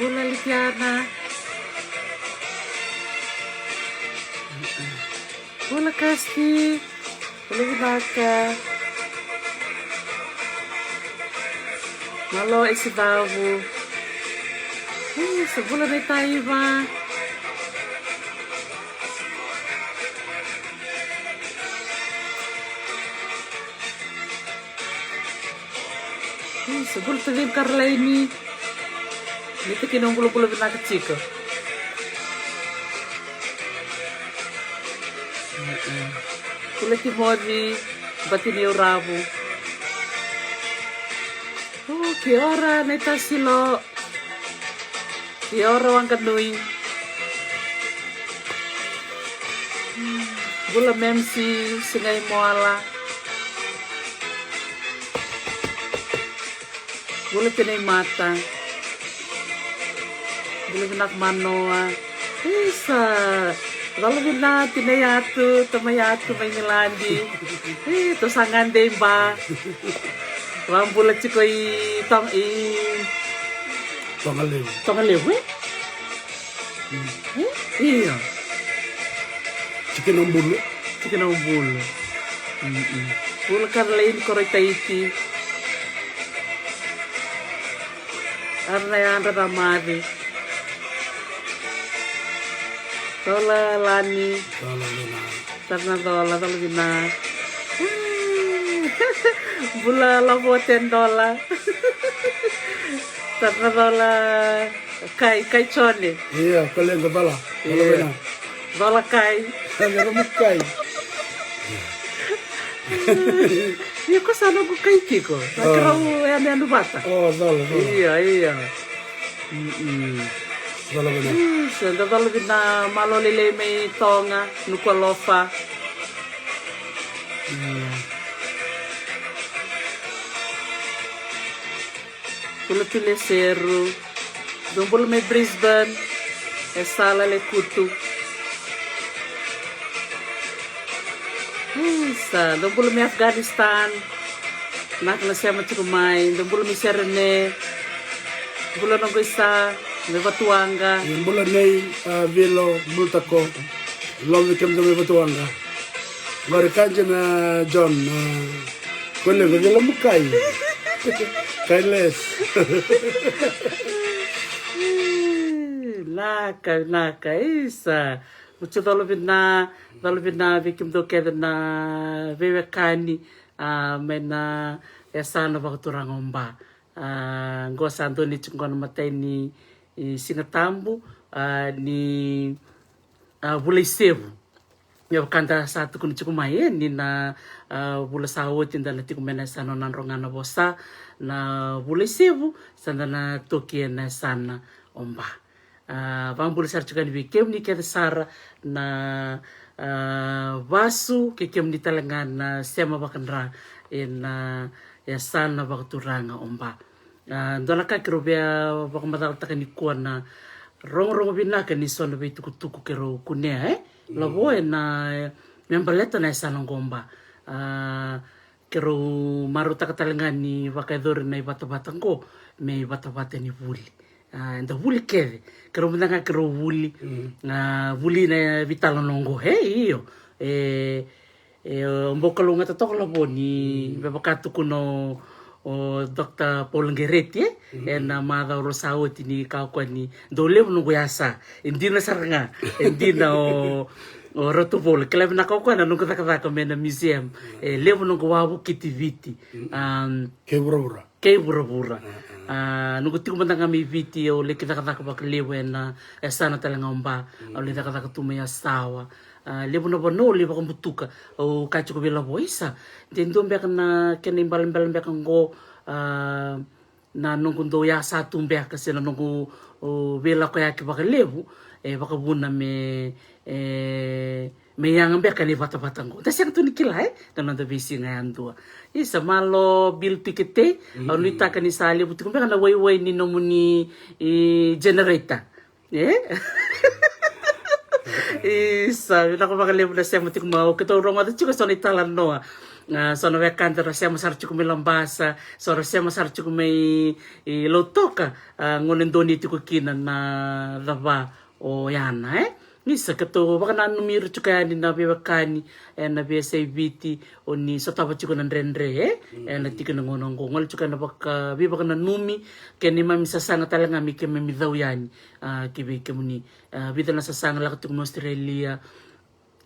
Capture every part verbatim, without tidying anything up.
Bula Litiana. Bula Kasti. Bula vinaka. Malo e Sivavu. Ih, sa bula na itaiva. Ih, sa bula tacimu Karolaini. Ni takina o bulabula vinaka tiko. Bula Timoci, Batiniu Ravu. Uu, kia ora na itasilo. Kia ora Waqanui. Bula Memsi, Sigai Moala. Bula Tinei Mata. Bula vinaka Manoa. Isa. Cola vina Tinei Atu, Tamai Atu mai Igiladi. Ih, tou sa gade i ba. Vabula tiko i Tong-, i Togalevu. Togalevu, e? Mm. E? Io. Tikina o Bulu. Tikina o Bulu. Mm-mm. Bula Karolaini Koroitaiti. Ara na yadra na maci. Cola Lani. Cola Lina. Tara na cola, cola vina. Bula Lavote Dola. Tara na cola. Kai, kai Jone. Ia, ko leqa cola. Cola vina. Cola kai. Cola mu kai. Ia ko sa noqu kai tiko. Na kirau yanuyanu vata. O, cola, cola. Ia, ia. Mm-mm. Cola vina. Ih, sa da cola vina Malo Lelei mai Toga, Nukualofa. Ia. Bula Tuleseru. Dou bula mai Brisbane. E Sala Lekutu. Isa, dou bula mai Afghanistan. Naka na sema tiko mai. Dou bula mai Serene. Bula noqu isa. Mai Vatuwaqa. Bula nei, a, Vilo, bula tako. Love kemudou mai Vatuwaqa. Qori ka dina John, a, ko leqa vila mu kai. Kai les. Naka, naka, isa. Mutu cola vina, cola vina vei kemudou kece na veiwekani, a, mai na yasana vakaturaga o Ba. A, qo sa donu tiko qo na matai ni, i Siga Tabu, a, ni, a, vula i Sevu. Me vaka da sa tukuna tiko mai, e, ni na, a, vula sa oti da na tiko mai na yasana o Nadroga na Vosa, na vula i Sevu sa da na toki ena yasana o Ba. A, vabula sara tiko yani vei kemuni kece sara na, a, vasu kei kemuni tale ga na sema vakadra ena yasana vakaturaga o Ba. A, dua na ka keirau via vakamacalataka nikua na rogorogo vinaka ni so na veitukutuku keirau kunea, e? Lavo ena, e, me baleta na yasana oqo Ba. A, keirau marautaka tale ga ni vakayacori na ivatavata oqo me ivatavata ni vuli. A, eda vuli kece. Keirau mada ga keirau vuli. A, vuli na veitalanoa oqo, e, io. E, E, o bau kalougata toka Lavo ni me vaka tukuna o, o Doctor Paul Gereti, e? Ena macawa rua sa oti ni ka o koya ni dau levu noqu yasa. E dina sara ga. E dina o, o Ratu Paul. Kila vinaka o koya na noqu cakacaka mai na museum. E levu noqu wavokiti Viti. Am, Kei vuravura. Kei vuravura. A, noqu tiko mada ga mai Viti, au lai cakacaka vakalevu ena, e, yasana tale ga o Ba, au lai cakacaka tu mai Yasawa. A, levu na vanua au lai vakabutuka, au kaya tiko vei Lavo, isa, de dua beka na kena ibalebale beka qo, a, na noqu dau yasa tu beka se na noqu, o, veilakoyaki vakalevu, e, vakavuna me, e, me yaga beka na ivatavata qo. Da sega tu ni kila, e? Na noda veisiga yadua. Isa, malo Bill Piketei, au nuitaka ni sa levu tiko beka na waiwai ni nomuni, e, generator. E? Isa, vinaka vakalevu na sema tiko mai. Au keitou rogoca tiko so na italanoa. A, so na wekada ra sema sara tiko mai Labasa, so ra sema sara tiko mai i Lautoka, a, gone doni tiko kina na cava o Yana, e? Ni sa keitou vakananumi ira tiko yani na veiwekani ena veiyasai Viti, o ni sotava tiko na dredre, e? Ena tiki na gauna oqo, gole tiko ena vaka, veivakananumi, kei na neimami sasaga tale ga me keimami cau yani, a, ki vei kemuni. A, vica na sasaga lako tiko mai Australia,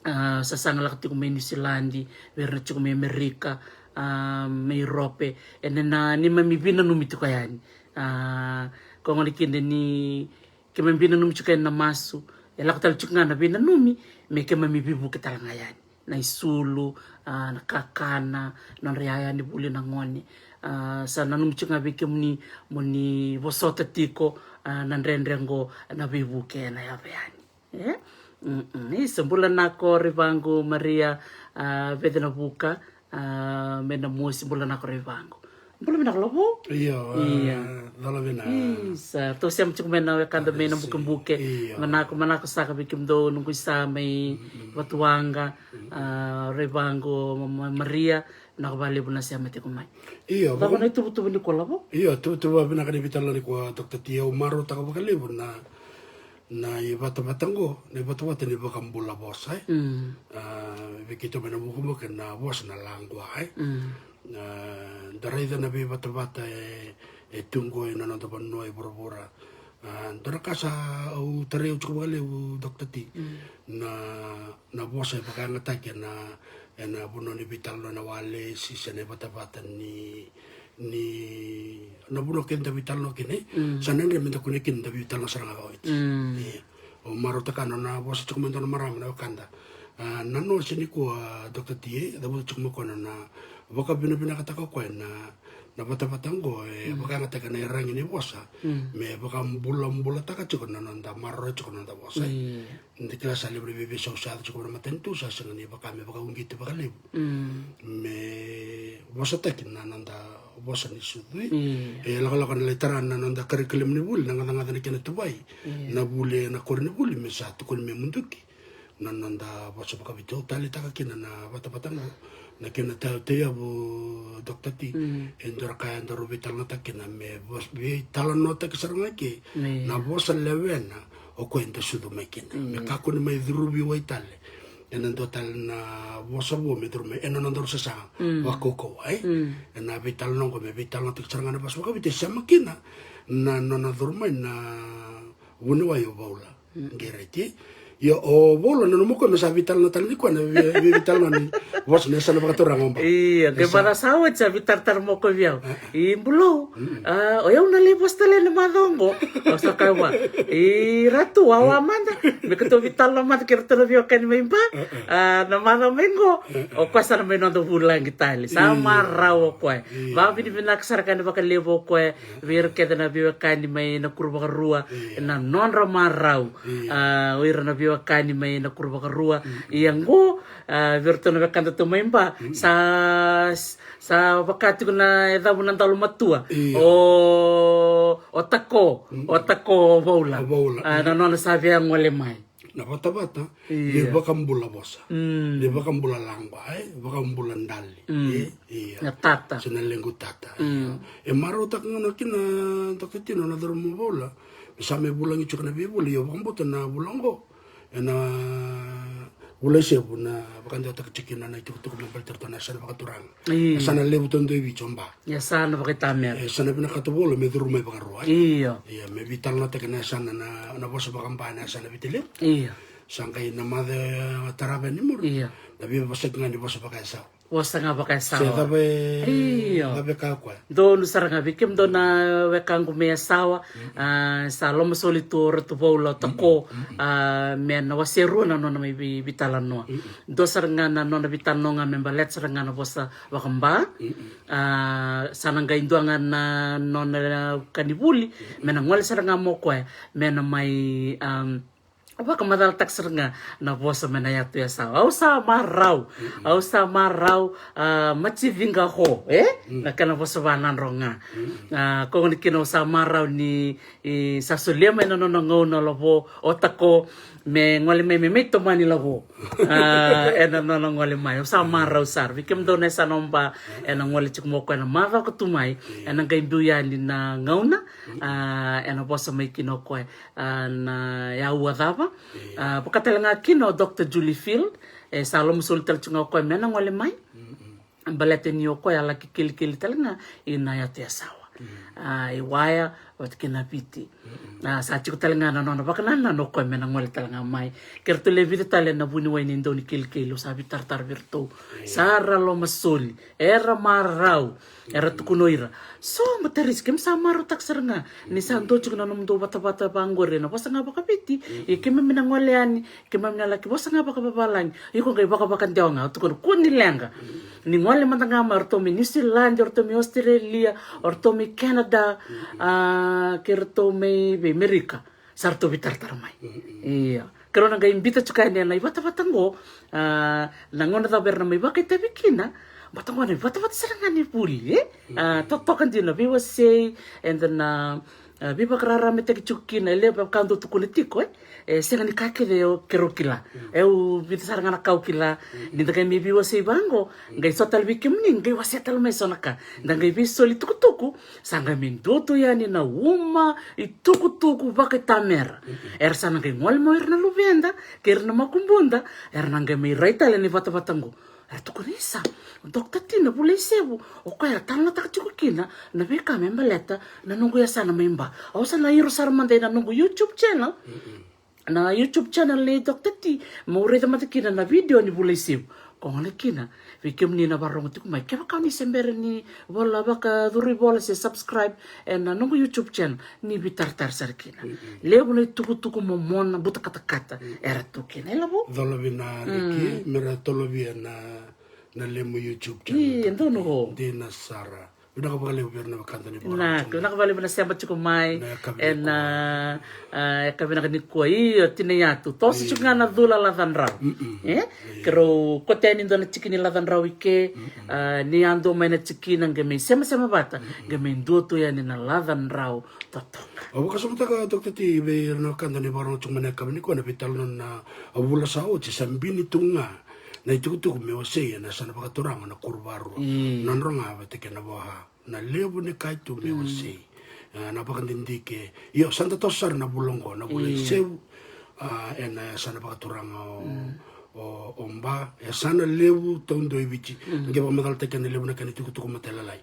a, sasaga lako tiko mai Niusiladi, vei ira na tiko mai Amerika, a, mai Europe, ena neimami veinanumi tiko yani. A, ko gona kina ni keimami veinanumi tiko yani na masu, e lako tale tiko ga na veinanumi me keimami veivuke tale ga yani. Na isulu, a, na kakana, nodra iyaya ni vuli na gone. A, sa nanumi tiko ga vei kemuni mo ni vosota tiko, a, na dredre oqo, na veivuke ena yaco yani. E? Mm-mm. Isa, bula vinaka Raivago Maria, a, Vecenavuka, a, mai Namosi, bula vinaka Raivago. Bula vinaka Lavo. Io, a, Io. Cola vinaka. Isa, tou sema tiko mai na wekada mai Nabukebuke. Io. Manako, manako saka vei kemudou noqu isa mai Vatuwaqa, a, Raivago, Ma-, Ma-, Maria, vinaka vakalevu na sema tiko mai. Io, cava na ituvatuva nikua Lavo? Io, tuvatuva vinaka ni veitalanoa nikua, Doctor T, au marautaka vakalevu na na ivatavata oqo, na ivatavata ni vakabula vosa, e? Mm. A, vei keitou mai Nabukebuke na vosa na laqua, e? Mm. A, da raica na veivatavata e, e tu oqo ena noda vanua e vuravura. A, dua na ka sa au tarai au tiko vakalevu, Doctor T. Mm. Na, na vosa e vakayagataki ena, ena vanua ni veitalanoa ena walesi, se na ivatavata ni ni na vanua kece da veitalanoa kina, e? Mm. Sa na dredre me da kunea kina da veitalanoa sara ga vakaoti. Mm. Io. Au marautaka na nona vosa tiko mai dua na marama na wekada. A, na noa se nikua, Doctor T, e cavuta tiko mai koya na nona vakavinavinakataka o koya na, na vatavata oqo, e, mm, vakayagataka na iyaragi ni vosa. Mm. Me vakabulabulataka tiko na noda maroroya tiko na noda vosa, e? Io. Da kila sa levu na veiveisau sa yaco tiko ena matanitu, sa sega ni vaka me vakauqeti vakalevu. Mm. Me vosataki na noda vosa ni sucu. Io. E lakolako na lai tara na noda curriculum ni vuli, na gacagaca na kena tuvai. Io. Na vuli, na koronivuli, me sa tukuni me muduki na noda vosa vakaviti. Au taleitaka kina na vatavata oqo. Na kena tau, tauyavu, Doctor T, mm, e dua na ka eda veitalanoataki kina me vos-, veitalanoataki sara ga ke, io, na vosa lewena o koya eda sucu mai kina. Io. Me kakua ni mai curuvi wai tale ena dua tale na vosa vou me curu mai ena nodaru sasaga, mm, vakaukauwa, e? Mm. Ena veitalanoa oqo me veitalanoataki sara ga na vosa vakaviti, e sema kina na nona curu mai na vuniwai o Vaula. Qereti. Io, o Vaula, nanuma o koya me sa veitalanoa tale nikua na vei-, vei-, veitalanoa ni vosa na yasana vakaturaga o Ba. Io, qai sa maca sa oti sa veitaratara mai o koya vei au. A. I Bulou. Mm. A, o yau na lai vosa tale ena macawa oqo. Au sa kaya vua, i Ratu, wawa mada. Me keitou veitalanoa mada kei ratou na veiwekani mai Ba. A, a. A, na macawa mai qo. A, a. O koya sa na mai noda vulagi tale. Sa, io, marau o koya. Io. Vakavinavinaka sara ga vakalevu o koya. Vei ira kece na veiwekani mai Nakuru Vakarua, io, na nodra marau. Io. A, o ira na veiwekani mai Nakuru Vakarua. Mm. Ia qo, a, vei iratou na wekadatou mai Ba, mm, sa, sa vaka tiko na yacavu na dalo matua. Io. O, o Tako, mm, o Tako Vaula. O Vaula. A, mm, na nona sa via gole mai. Na vatavata, io, ni vakabula vosa. Mm. Ni vakabula laqua, e? Vakabula dali. Mm. E? Io. Na tata. Se na lequ tata. Mm. Io. E marautaka ga na kena, Doctor T, na nona curu mai o Vaula. Me sa mai vulagi tiko na veivula, io, vakabauta na vula oqo. Ena vula i Sevu na vakadewataki tiko kina na itukutuku me baleti iratou na yasana vakaturaga. Io. Yasana levu taudua e Viti o Ba. Yasana vakaitamera. E, yasana vinakata o Vaula me curu mai vakarua, e? Io. Io, me veitalanoataki na yasana na, na vosa vakaBa ena yasana Viti levu. Io. Sa qai na macawa tarava yani muri. Io. Na veivosaki ga ni vosa vakaYasawa. Vosa ga vakaYasawa. Se cava e, io, cava e kaya o koya. Donu sara ga vei kemudou na wekaqu mai Yasawa. Mm. A, sa lomasoli tu o Ratu Vaula, o Tako, mm, mm, a, me na wase rua na nona mai vei-, veitalanoa. Mm. Dua sara ga na nona veitalanoa ga me baleta sara ga na vosa vakaBa. Mm. A, sa na qai dua ga na nona ka ni vuli, mm, me na gole sara ga mai o koya, me na mai, am, vakamacalataka sara ga na vosa mai na yatu Yasawa. Au sa marau, mm, au sa marau, a, maciviqa ho, e? Mm. Na kena vosa vaNadroga. Mm. A, ko gona kina au sa marau ni, e, sa solia mai na nona gauna o Lavo, o Tako, me gole mai me mai tomani lavo. Ah, ena nona gole mai. Au sa marau sara. Vei kemudou na yasana o Ba, ena gole tiko mai o koya na macawa ka tu mai. Ena qai biu yani na gauna. Ah, ena vosa mai kina o koya. Ah, na yaua cava. Ah, vaka tale ga kina o Doctor Julie Field. E sa lomasoli tale tiko ga o koya me na gole mai. Baleta ni o koya a laki kelikeli tale ga ina yatu Yasawa. A, i Waya vata kei na Viti. A, sa tiko tale ga na nona vakanananu o koya me na gole tale ga mai. Ke ratou lewe vica tale na vuniwai ni dau ni kelikeli, au sa veitaratara vei iratou. Sa ra lomasoli, era marau, era tukuna o ira. So, Matarisi, keimami sa marautaka sara ga ni sa dua tiko na nomudou vatavata vaqori ena vosa ga vakaviti. Ia keimami na gole yani, keimami na laki vosa ga vakavavalagi. Iko qai vakavakadewa ga, au tukuna, kua ni leqa. Ni gole mada ga mai o ratou mai Niusiladi, o ratou mai Australia, o ratou mai Canada, a, kei ratou mai vei Amerika. Sa ratou veitaratara mai. Ia. Keirau na qai biuta tiko yani ena ivatavata qo, a, na gauna cava era na mai vakaitavi kina, baleta qo na ivatavata sara ga ni vuli, e? A, totoka dina, veiwasei, eda na, a, veivakararamataki tiko kina, e levu ka dau tukuna tiko, e? E sega ni ka kece o keirau kila. E, au vica sara ga na ka au kila. Ni da qai mai veiwasei vaqo, qai so tale vei kemuni, qai wasea tale mai so na ka. Da qai veisoli tukutuku, sa qai mai dua tu yani na uma itukutuku vakaitamera. Era sa na qai gole mai o ira na luveda, kei ira na makubuda, era na qai mai rai tale na ivatavata qo. Era tukuna, isa, Doctor T na vula i sevu, o koya era talanoataka tiko kina na veika me baleta na noqu yasana mai Ba. Au sa na iro sara mada ena noqu YouTube channel. Na YouTube channel ni Doctor T, meu raica mada kina na video ni vula i sevu. Ko gole kina, vei kemuni na vakarorogo tiko mai, kevaka ni se bera ni vola vakacuru ivola se subscribe ena noqu YouTube channel, ni veitaratara sara kina. Levu na itukutuku momona, butakatakata era tu kina. E lavo? Cola vina leki, mera tolovia na, na lemu YouTube channel. Io, e donu ho. Dina sara. Vinaka vakalevu vei ira na wekada ni vakarorogo. Vinaka vakalevu na sema tiko mai. Na yakavi nikua. Ena, a, yakavi vinaka nikua. Io, tina yatu. Toso tiko ga na cula lacadrau. E? Keirau kotea yani dua na tiki ni lacadrau i ke. A, ni yadua mai na tikina, qai mai semasema vata. Qai mai dua tu yani na lacadrau totoka. Au vakasamataka, Doctor T, vei ira na wekada ni vakarorogo tiko mai na yakavi nikua, na veitalanoa na vula sa oti, sa bini tu ga na itukutuku me wasei ena yasana vakaturaga na Kuruvarua. Io. Nodra ga vata kei na Voha. Na levu ni ka e tu me wasei. A, na vakadidike. Io, sa da toso sara na vula oqo, na vula i sevu. A, ena yasana vakaturaga o, o, o Ba, yasana levu taudua i Viti. Qai vakamacalataki ena levu na kena itukutuku matailalai.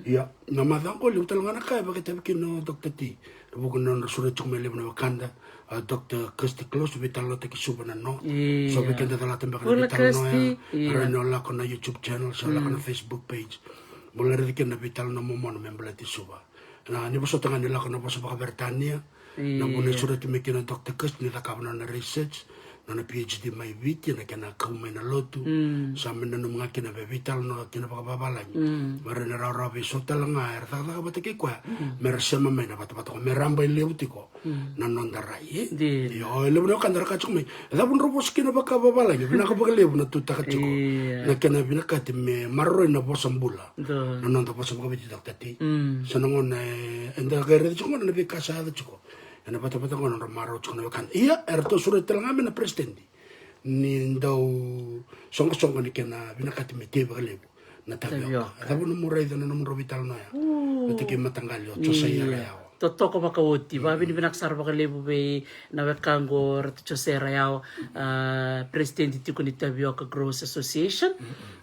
Ia, na macawa oqo levu tale ga na ka e vakaitavi kina o Doctor T. Vuku na nodra sureti tiko mai levu na wekada, a, Doctor Kirsty Close, veitalanoataki Suva na no. Io. So vei keda calata beka na veitalanoa ya. Io. Rawa ni o lako na YouTube channel, so lako na Facebook page. Mo lai raica kina na veitalanoa momona me baleti Suva. Na, ni vosota ga ni lako na vosa vakaVeretania. Na vuna e sureti mai kina o Doctor Kirsty ni cakava na nona research, na nona PhD mai Viti, na kena kau mai na lotu. Sa mai nanuma ga kina vei, veitalanoa kina vakavavalagi. Mera na rawarawa vei so tale ga era cakacaka vata kei koya. Mera sema mai na vatavata qo, mera bai levu tiko na noda rai, e? Io, e levu na wekada ra kaya tiko mai, e cava drau vosa kina vakavavalagi? Vinaka vakalevu na tutaka tiko. Io. Na kena vinakati me maroroi na vosa bula. Na noda vosa vakaviti, Doctor T. Sa na gauna e, eda qai raica tiko gauna na veika sa yaco tiko ena vatavata qo, na nodra marau tiko na wekada. Ia, eratou sureti tale ga mai na peresitedi ni dau soqosoqo ni kena vinakati me tei vakalevu na tavioka. Tavioka. E cava nomu raica na nomudrau veitalanoa ya? Vata kei mataqali o Josaia Rayawa. Totoka vakaoti. Vakavinavinaka sara vakalevu vei na wekaqu o Ratu Josaia Rayawa, a, peresitedi tiko ni Tavioka Growers Association.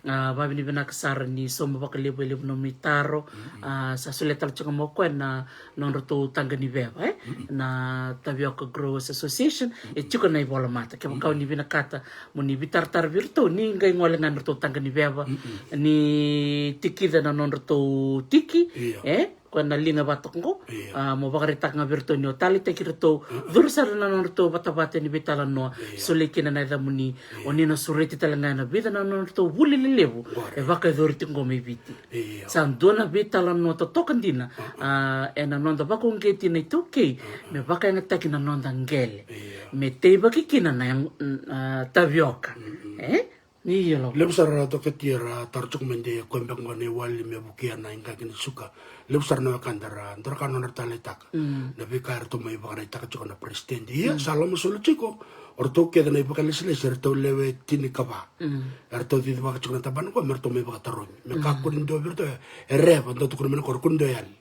A, vakavinavinaka sara ni sauma vakalevu e levu nomu itaro. A, sa solia tale tiko mai o koya na nodratou taqa ni veva, e? Na Tavioka Growers Association, e tiko na ivolamata. Kevaka o ni vinakata mo ni veitaratara vei iratou, ni qai gole ga na nodratou taqa ni veva, ni tikica na nodratou tiki, e? Koya na liga vata qo, a, mo vakaraitaka ga vei iratou ni o taleitaki iratou, curu sara na nodratou vatavata ni veitalanoa, solia kina na yacamuni, o ni na sureti tale ga ena vica na nodratou vuli lelevu e vakayacori tiko qo mai Viti. Sa dua na veitalanoa totoka dina, a, ena noda vakauqeti na iTaukei, me vakayagataki na noda qele, me teivaki kina na, a, tavioka. E? Io, lavo. Levu sara, Doctor T, era taro tiko mai de koya beka qo na iwali me vukea na iqaqi ni suka. Levu sara na wekada ra, dou ra ka nodra taleitaka na veika eratou mai vakaraitaka tiko na peresitedi. Ia, sa lomasoli tiko O ratou kece na ivakalesilesi, eratou lewe tinikava. Eratou cicivaka tiko na tabana qo me ratou mai vakatarogi. Me kakua ni dua vei iratou e reva, dau tukuna mai na koro, kua ni dua e yali.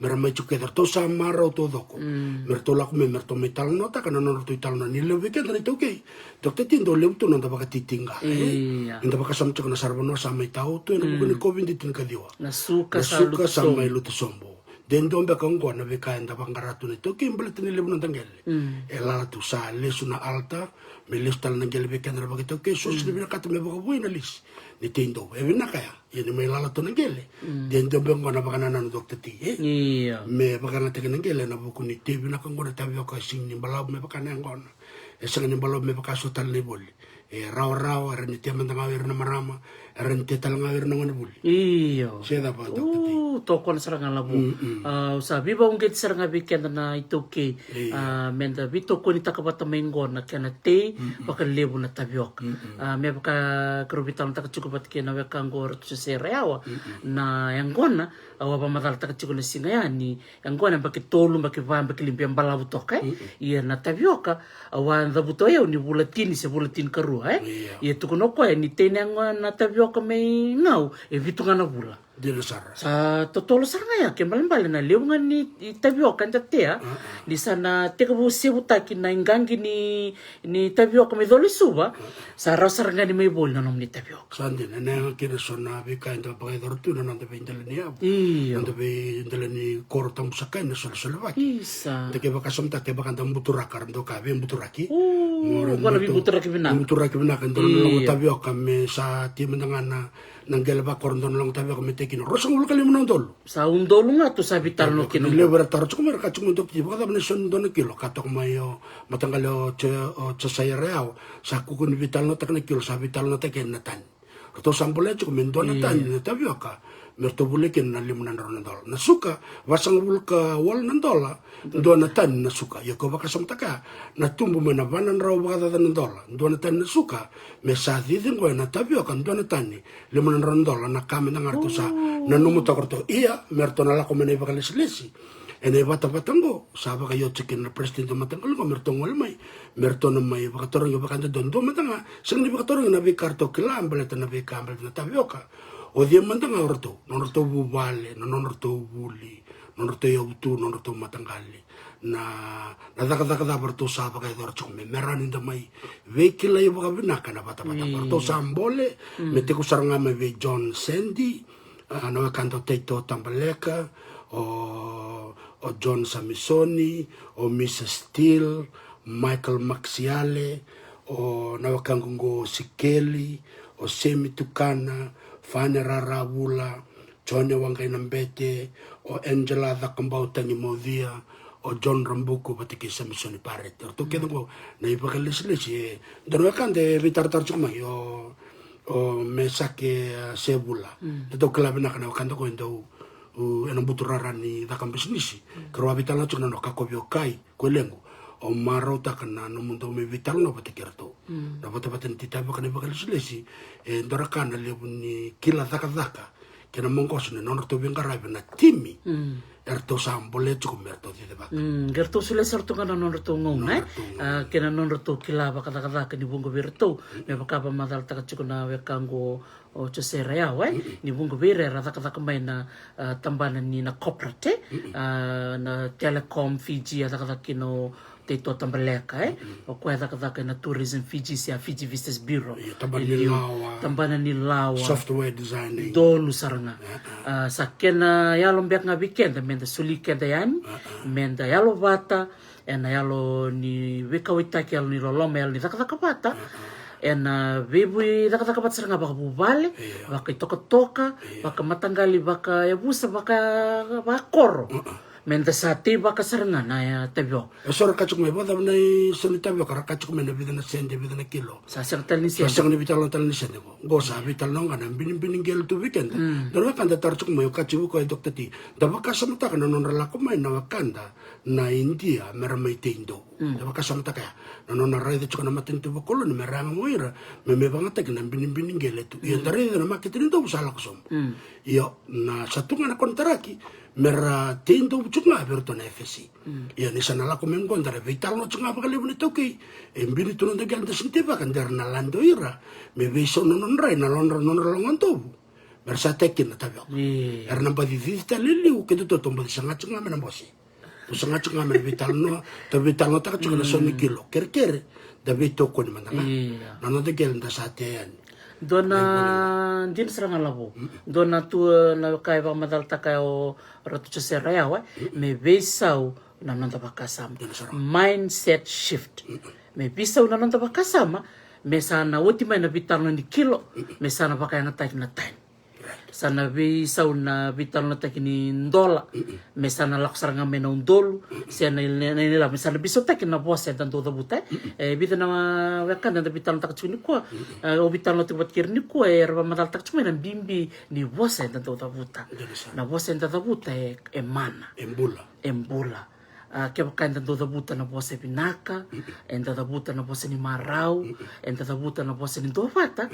Me ra mai tiko kece, ratou sa marau taucoko. Me ratou lako mai, me ratou mai talanoataka na nodratou italanoa. Ni levu vei keda na iTaukei, Doctor T, dau levu tu na noda vakatitiqa, e? Ia. Ni da vakasamataka na saravanua sa mai tau tu ena vuku ni COVID tinikaciwa. Na suka sa mai lutu sobu. De dua beka oqo na veika eda vaqara tu na iTaukei baleta ni levu na noda qele. E lala tu, sa lesu na alta, me lesu tale na qele vei keda na vakaitaukei, so sega ni vinakata me vakavoui na lisi ni tei dou. E vinaka ya, ia ni mai lala tu na qele. De dua beka oqo na vakanananu, Doctor T, e? Ia. Me vakayagataki na qele ena vuku ni tei vinaka oqo na tavioka, e sega ni balavu me vaka na yaqona. E sega ni balavu me vaka so tale na ivoli. E rawarawa, era ni te mada ga o ira na marama, era ni te tale ga o ira na gonevuli. Io. Se cava, Doctor T? U, tokona sara ga, Lavu. Mm, mm. A, au sa veivakauqeti sara ga vei keda na iTaukei. Io. A, meda veitokonitaka vata mai qo na kena tei, mm, mm, vakalevu na tavioka. Mm, mm. A, me vaka keirau veitalanoataka tiko vata kei na weka qo, Doctor Jose Rayawa, mm, mm, na yaqona, au a vakamacalataka tiko na siga ya ni yaqona e yabaki tolu, yabaki va, yabaki libi e balavu toka, e? Mm-mm. Ia na tavioka, au a cavuta o yau ni vula tini se vula tinikarua, e? Ia. Ia tukuna o koya ni tei na yaqona, na tavioka mai Gau e vitu ga na vula. Dina sara. Sa totolo sara ga ya, kena ibalebale na levu ga ni, i, tavioka eda tea, ah, ah, ni sa na tekivu sevutaki na iqaqi ni, ni tavioka mai Colo-i-Suva, ah, ah, sa rawa sara ga ni mai voli na nomuni tavioka. Sa dina, ena yaga kina so na veika eda vakayacora tu na noda veidela ni yavu. Io. Noda veidela ni koro tabu sa kai na solesolevaki. Isa. Da ke vakasamataka, kevaka da buturaka, ra dau kaya veibuturaki. U, mo ra qo na dau veibuturaki vinaka. Veibuturaki vinaka, dau na, io, loloma tavioka me sa tei mada ga na, na qele vakoro, dau na loloma tavioka me tei kina ruasagavulu ka lima na udolu. Sa udolu ga tu sa veitalanoa kina. Ni levu era taro tiko mai, ra kaya tiko mai, Doctor T, vakacava na iso ni dua na kilo? Ka toka mai o mataqali o Jo-, o Josaia Rayawa, sa kua ni veitalanoataka na kilo, sa veitalanoataka na tani. Ratou sa bolea tiko me dua na tani na tavioka, me ratou volia kina na lima na drau na dola. Na suka, vasagavulu ka walu na dola dua na tani na suka. Ia ko vakasamataka, na tubu mai na va na drau vakacaca na dola dua na tani na suka, me sa cici qo ena tavioka dua na tani lima na drau na dola, na ka mada ga ratou sa nanuma toka ratou. Ia me ratou na lako mai na ivakalesilesi ena ivatavata qo, sa vakaio tiko kina na president o mataqali qo me ratou gole mai, me ratou na mai vakatarogi vakadodonu mada ga. Sega ni vakatarogi na veika ratou kila baleta na veika baleta na tavioka. O cei mada ga o ratou, nodratou vuvale, na nodratou vuli, nodratou yavutu, nodratou mataqali, na, na cakacaka cava ratou sa vakayacora tiko mai, me rawa ni da mai veikilai vakavinaka na vatavata qo. Ratou sa bole, me tekivu sara ga mai vei John Sandy, a, na wekada o Taito Tabaleka, o, o John Samisoni, o Misa Steele, Michael Maxiale, o na wekaqu qo o Sikeli, o Semi Tukana, Fane Raravula, Jone Waqainabete, o Angela Cakabau Tagimaucia, o John Rabuku vata kei Samisoni Parete. Ratou kece qo na ivakalesilesi, e, dua na wekada e veitaratara tiko mai, o, o Mesake, a, Sevula. Mm. Datou kila vinaka na wekada qo e dau, u, ena buturara ni caka bisinisi. Mm. Keirau a veitalanoa tiko na noqu kakovi o Kai, ko e lequ. O marautaka na nomudou mai veitalanoa vata kei ratou. Mm. Na vatavata ni tei tavioka na ivakalesilesi, e dua na ka na levu ni kila cakacaka kei na maqosa ni nodratou veiqaravi na timi. Mm. Eratou sa bolea tiko me ratou cicivaka. Mm, eratou solia sara tu ga na nodratou gauna, e? Nodratou gauna. A, kei na nodratou kila vakacakacaka ni vuqa vei iratou. Mm. Me vaka vakamacalataka tiko na wekaqu o Jose Rayawa, e? Mm-mm. Ni vuqa vei ira era cakacaka mai na, a, tabana ni na corporate, e? Mm-mm. A, na Telecom Fiji a cakacaka kina o Taito Tabaleka, e? Mm-mm. O koya e cakacaka ena Tourism Fiji se a Fiji Visitors Bureau. Io, tabana ni lawa. Tabana ni lawa. Software designing. Donu sara ga. A, a. A, sa kena yalo beka ga vei keda meda soli keda yani, a, a, meda yalo vata ena yalo ni veikauwaitaki, yalo ni loloma, yalo ni cakacaka vata. A, a. Ena veivui cakacaka vata sara ga vakavuvale, io, vakaitokatoka, io, vakamataqali, vakayavusa, vaka, vakoro. A, a. Meda sa teivaka sara ga na, e, tavioka. E so ra kaya tiko mai, vakacava na iso ni tavioka, ra kaya tiko mai na vica na sede, vica na kilo. Sa sega tale ni sede. Sa sega ni veitalanoa tale ni sede qo. Qo sa veitalanoa ga na binibini qele tu vei keda. Mm. Dua na wekada taro tiko mai, o kaya tiko vei koya, Doctor T, da vakasamataka na nodra lako mai na wekada na Idia me ra mai tei dou. Mm. Da vakasamataka ya na nona raica tiko na matanitu vakoloni me ra yaga mai o ira me mai vakayagataki na binibini qele tu. Ia, mm, da raica na makete ni dou sa lako sobu. Mm. Io, na sa tu ga na konitaraki, Me ra tei dovu tiko ga vei iratou na F S C. Ia ni sa na lako mai qo da na veitalanoa tiko ga vakalevu na iTaukei. E bini tu na noda qele, da sega ni teivaka, de ra na lade o ira me veisau na nodra, na nodra, nodra loga dovu. Me ra sa tei kina na tavioka. Era na baci cici tale e liu, keitou tou baci saga tiko ga mai na bose. Tou saga tiko ga mai na veitalanoa, tou veitalanoataka tiko na so ni kilo. Kerekere, da veitokoni mada ga. Na noda qele da sa tei yani. Dua na dina sara ga, Lavo. Dua na tu na ka e vakamacalataka o Ratu Jose Rayao, e, me veisau na noda vakasama. Mindset shift. Me veisau na noda vakasama, me sa na oti mai na veitalanoa ni kilo, me sa na vakayagataki na time. Sa na veisau na veitalanoataki ni dola, me sa na lako sara ga mai na udolu, se na, na, na, na, me sa na veisautaki na vosa eda dau cavuta, e. E vica na wekada eda veitalanoataka tiko nikua, e, au veitalanoataka vata kei ira nikua, era vakamacalataka tiko mai na bibi ni vosa eda dau cavuta. Na vosa eda cavuta e, e mana. E bula. E bula. A, kevaka eda dau cavuta na vosa vinaka, eda cavuta na vosa ni marau, eda cavuta na vosa ni duavata,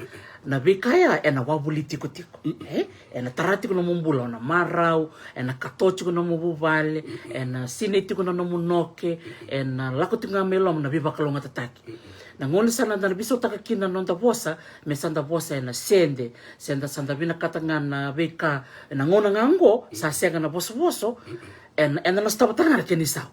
na veika ya ena wavoliti iko tiko. E? Ena tara tiko nomu bula, o na marau, ena katoa tiko nomu vuvale, ena sinai tiko na nomu noke, ena lako tiko ga mai loma na veivakalougatataki. Na gauna sa na da na veisautaka kina na noda vosa, me sa da vosa ena sede, se da sa da vinakata ga na veika, ena gauna ga oqo, sa sega na vosavosa, ena, ena na sotava tale ga na kena isau.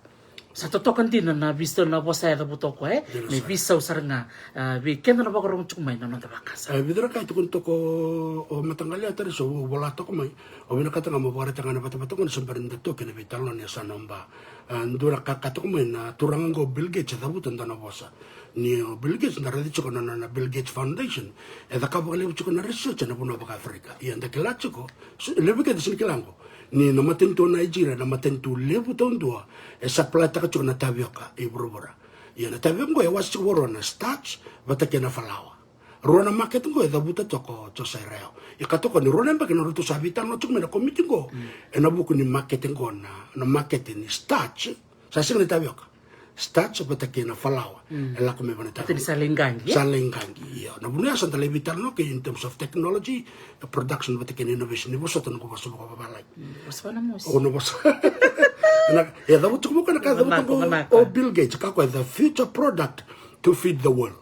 Sa totoka dina na veisau na vosa e cavuta o koya, e? Me veisau sara ga, a, vei keda na vakarorogo tiko mai na noda vakasama. E, vica na ka e tukuni toka o, o mataqali a tari so, au vola toka mai. Au vinakata ga mo vakaraitaka ga na vatavata qo ni se bera ni da toki ena veitalanoa ni yasana o Ba. A, dua na ka e kaya toka mai na turaga qo o Bill Gates e cavuta dua na vosa. Ni o Bill Gates, da raica tiko na, na, na Bill Gates Foundation. E cakava vakalevu tiko na research ena vanua vakaAfirika. Ia da kila tiko, so, levu keda sega ni kila qo. Ni na matanitu o Nigeria, na matanitu levu taudua, e supply-taka tiko na tavioka i vuravura. Ia na tavioka qo e wase tiko vakarua na starch, vata kei na falawa. Rua na market qo e cavuta toka o Jose Rayao. E kaya toka ni rua na yabaki na nodratou sa veitalanoa tiko mai na komiti qo. Ena vuku ni market qo na, na market ni starch, sa sega ni tavioka. Starch vata kei na falawa. E lako mai vei na tavioka. Sa lai qaqi, e? Sa lai qaqi, io. Na vanua ya sa da lai veitalanoa kei in terms of technology, production vata kei na innovation. Ni vosota noqu vosa vakavalagi. Vosa vakamosi. O na vosa. Na, e cavuta tiko mai o koya na ka e cavuta tiko o Bill Gates, kaya o koya the future product to feed the world.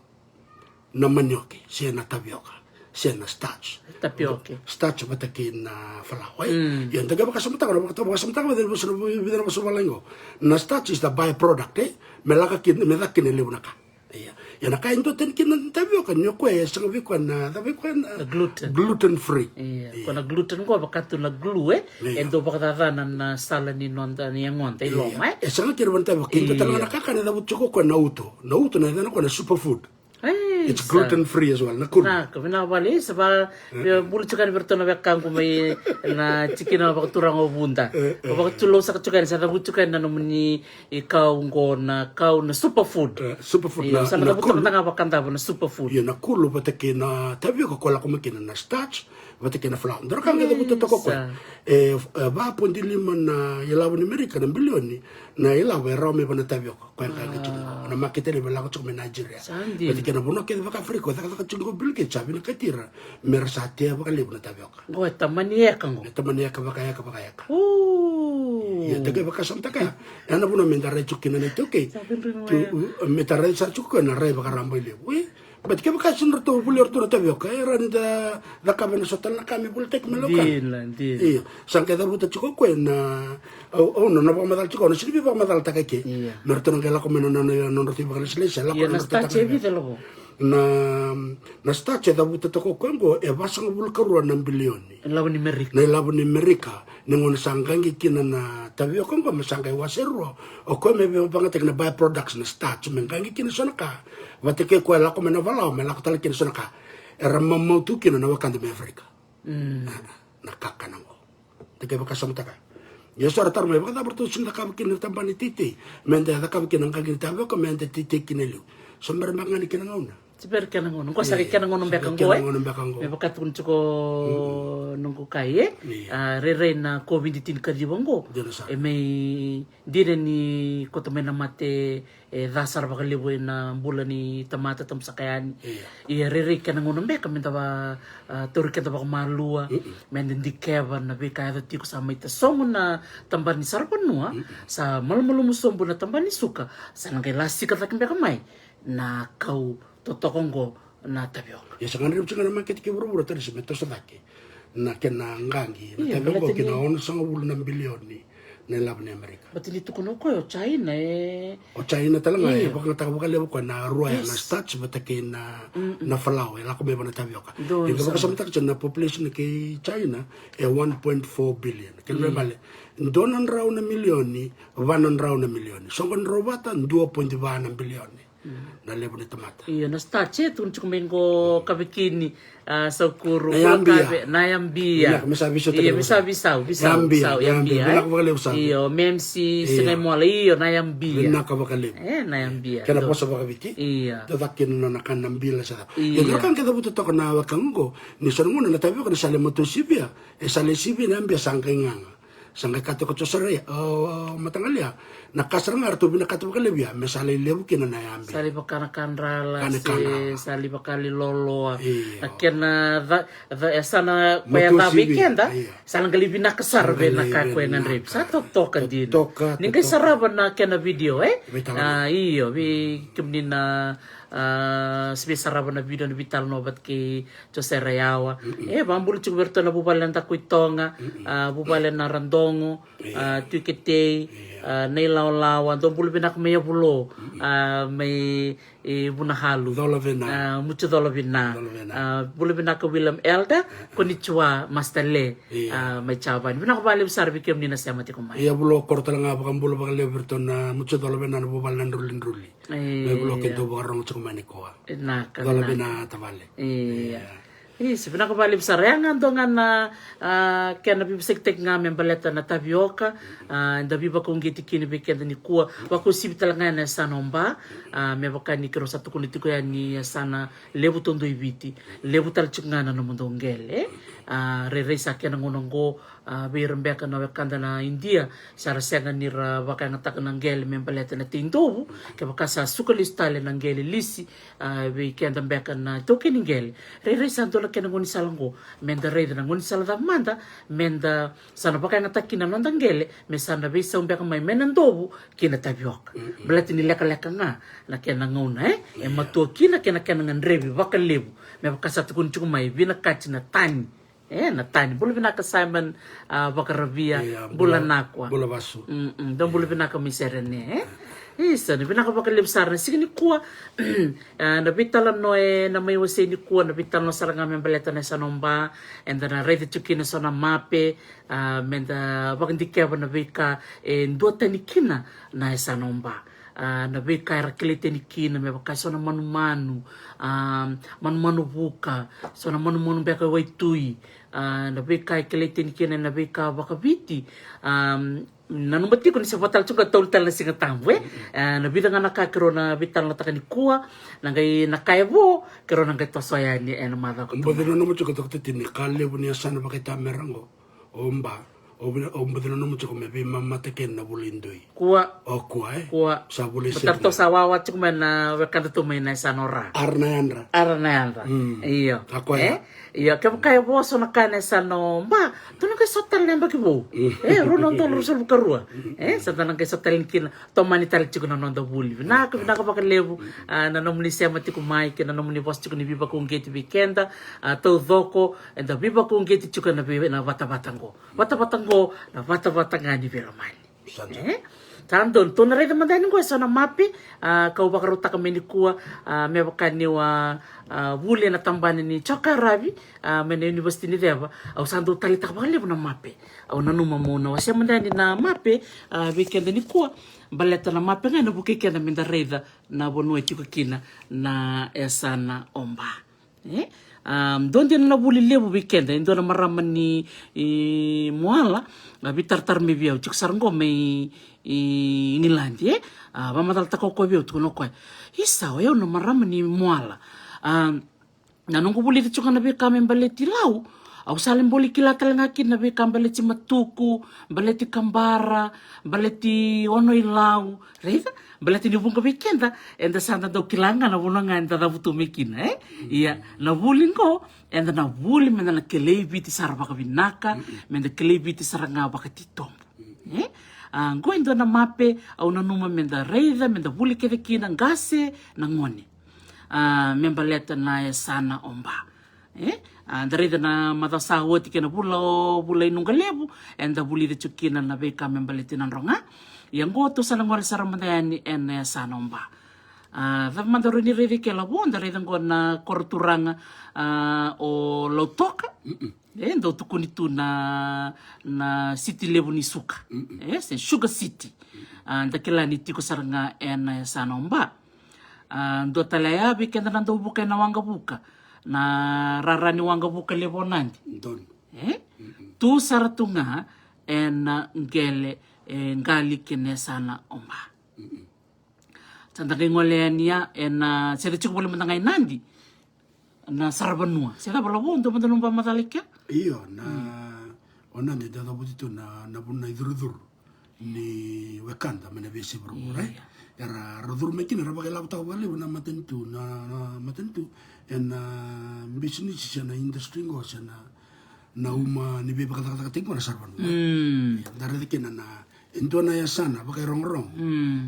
Na manioke, se na tavioka, se na starch. Tapioke. Starch vata kei na falawa, e? Ia, da qai vakasamataka, na vaka-, vakasamataka vata na vosa, na vica na vosa vakavalagi qo. Na starch is the byproduct, e? Me lako kina, me caka kina e levu na ka. Ia. Ia na ka e duatani kina na tavioka, ni o koya e sega vei koya na, cava vei koya na gluten. Gluten free. Ia. Ko na gluten qo vaka tu na glue, e? Ia. E dau vakacacana na sala ni noda, ni yagoda, i loma, e? E sega kina vei na tavioka, e dua tale ga na kakana e cavuta tiko o koya na uto. Na uto na yacana o koya na superfood. It's gluten free as well, na kulu. Na, ka vinaka vale, sa va, e, bula tiko yani vei iratou na wekaqu mai na tikina vakaturaga o Vuda. E, e. Vakatulou saka tiko yani, sa cavuta tiko yani na nomuni kau qo na kau na superfood. E, superfood. Io, na, sa na cavuta tiko ga vakadava na superfood. Io, na kulu vata kei na tavioka ko lako mai kina na starch, vata kei na falawa. Dua na ka qai cavuta toka o koya. E, e, va poidi lima na ilavo ni Merika na bilioni, na ilavo e rawa mai vei na tavioka. Koya e qaqi tiko qo. Na makete levu e lako tiko mai Nigeria. Sa dina. Vata kei na vanua kece vakaAfirika, o cakacaka tiko qo o Bill Gates, sa vinakati ira me ra sa tea vakalevu na tavioka. Qo e tamani eka qo. E tamani eka vakaeka, vakaeka. Ia, da qai vakasamataka ya. Ya na vanua me da rai tiko kina na iTaukei. Sa vidri mai. Me da rai sara tiko na rai vakarabailevu. Oi? But kevaka sega ni ratou volia o ratou na tavioka, e rawa ni da cakava na so tale na ka me volitaki mai laukana. Dina, dina. Io. Sa qai cavuta tiko o koya na, au, au na, na vakamacala tiko, au na sega ni veivakamacalataka eke. Io. Me ratou na qai lako mai na, na, na, na nodratou ivakalesilesi, lako na nodratou starch e vica, Lavo? Na, na starch e cavuta toka o koya qo e vasagavulu ka rua na bilioni. Ilavo ni Merika. Na ilavo ni Merika. Ni gauna sa qaqi kina na tavioka qo me sa qai wase rua, o koya me vakayagataki na byproducts na starch, me qaqi kina so na ka. Vata kei koya e lako mai na falawa, me lako tale kina so na ka. Era mamau tu kina na wekada mai Afrika. Na, na kakana qo. Da qai vakasamataka. Ia so era taro mai, vakacava ratou sega ni cakava kina na tabana ni teitei. Me da cakava kina na qaqi ni tavioka, me da teitei kina e liu. So bera beka ga ni kena gauna. Sa bera kena gauna. Qo sa qai kena gauna beka qo, e? Kena gauna beka qo. Me vaka tukuni tiko noqu kai e. Ia. A, rairai na COVID tinikaciwa oqo. Dina sara. E mai dina ni koto mai na mate e ca sara vakalevu ena bula ni tamata tabu saka yani. Ia. Ia rairai kena gauna beka meda va, a, tauri keda vakamalua, meda dikeva na veika yaco tiko sa mai tasogo na tabana ni saravanua, sa malumalumu sobu na tabana ni suka, sa na qai lasika cake beka mai na kau totoka oqo na tavioka. Ia sa gadrevi tiko ga na makete kei vuravura, Tarisi, me toso cake na kena qaqi na tavioka ki na onosagavulu na bilioni na ilavo ni Amerika. But ni tukuna o koya o China e. O China tale ga e vakayagataka vakalevu koya na rua ya na starch vata kei na, na flour e lako mai vua na tavioka. Donu sara. Eda vakasamataka tiko na population kei China e one point four billion. Kena ibalebale, dua na drau na milioni, va na drau na milioni. Soqo drau vata, dua point va na bilioni na levu ni tamata. Io, na starch e tukuni tiko mai qo, kavekini, a, saukuru, na yabia. Kave, na yabia. Vinaka, me sa visau. Io, me sa visau, visau, yabia, visau, yabia. Vinaka vakalevu sa. Io, M M C, io. Siga i Moala, io, na yabia. Vinaka vakalevu. E, na yabia. Kena vosa vakaviti. Io. Dau caka kina na nona kana bila sa. Io. Io, dau ka qai cavuta toka na weka qo, ni so na gauna na tavioka ni sa lai matua sivia, e sa lai sivia na yabia sa qai gaga. Sa qai kaya tiko o Joseraia, o, o mataqali ya, na ka sara ga eratou vinakata vakalevu ya me sa lai levu kina na yabia. Sa lai vaka na kadrala, kana se kadrala. Sa lai vaka lai loloa. Io. Na kena ca, ca, e sa na koya ca vei keda, io. Sa na qai lai vinaka sara vei na ka koya e gadrevi. Sa totoka dina. Totoka, totoka. Ni qai sarava na kena video, e? Vei tale ga. A, io, vei kemuni na a, se vei sarava na video na veitalanoa vata kei Joseraia. E, vakabula tiko vei iratou na vuvale na Dakuitoga, a, vuvale na Radogo, a, Tuiketei, a, na Ilawalawa, dou bula vinaka mai Yavulo, a, mai, e, Vunahalu. Colovina. A, Mucu Colovina. Colovina. A, bula vinaka William Elder, konnichiwa, Master Le, a, mai Japani. Vinaka vakalevu sara vei kemuni na sema tiko mai. Yavulo, koro tale ga vakabula vakalevu vei iratou na Mucu Colovina na vuvale na Drulidruli. Mai Vulo keitou vakarorogo tiko mai nikua. Vinaka, vinaka. Colovina tavale. Ia. Io. Isa, vinaka vakalevu sara. Ya ga dua ga na, a, kena veivosakitaki ga me baleta na tavioka, a, da veivakauqeti kina vei keda nikua. Vakauasivi tale ga ena yasana o Ba, a, me vaka ni keirau sa tukuna tiko yani, yasana levu taudua i Viti, levu tale tiko ga na nomudou qele. A, rairai sa kena gauna oqo, a, vei ira beka na wekada na Idia, sa ra sega ni ra vakayagataka na qele me baleta na teidovu, kevaka sa suka lesu tale na qele lisi, a, vei keda beka na taukei ni qele. Rairai sa dua na kena gaunisala oqo, meda raica na gaunisala cava mada, meda sa na vakayagataka kina na noda qele, me sa na veisau beka mai, mai na dovu ki na tavioka. Baleta ni lekaleka ga na kena gauna, e? E matua kina kei na kena gadrevi vakalevu, me vaka sa tukuni tiko mai, vinakati na tani. E, na tani. Bula vinaka Simon, a, Vakaravia, ia, bula, bula nakua. Bula vasu. Mm, mm, dou bula vinaka mai Serene, e? Isa, na vinaka vakalevu sara na siga nikua. A, na veitalanoa ena mai wasei nikua, na veitalanoa sara ga me baleta na yasana o Ba, eda na raica tiko kina so na mape, a, meda vakadikeva na veika e duatani kina na yasana o Ba. A, na veika era kilai tani kina me vaka so na manumanu, a, manumanu vuka, so na manumanu beka e waitui, a, na veika e kilai tani kina ena veika vakaviti, a, nanuma tiko ni se vaka tale tiko ga tauli tale na Siga Tabu, e? A, na vica ga na ka keirau na veitalanoataka nikua, na qai na ka e vo, keirau na qai toso yani ena macawa ka tu. Boci nanuma tiko, Dokita Tini, ka levu ni yasana vakaitamera oqo. O Ba, o vina, o boci nanuma tiko me veimamata kina na vula i dui. Kua. O kua, e? Kua. Sa vula i Sepiteba. Sa wawa tiko mai na wekada tu mai na yasana o Ra. Ara na yadra. Ara na yadra. Mm. Io. A koya. E? Io, kevaka e vo so na ka ena yasana o Ba, tou na qai sota tale na yabaki vou. Mm. E, rua na udolu ruasagavulu ka rua. E, sa da na qai sota tale kina. Tomani tale tiko na noda vuli. Vinaka, vinaka vakalevu, a, na nomuni sema tiko mai kei na nomuni vosa tiko ni veivakauqeti vei keda, a, taucoko, eda veivakauqeti tiko na vei, na vatavata qo. Vatavata qo, na vatavata ga ni veilomani. Sa donu. E? Sa donu, tou na raica mada yani qo eso na mape, a, kau vakarautaka mai nikua, a, me vaka niu a, a, vuli ena tabana ni Jokaravi, a, mai na Univesiti ni Ceva, au sa dau taleitaka vakalevu na mape. Au nanuma meu na wasea mada yani na mape, a, vei keda nikua, baleta na mape ga ena vukei keda meda raica na vanua e tiko kina na yasana o Ba. E? A, dua dina na vuli levu vei keda, e dua na marama ni, i, Moala, a, veitaratara mai vei au, tiko sara qo mai, i, Igiladi, e? A, vakamacalataka o koya vei au, tukuna o koya, isa, o yau na marama ni Moala. A, Na noqu vulica tiko ga na veika me baleti Lau, Au sa lai boli kila tale ga kina na veika baleti matuku, baleti kabara, baleti ono i lau, raica, baleti ni vuqa vei keda eda sa da dau kila ga na vanua ga eda cavutu mai kina, e? Ia, na vuli qo, eda na vuli meda na kilai Viti sara vakavinaka, meda kilai Viti sara ga vakatitobu. E? A, qo e dua na mape au nanuma meda raica, meda vuli kece kina, qase na gone. A, me baleta na yasana o Ba. E? A, da raica na macawa sa oti kei na vula o Vula i Nuqalevu, eda vulica tiko kina na veika me baleti Nadroga. Ia qo tou sa na gole sara mada yani ena yasana o Ba. A, cava mada rawa ni raica ke Lavo, da raica qo na koro turaga, a, o Lautoka. E, dau tukuni tu na, na siti levu ni suka. E, se Sugar City. A, da kila ni tiko sara ga ena yasana o Ba. A, dua tale ya vei keda na dau vuka ena waqavuka. Na rara ni waqavuka levu o Nadi. Donu. E? Tu sara tu ga ena qele, e, qali kei na yasana o Ba. Sa da qai gole yani ya ena, se da tiko voli mada ga i Nadi. Na saravanua. Se cava Lavo, dua mada nomu vakamacala i kea? Io, na, o Nadi da cavuti tu na, na vanua i curucuru ni wekada mai na veiyasai vuravura, e? Ia. Era, ra curu mai kina, ra vakailavotaka vakalevu na matanitu, na, na matanitu, ena bisinisi se na industry qo, se na, na uma ni veivakacakacakataki qo na saravanua. Ia, da raica kina na, e dua na yasana vakairogorogo.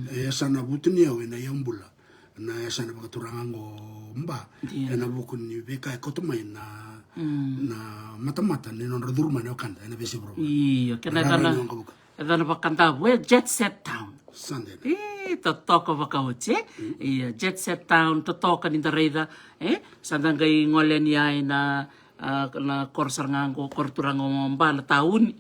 E yasana vutuniyau ena iyaubula. Na yasana vakaturaga qo Ba. Ena vuku ni veika e koto mai na, na matamata ni nodra curu mai na wekada ena veiyasai vuravura. Io, kena yacana, yacana vakadavu, e, Jet Set Town. Sa dina. E, totoka vakaoti, e? Io, Jet Set Town, totoka ni da raica, e? Sa da qai gole yani ya ena, a, na koro sara ga qo, koro turaga o Ba, na tauni.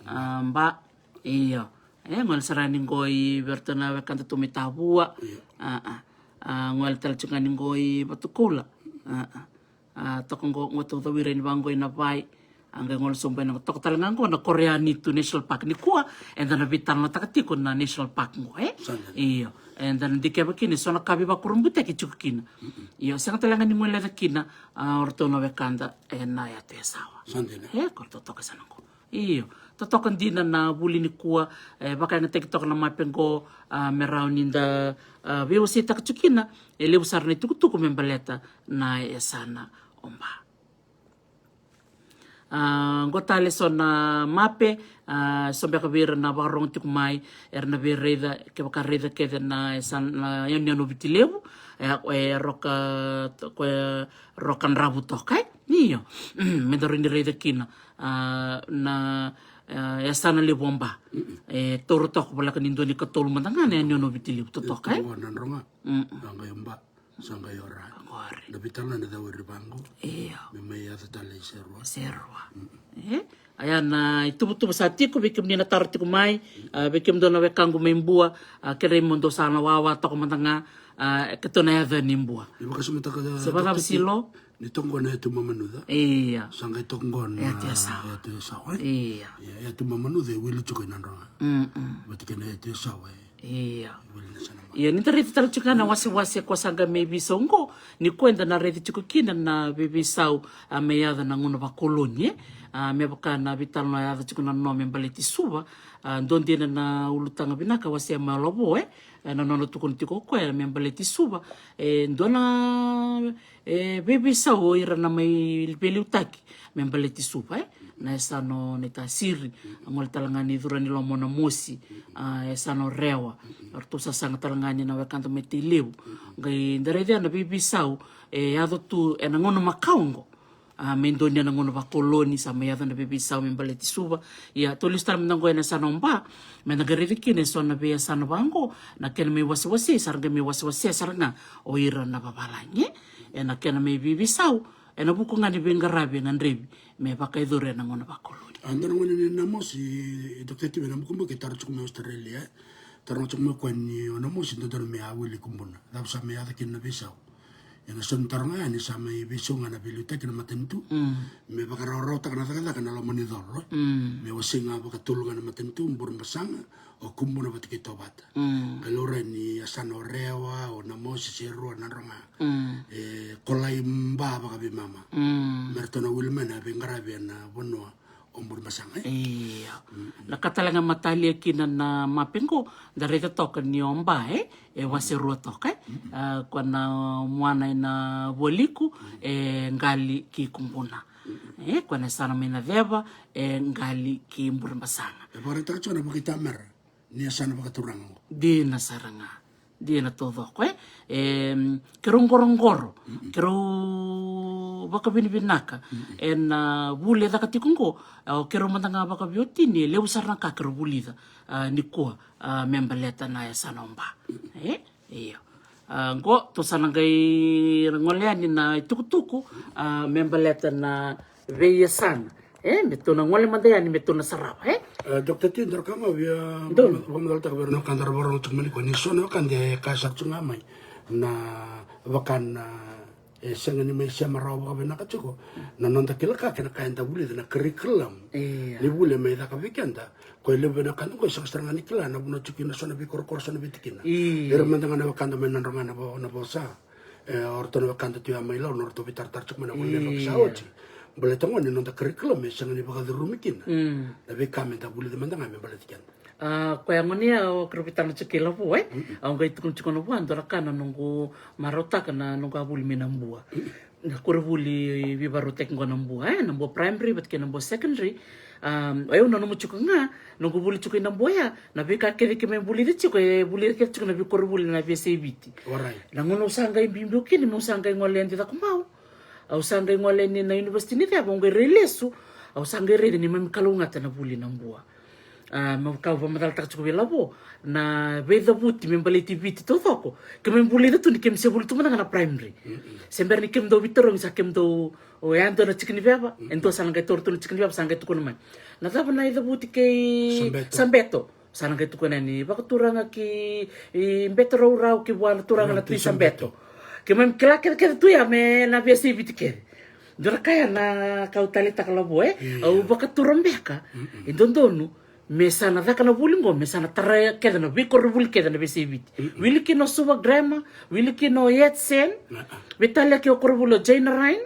A, Ba, io. E, gole sara yani qo i vei iratou na wekada tu mai Tavua. Io. A, a. A, gole tale tiko ga yani qo i Vatukoula. A, a. A, toka qo, qo tou cawira yani vaqo i Navai. A, qai gole sobu yani qo, toka tale ga qo na koro ya ni tu National Park. Nikua, eda na veitalanoataka tiko na National Park qo, e? Sa dina. Io. Eda na dikeva kina eso na ka veivakurabuitaki e tiko kina. Io, sega tale ga ni guileca kina, a, o ratou na wekada ena Yatu Yasawa. Sa dina. E, ko ratou toka e yasana qo. Io, totoka dina na vuli nikua, e, vakayagataki toka na mape qo, a, me rawa ni da, a, veiwaseitaka tiko kina, e levu sara na itukutuku me baleta na yasana o Ba. A, qo tale eso na mape, a, so beka vei ira na vakarorogo tiko mai, era na via raica, kevaka raica kece na yasana, na yanuyanu o Viti Levu, e, e Roka, ko e Roka Dravu toka, e? Io. Me da rawa ni raica kina, a, na, a, yasana levu o Ba. E taura toka voleka ni dua na ikatolu mada ga na yanuyanu o Viti Levu totoka, e? Qo Nadroga. Sa qai o Ba. Sa qai o Ra. Qori. Na veitalanoa ena cawiri vaqo. Io. Me mai yaco tale i Serua. Serua. E? A, ya na ituvatuva sa tiko vei kemuni na taro tiko mai, a, vei kemudou na wekaqu mai Bua, a, kerei mo dou sa na wawa toka mada ga, a, keitou na yaco yani i Bua. Ni vakasamataka, se vakacava Silo? Ni toka qo na Yatu Mamanuca. Ia. Sa qai toka qo na Yatu Yasawa. Yatu Yasawa, e? Ia. Ia, Yatu Mamanuca e wili tiko i Nadroga. Vata kei na Yatu Yasawa, e? Ia. Ia, ni da raica tale tiko ga na wasewase ko sa qai mai veisau qo, nikua eda na raica tiko kina na veiveisau, a, me yaco na gauna vakoloni, e? A, me vaka na veitalanoa yaco tiko na noa me baleti Suva, a, dua dina na ulutaga vinaka wasea mai o Lavo, e? E, na nona tukuna tiko o koya me baleti Suva, e, dua na, e, veiveisau o ira na mai veiliutaki me baleti Suva, e? Na yasana o Naitasiri, a gole tale ga ni cura ni loma o Namosi, a, yasana o Rewa, eratou sasaga tale ga ni na wekada mai Tailevu. Qai da raica na veiveisau e yaco tu ena gauna makawa qo. A, me donuya na gauna vakoloni, sa mai yaco na veiveisau me baleti Suva. Ia, tou lesu tale mada qo ena yasana o Ba, me da qai raica kina eso na veiyasana vaqo, na kena mai wasewase, sa ra qai mai wasewase sara ga o ira na vavalagi. Ena kena mai veiveisau, ena vuku ga ni veiqaravi e gadrevi me vakayacori ena gauna vakoloni. A, dua na gone ni Namosi, e, Doctor Tiva, ena bukubuku e taro tiko mai Australia, e. Taro tiko mai o koya ni o Namosi, dodonu me a wili Kubuna. Cava sa mai yaco kina na veisau. Ena so ni taro ga yani sa mai veisau ga na veiliutaki na matanitu me vakarawarawataka na cakacaka na loma ni colo, e. Me wasei ga vakatolu ga na matanitu, Burebasaga, o Kubuna vata kei Tovata. Ka laurai ni yasana o Rewa, o Namosi, Serua, Nadroga, e Kolaiba vakaveimama, me ratou na wili mai na veiqaravi ena vanua o Burebasaga, e? Io. Na ka tale ga matalia kina na mape qo, da raica toka ni o Ba, e, e wase rua toka, e? A, ko na muana ena Vualiku, e qali ki Kubuna. E, ko na yasana mai Naceva, e qali ki Burebasaga. E vakaraitaka tiko na vakaitamera ni yasana vakaturaga qo. Dina sara ga. Dina taucoko, e. Em, keirau qoroqoro, keirau vakavinavinaka ena vuli e caka tiko qo. O keirau mada ga vakaveiwatini, e levu sara na ka keirau vulica, a, nikua, a, me baleta na yasana o Ba. E, io. A, qo tou sa na qai gole yani na itukutuku, a, me baleta na veiyasana. E, me tou na gole mada yani me tou na sarava, e? E, Doctor T, dua na ka ga via vakamacalataka vei ira na wekada ra vakarorogo tiko mai nikua, ni so na wekada e kaya sara tiko ga mai na vaka na, e, sega ni mai sema rawa vakavinaka tiko na noda kila ka kei na ka eda vulica, na curriculum ni vuli e mai caka vei keda. Ko e levu vei na wekada qo e sega sara ga ni kila na vanua tiko kina so na veikorokoro, so na veitikina. Ira mada ga na wekada mai Nadroga, na vo, na vosa. E, o ratou na wekada tu ya mai Lau, na ratou veitaratara tiko mai na vuli ni yabaki sa oti. Baleta gona ni noda curriculum e sega ni vakacurumi kina na veika me da vulica mada ga me baleti keda. A, koya gona ya o keirau veitana tiko kei Lavo, e? Au qai tukuna tiko na vua, dua na ka na noqu marautaka na noqu a vuli mai Nabua. Na koronivuli veivakarautaki qo Nabua, e? Nabua Primary vata kei Nabua Secondary. A, o yau nanuma tiko ga, noqu vuli tiko i Nabua ya, na veika kece keimami vulica tiko, e vulica kece tiko na veikoronivuli na veiyasai Viti. Warai. Na gauna au sa qai biubiu kina, meu sa qai gole yani Cakomau, au sa qai gole yani na University ni Ceva, au qai rai lesu, au sa qai raica ni mami kalougata na vuli Nabua. A, me vaka au vakamacalataka tiko vei Lavo, na veicavuti me baleti Viti taucoko, keimami vulica tu ni keimami se vuli tu mada ga na Primary. Se bera ni keimami dau veitarogi sa keimami dau O yadua na tiki ni veva, e dua sa na qai taura tu na tiki ni veva, sa qai tukuna mai. Na cava na icavuti kei Sabeto. Sabeto. Sa na qai tukuna ni vakaturaga ki, i, Beto Raurau ki vua na turaga na Tui Sabeto. Sabeto. Keimami kila kece kece tu ya me na veiyasai Viti kece. Dua na ka ya na ka au taleitaka Lavo, e. Au vakatura beka. E dodonu me sa na caka na vuli qo, me sa na tara kece na veikoronivuli kece na veiyasai Viti. Wili kina o Suva Grammar, wili kina o Yatsen, veitalia kei o koronivuli o Jaina Ryan.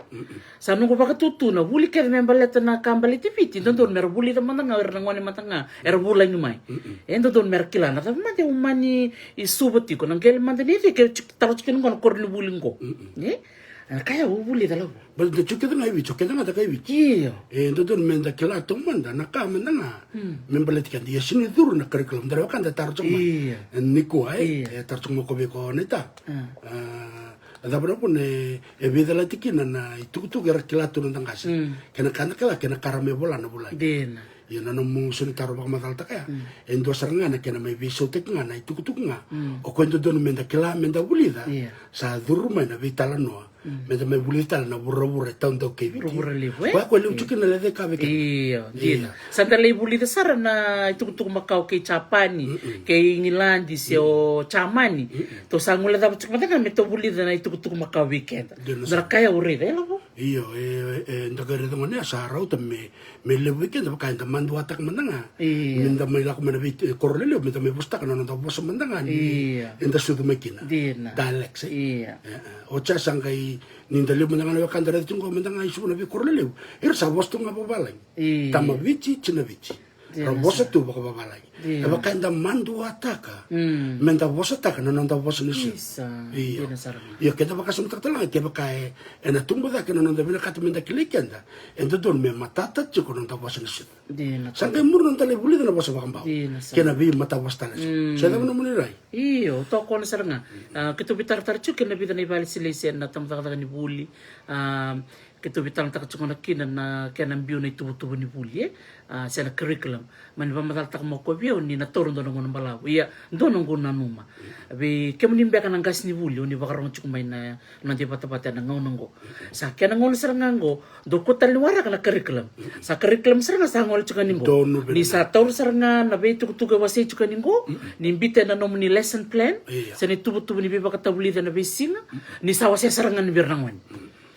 Sa noqu vakatutu na vuli kece me baleta na ka baleti Viti, dodonu me ra vulica mada ga o ira na gone mada ga era vulagi mai. E dodonu me ra kila na cava mada e umani i Suva tiko, na qele mada ni cei, ke tara tiko kina qo na koronivuli qo. E? Na ka ya au vulica Lavo. Baleta da tiko kece ga i Viti, tiko kece ga da kai Viti. Io. E dodonu me da kila tu mada na ka mada ga me baleti keda. Ia sega ni curu na curriculum, da wekada tara tiko mai. Io. E nikua, e, e tara tiko mai ko vei ko Naita. A, cava na vuna e, e veicalati kina na itukutuku era kila tu na noda qase. Kei na ka da kila, kei na ka ra mai vola na vulagi. Dina. Ia na nomu so ni taro vakamacalataka ya. E dua sara ga na kena mai veisautaki ga na itukutuku ga. O koya e dodonu me da kila, me da vulica. Sa curu mai na veitalanoa. Me da mai vulica tale na vuravura e taudau kei Viti. Vuravura levu, e? Koya ko e levu tiko kina na lecaika vei keda. Io, dina. Sa da lai vulica sara na itukutuku makawa kei Japani, kei Igiladi, se o Jamani. Tou sa guilecava tiko mada ga me tou vulica na itukutuku makawa vei keda. Dina sara. Dua na ka ya au raica, e Lavo? Io, e, e, da qai raica gona ya sa rauta me, me levu vei keda vaka eda maduataka mada ga. Io. Me da mai lako mai na vei, e, koro lelevu, me da mai vosataka na noda vosa mada ga ni eda sucu mai kina. Dina. Dialects, e? Io. E, e. O ca sa qai, ni da levu mada ga na wekada raica tiko qo mada ga i Suva na veikoro lelevu. Ira sa vosa tu ga vakavalagi. Io. Tama Viti, tina Viti. Ra vosa tu vakavavalagi. E vaka eda maduataka me da vosataka na noda vosa ni Suva. Isa, dina sara ga. Ia keda vakasamataka tale ga kevaka e, ena tubu cake na noda vinakata me da kilai keda, e dodonu me matata tiko na noda vosa ni Suva. Dina. Sa qai muri na noda lai vulica na vosa vakabau. Dina sara. Kei na veimatavosa tale eso. Sa cava na nomuni rai? Io, tokona sara ga. A, keitou veitaratara tiko kei na vica na ivakalesilesi ena tabacakacaka ni vuli. A, Keitou veitalanoataka tiko na kina na kena biu na ituvatuva ni vuli, e? A, se na curriculum. Mani vakamacalataka mai o koya vei au ni na taura dua na gauna balavu. Ia, dua noqu nanuma. Vei kemuni beka na qasenivuli, o ni vakarorogo tiko mai na noda ivatavata ena gauna oqo. Sa kena gauna sara ga oqo, dou kauta tale ni waraka na curriculum. Sa curriculum sara ga sa gole tiko yani oqo. Ni sa taura sara ga na veitukutuku e wasei tiko yani oqo. Ni biuta ena nomuni lesson plan. Io. Se na ituvatuva ni veivakatavulici ena veisiga. Ni sa wasea sara ga ni vei ira na gone.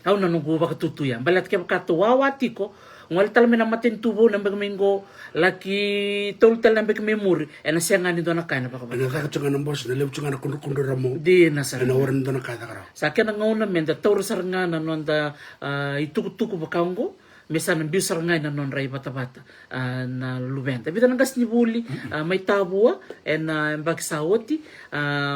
Au na noqu vakatutu ya. Baleta kevaka tou wawa tiko, gole tale mai na matanitu vou na beka mai qo, laki tolu tale na beka mai muri, ena sega ni dua na ka ena vakavata. Ena caka tiko ga na bose, na levu tiko ga na kudrukudru e ramau. Dina sara ga. Ena warai ni dua na ka e caka rawa. Sa kena gauna meda taura sara ga na noda, a, itukutuku vaka oqo, me sa na biu sara ga ena nodra ivatavata. A, na luveda. Vica na qasenivuli, a, mai Tavua, ena yabaki sa oti, a,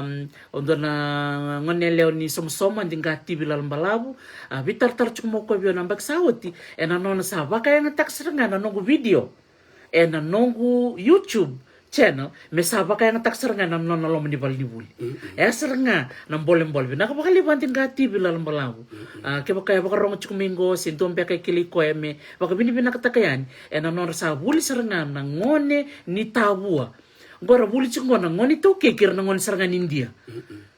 o dua na gone yalewa ni Somasoma, Diqativi Lalobalavu, a, veitaratara tiko mai o koya vei au na yabaki sa oti, ena nona sa vakayagataka sara ga na noqu video, ena noqu YouTube channel, me sa vakayagataka sara ga na nona loma ni valenivuli. E sara ga na bolebole. Vinaka vakalevu a Diqativi Lalobalavu. A, kevaka e vakarorogo tiko mai qo, se dua beka e kilai koya me vakavinavinakataka yani, ena nodra sa vuli sara ga na gone ni Tavua. Qo ra vuli tiko qo na gone iTaukei kei ira na gone sara ga ni Idia.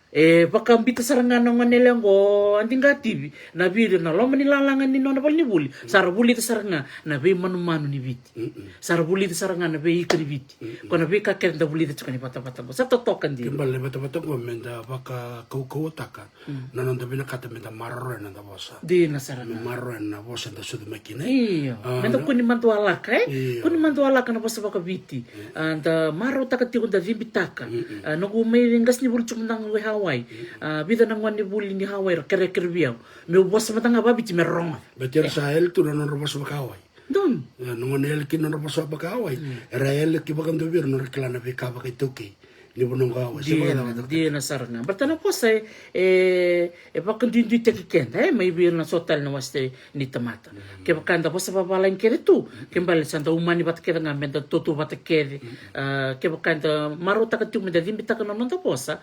E vakabita sara ga na gone yalewa qo a Diqativi, na video na loma ni lalaga ni nona valenivuli. Sa ra vulica sara ga na veimanumanu ni Viti. Sa ra vulica sara ga na veika ni Viti. Ko na veika kece da vulica tiko ni vatavata qo. Sa totoka dina. Ke bale na vatavata qo meda vakakaukauwataka na noda vinakata meda maroroya na noda vosa. Dina sara ga. Me maroroya na vosa eda sucu mai kina. Io. A, meda kua ni madualaka, e? Io. Kua ni madualaka na vosa vakaviti. A, da marautaka tiko, da cibitaka. A, noqu mai qasenivuli tiko mada ga qo i Hawaii. A, vica na gone ni vuli ni Hawaii ra kerekere vei au. Meu vosa mada ga vakaviti me rogoca. Baleta era sa yali tu na nodra vosa vaka-Hawaii. Donu. E, na gone yali kina nodra vosa vaka-Hawaii. Era yali ki vakadua vei ira nodra kila na veika vakaitaukei. Ni vanua qo Hawaii. Se vakacava? Dina sara ga. Baleta na vosa e, e, e vakaduiduitaki keda, e, mai vei ira na so tale na wase ni tamata. Kevaka da vosa vavalagi kece tu, ke bale sa da umani vata kece ga meda tautauvata kece. A, kevaka eda marautaka tiko meda cibitaka na noda vosa,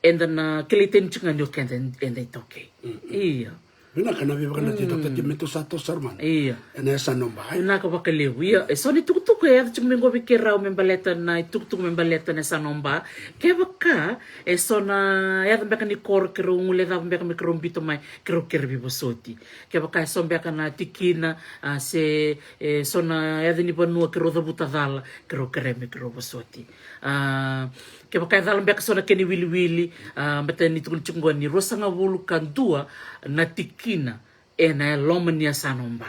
eda na kilai tani tiko ga ni o keda eda iTaukei. Io. Vinaka na veivakananati, Doctor T, me tou sa toso sara mada. Io. Ena yasana o Ba, e? Vinaka vakalevu. Io, e so na itukutuku e yaco tiko mai qo vei keirau me baleta na itukutuku me baleta na yasana o Ba. Kevaka e so na yaca beka ni koro keirau guilecava beka me keirau biuta mai, keirau kere veivosoti. Kevaka e so beka na tikina, a, se e so na yaca ni vanua keirau cavuta cala, keirau kere me keirau vosoti. A, kevaka e cala beka so na kena iwiliwili, a, baleta ni tukuni tiko qo ni ruasagavulu ka dua na tikina ena loma ni yasana o Ba.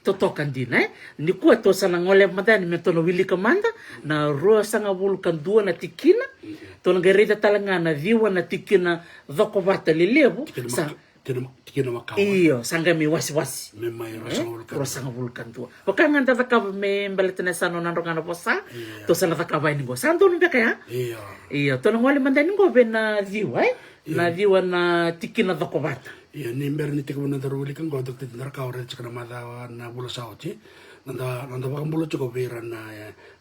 Totoka dina, e? Nikua tou sa na gole mada yani me tou na wilika mada na ruasagavulu ka dua na tikina. Tou na qai raica tale ga na ciwa na tikina cokovata lelevu. Tikina sa maka-, tikina ma-, tikina makawa. Io, sa qai mai wasewase. Me mai, e? Ruasagavulu ka dua. Ruasagavulu ka dua. Vaka ga da cakava me baleta na yasana o Nadroga na Vosa. Io. Tou sa na cakava yani qo. Sa donu beka ya? Io. Io, tou na gole mada yani qo vei na ciwa, e? Io. Na ciwa na tikina cokovata. Io, ni bera ni tekivu na nodaru wilika qo, Doctor T, da ra ka au raica tiko na macawa na vula sa oti. Na noda, na noda vakabula tiko vei ira na,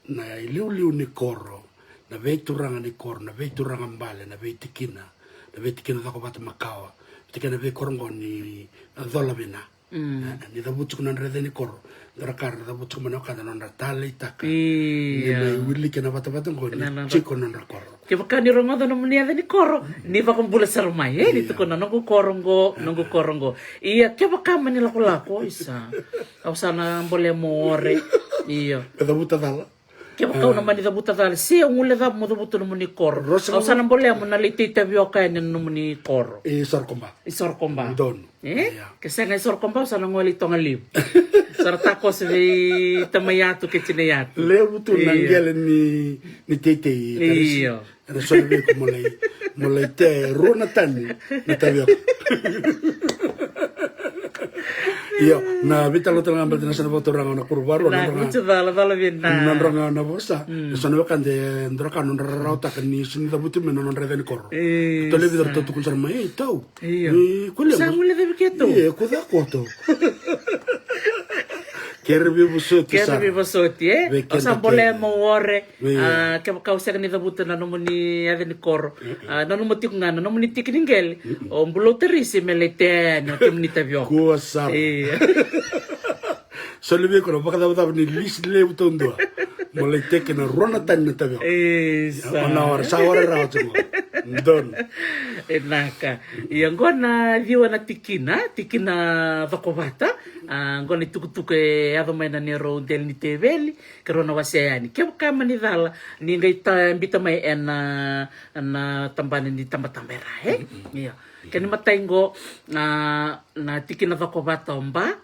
na iliuliu ni koro, na veituraga ni koro, na veituraga bale, na veitikina, na veitikina cokovata makawa. Veitikina veikoro qo ni cola vina. Mm. E, ni cavuti tiko na nodra yaca ni koro. Da ra ka ra cavuti tiko mai na wekada na nodra taleitaka. Io. Ni mai wiliki na vatavata qo ni tiko na nodra koro. Kevaka ni rogoca nomuni yaca ni koro, ni vakabula sara mai, e, ni tukuna noqu koro qo, noqu koro qo. Ia kevaka mani lakolako, isa. Au sa na bolea mo ore. Io. Me cavuta cala. Kevaka au na mani cavuta cala, se au guilecava mo cavuta nomuni koro. Au sa na bolea mo na lai tei tavioka yani na nomuni koro. I Sorokoba. I Sorokoba. Donu. E? Io. Ke sega i Sorokoba, au sa na gole i Togalevu. Sa ra takoso vei tamai yatu kei tinai yatu. Levu tu na qele ni, ni teitei. Io. Era soli vei iko mo lai, mo lai te rua na tani na tavioka. Io, na veitalanoa tale ga baleta na yasana vakaturaga na koro varua, na Nadroga, Nadroga na Vosa. Mm. E so na wekada e dua ra ka nodra rarawataka ni sega ni cavuti mai na nodra yaca ni koro. E, tale vei ira, sa, tou tukuna sara mai, e, tau. Io. E, ko levu. Sa guilecavi keitou. Io, ko ca koto. Kere veivosoti Kere sara. Veivosoti, e? Vei O sa keda bolea kece. Maore. Io. A, kevaka o sega ni cavuta na nomuni yaca ni koro. A, nanuma tiko ga na nomuni tiki ni qele. O Blue Tarisi me lai teni o kemuni tavioka. Kua sara. Io. Soli vei iko na vakacavacava ni lisi levu taudua. Mo lai teki na rua na tani na tavioka. Isa. Ona ora, sa ora rawa tiko. Donu. E naka. Ia, qo na ciwa na tikina, tikina cokovata. A, qo na itukutuku e yaco mai na neirau deli ni teveli, keirau na wasea yani. Kevaka mani cala, ni qai ta, bita mai ena, na tabana ni tabataba era, e? Ia. Kena imatai qo, a, na tikina cokovata o Ba,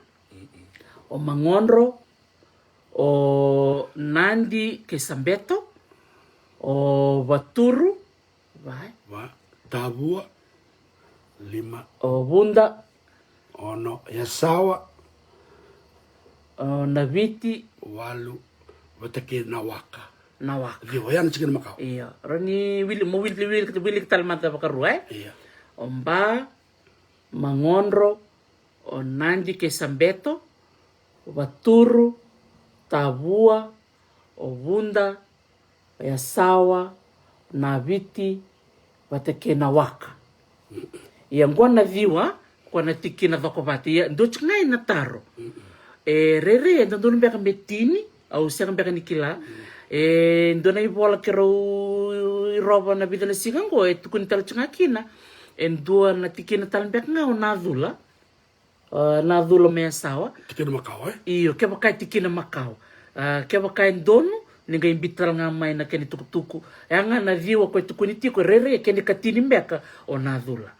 o Magodro, o Nadi kei Sabeto, o Vaturu, va, e? Va, Tavua, lima, O Vuda, ono, Yasawa, o Naviti, walu, vata kei Nawaka. Nawaka. Ciwa, ya na tikina makawa. Io, rau ni wili, mo wili, wili, wili tale mada vakarua, e? Ia. O Ba, Magodro, o Nadi kei Sabeto, Vaturu, Tavua, o Vuda, o Yasawa, o Naviti, vata kei Nawaka. Ia, qo na ciwa, qo na tikina cokovata. Ia, dua tiko ga na taro. E rairai, e dodonu beka me tini, au sega beka ni kila. E dua na ivola keirau irova na vica na siga qo, e tukuni tale tiko ga kina. E dua na tikina tale beka ga o Nacula. A, Nacula mai Yasawa. Tikina makawa, e? Io, kevaka e tikina makawa. A, kevaka e donu, ni qai bita tale ga mai na kena itukutuku. Ya ga na ciwa ko e tukuni tiko, e rairai, e kena ikatini beka o Nacula.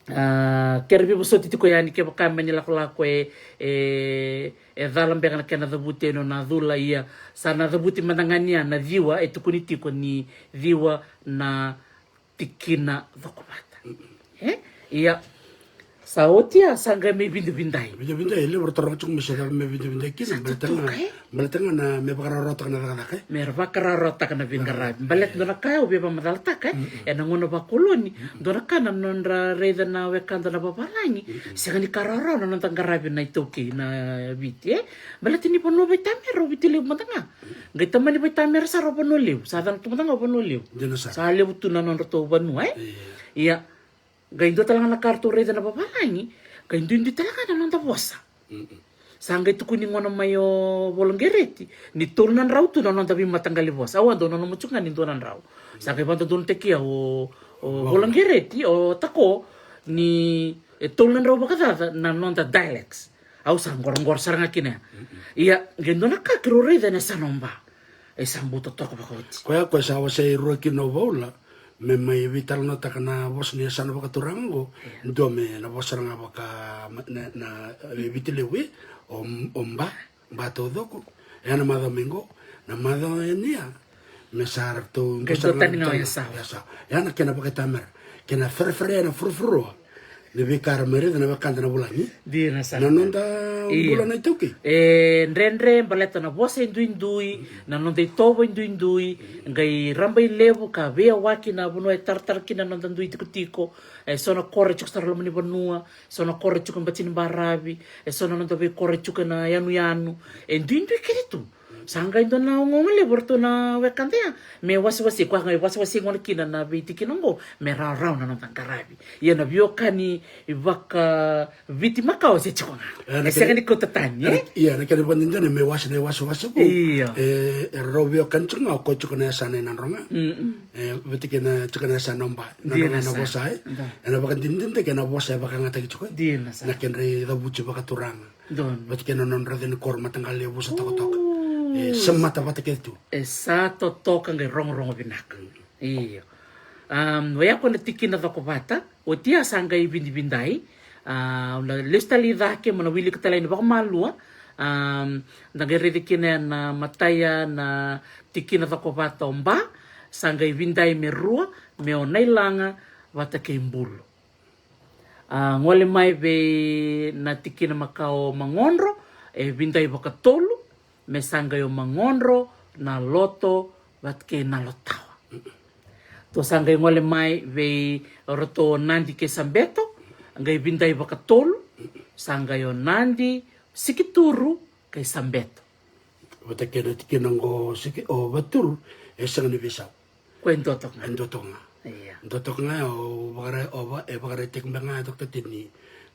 A, kere veivosoti tiko yani kevaka mani lakolako e, e, e cala beka na kena cavuti ena o Nacula, ia. Sa na cavuti mada ga ni ya na ciwa, e tukuni tiko ni ciwa na tikina cokovata. E? Ia. Sa oti ya, sa qai mai vidavidai. Vidavidai, e levu ratou rawa tiko me se cava me vidavidai kina. Sa totoka, e? Baleta ga na me vakarawarawataka na cakacaka, e? Me ra vakarawarawataka na veiqaravi. Baleta dua na ka au via vakamacalataka, e? Ena gauna vakoloni, dua na ka na nodra raica na wekada na vavalagi. Sega ni ka rawarawa na noda qaravi na iTaukei, na Viti, e? Baleta ni vanua vaitamera o Viti Levu mada ga. Qai tamani vaitamera sara o Vanua Levu. Sa cana tu mada ga o Vanua Levu. Dina sara. Sa levu tu na nodratou vanua, e? Ia. Qai dua tale ga na ka ratou raica na vavalagi, qai duidui tale ga na noda vosa. Sa qai tukuni gona mai o Vola Qereti ni tolu na drau tu na noda veimataqali vosa. Au a dau nanuma tiko ga ni dua na drau. Sa qai vakadodonutaki au o, o Vola Qereti, o Tako, ni e tolu na drau vakacaca na noda dialects. Au sa qoroqoro sara ga kina ya. Ia, qai dua na ka keirau raica ena yasana o Ba. E sa bau totoka vakaoti. Koya, koya sa wasea e rua kina o Vaula me mai veitalanoataka na vosa ni yasana vakaturaga qo. Dua me na vosa sara ga vaka na, na, e, Viti Levu, e, o, o Ba, Ba taucoko. E na macawa mai qo, na macawa yani ya. Me sa ratou qai dua tani ga o Yasawa. Yasawa. Ya na kena vakaitamera, kena ferefere, ya na furufuruwa. Ni veika era mai raica na wekada na vulagi. Dina sara. Na noda bula na iTaukei. E dredre baleta na vosa e duidui, na noda itovo e duidui, qai rabailevu ka veiyawaki na vanua e taratara kina na noda dui tikotiko. E so na koro e tiko sara loma ni vanua, so na koro e tiko e bati ni baravi, e so na noda veikoro e tiko ena yanuyanu. E duidui kece tu. Sa qai dua na ogaoga levu o ratou na wekada ya me wasewase, koya qai wasewase gona kina na veitikina oqo me rawarawa na noda qaravi. Ia na veiwekani vakaviti makawa se tiko ga. E sega ni kauta tani, e? Ia, na kena vakadinadina me wase na iwasewase vou. Io. E, e rau veiwekani tiko ga o koya tiko na yasana e Nadroga. E vata kei na tiko na yasana o Ba. Nadroga na vosa, e? E na vakadinadinataki na vosa e vakayagataki tiko, e? Dina sara. Na kedra icavuti vakaturaga. Donu. Vata kei na nodra cena ni koro, mataqali yavusa tokatoka. E sa mata vata kece tu. E sa totoka qai rogorogo vinaka. Io. Am, oya ko na tikina cokovata, oti ya sa qai vidavidai. A, au na lesu tale i cake mo na wilika tale yani vakamalua. Am, da qai raica kina na imatai ya na tikina cokovata o Ba, sa qai vidai me rua, me o Nailaga vata kei Bulu. A, gole mai vei na tikina makawa o Magodro, e vidai vakatolu, me sa qai o Magodro, Naloto, vata kei Nalotawa. Tou sa qai gole mai vei ratou o Nadi kei Sabeto, qai vidai vakatolu, sa qai o Nadi, Sikituru, Kai Sabeto. Vata kei na tikina qo siki o Vaturu, e sega ni veisau. Ko e dua toka ga. E dua toka ga. Ia. Dua toka ga, o vakara, o va, e vakaraitaki beka ga e Doctor Tini,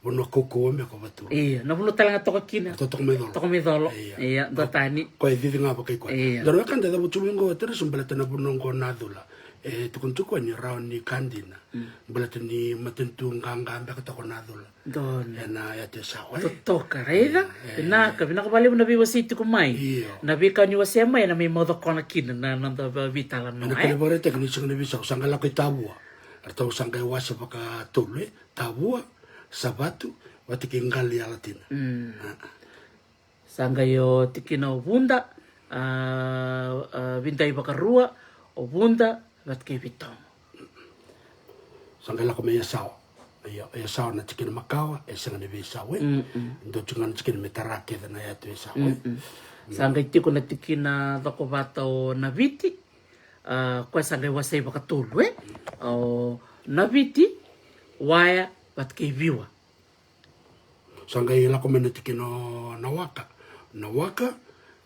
vanua kaukauwa beka o Vaturu. Ia, na vanua tale ga toka kina. Toka mai colo. Toka mai colo. Ia. Ia, dua tani. Ko e cici ga vakai koya. Ia. Dua na wekada e cavuti mai qo, Tereso, baleta na vanua qo Nacula. E tukuni tiko ni rawa ni ka dina. Mm. Baleta ni matanitu qaqa beka toka o Nacula. Donu. Ena yatu e Sawa, e? Totoka, raica? Ia, ia, vinaka, ia. Vinaka vakalevu na veiwasei tiko mai. Io. Na veika ni wasea mai, ena mai mauca kona kina na, na noda veitalanoa, e? Ena kena vakaraitaki ni sega ni veisau, sa qai lako i Tavua. Ratou sa qai wase vakatolu, e? Tavua, Savatu, vata kei Qalialatina. Mm. A, a. Sa qai o tikina o Vuda, a, a, Vidai Vakarua, o Vuda, vata kei Vitogo. Sa qai lako mai Yasawa. Io, Yasawa na tikina makawa, e sega ni veisau, e. Mm, mm. Dua tiko ga na tikina me tara kece na yatu e Yasawa, e. Mm, mm. Sa qai tiko na tikina cokovata o Naviti, a, koya sa qai wasei vakatolu, e. O Naviti, Waya, vata kei Viwa. Sa qai lako mai na tikina o Nawaka. Nawaka,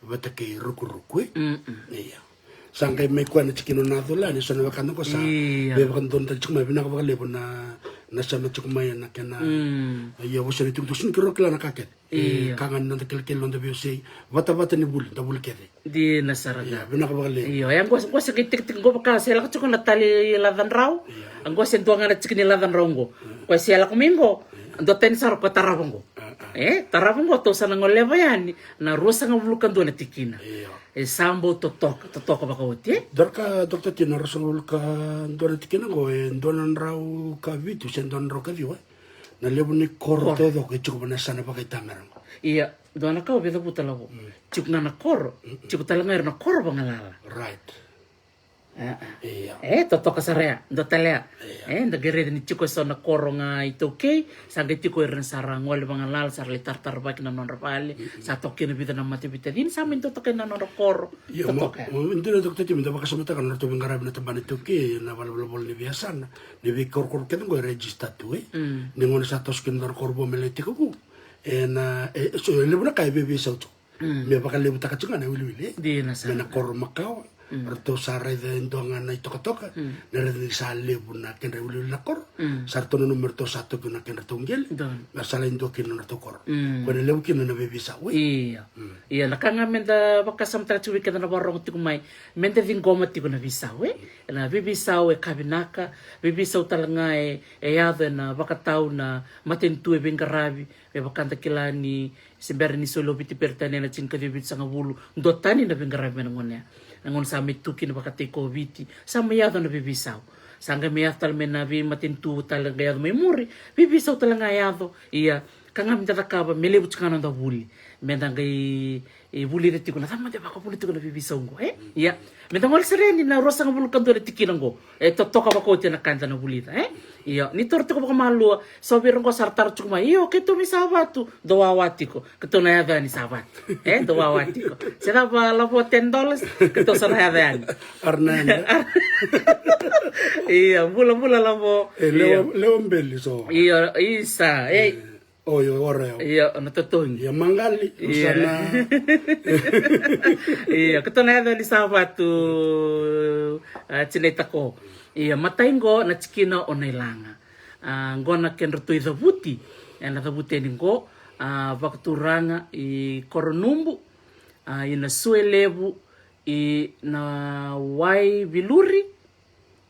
vata kei Rukuruku, e? Mm, mm. Ia. Sa qai mai koya na tikina o Nacula, ni so na wekada qo sa. Ia. Veivakadodonutaki tiko mai, vinaka vakalevu na, na sema tiko mai ena kena. Mm. Ia, vosa ni tukutuku, sega ni keirau kila na ka kece. Ia. E, ka ga ni noda kelekele, noda veiwasei. Vatavata ni vuli, da vuli kece. Dina sara ga. Ia, vinaka vakalevu. Io, e qo, qo se qai tikitiki qo vaka se lako tiko na tali Lacadrau. Ia. Qo se dua ga na tiki ni Lacadrau qo. Ia. Ko se lako mai qo, ia, dua tani sara ko tarava qo. A, a. E, tarava qo, tou sa na goleva yani na ruasagavulu ka dua na tikina. Io. E sa bau totoka, totoka vakaoti, e? Dua na ka, Doctor Tini, na ruasagavulu ka dua na tikina qo, e dua na drau ka vitu se dua na drau ka ciwa, e? Na levu ni koro, koro taucoko e tiko ena yasana vakaitamera qo. Ia, dua na ka au via cavuta, Lavo. Mm. Tiko ga na koro, mm-mm, tiko tale ga era na koro vagalala. Right. A, a. Ia. E, totoka sara ya, dua tale ya. Ia. E, da qai raica ni tiko eso na koro ga iTaukei, sa qai tiko ira na sa ra gole vagalala, sa ra lai tarataravaki na nodra vale, mm-mm, sa toka kina vica na mate veitacini, sa mai dua toka na nodra koro. Ia, totoka ya. Mo, mo, dina, Doctor Tini, da vakasamataka na nodratou veiqaravi na tabana iTaukei, na valenivolavola ni veiyasana. Ni veikorokoro kece qo e register tu, e? Mm. Ni gauna sa toso kina na koro vou me lai tekivu. E na, e, so, e levu na ka e veiveisau tu. Mm. Me vakalevutaka tiko ga na iwiliwili, e? Dina sara. Me na koro makawa. Mm. Ratou sa raica e dua ga na itokatoka. Mm. Na raica ni sa levu na kedra iwiliwili na koro. Mm. Sa ratou nanuma me ratou sa toki na kedratou qele. Donu. Me ra sa lai dua kina na nodratou koro. Mm. Ko na levu kina na veiveisau, e? Ia. Mm. Ia, na ka ga me da vakasamataka tiko vei keda na vakarorogo tiko mai. Me da ciqoma tiko na veisau, e? Na veiveisau e ka vinaka, veiveisau tale ga e, e yaco ena vakatau na matanitu e veiqaravi, me vaka da kila ni se bera ni soli o Viti Peritania ena tinikaciwa vitusagavulu, dua tani na veiqaravi mai na gauna ya. Na gauna sa mai tu kina vakataki koya o Viti, sa mai yaco na veiveisau. Sa qai mai yaco tale mai na veimatanitu tale qai yaco mai muri, veiveisau tale ga e yaco, ia, ka ga me da cakava, me levu tiko ga na noda vuli. Me da qai e vulica tiko na cava mada e vakavuna tiko na veiveisau qo, e? Ia. Me da gole sara yani na ruasagavulu ka dua na tikina qo. E totoka vakaoti na ka eda na vulica, e? Io, ni toro tiko vakamalua, so vei ira qo sa ra taro tiko mai. Io, keitou mai Savatu, dou wawa tiko. Keitou na yaco yani Savatu. E, dou wawa tiko. Se cava, Lavo, ten dollars, keitou sa na yaco yani. Arnana. Io, bula, bula, Lavo. E, lewa, io, lewa beli so. Io, isa, e. E. Oi, oi, ora ya. Ia, na totogi. Ia, maqali, ia, sana. Ia, keitou na yaco yani Savatu, a, Tinai Tako. Ia, matai qo na tikina o Nailaga. A, qo na kedratou icavuti, e na cavuti yani qo, a, vakaturaga i Koronubu, a, i Nasuelevu, i Nawaiviluri,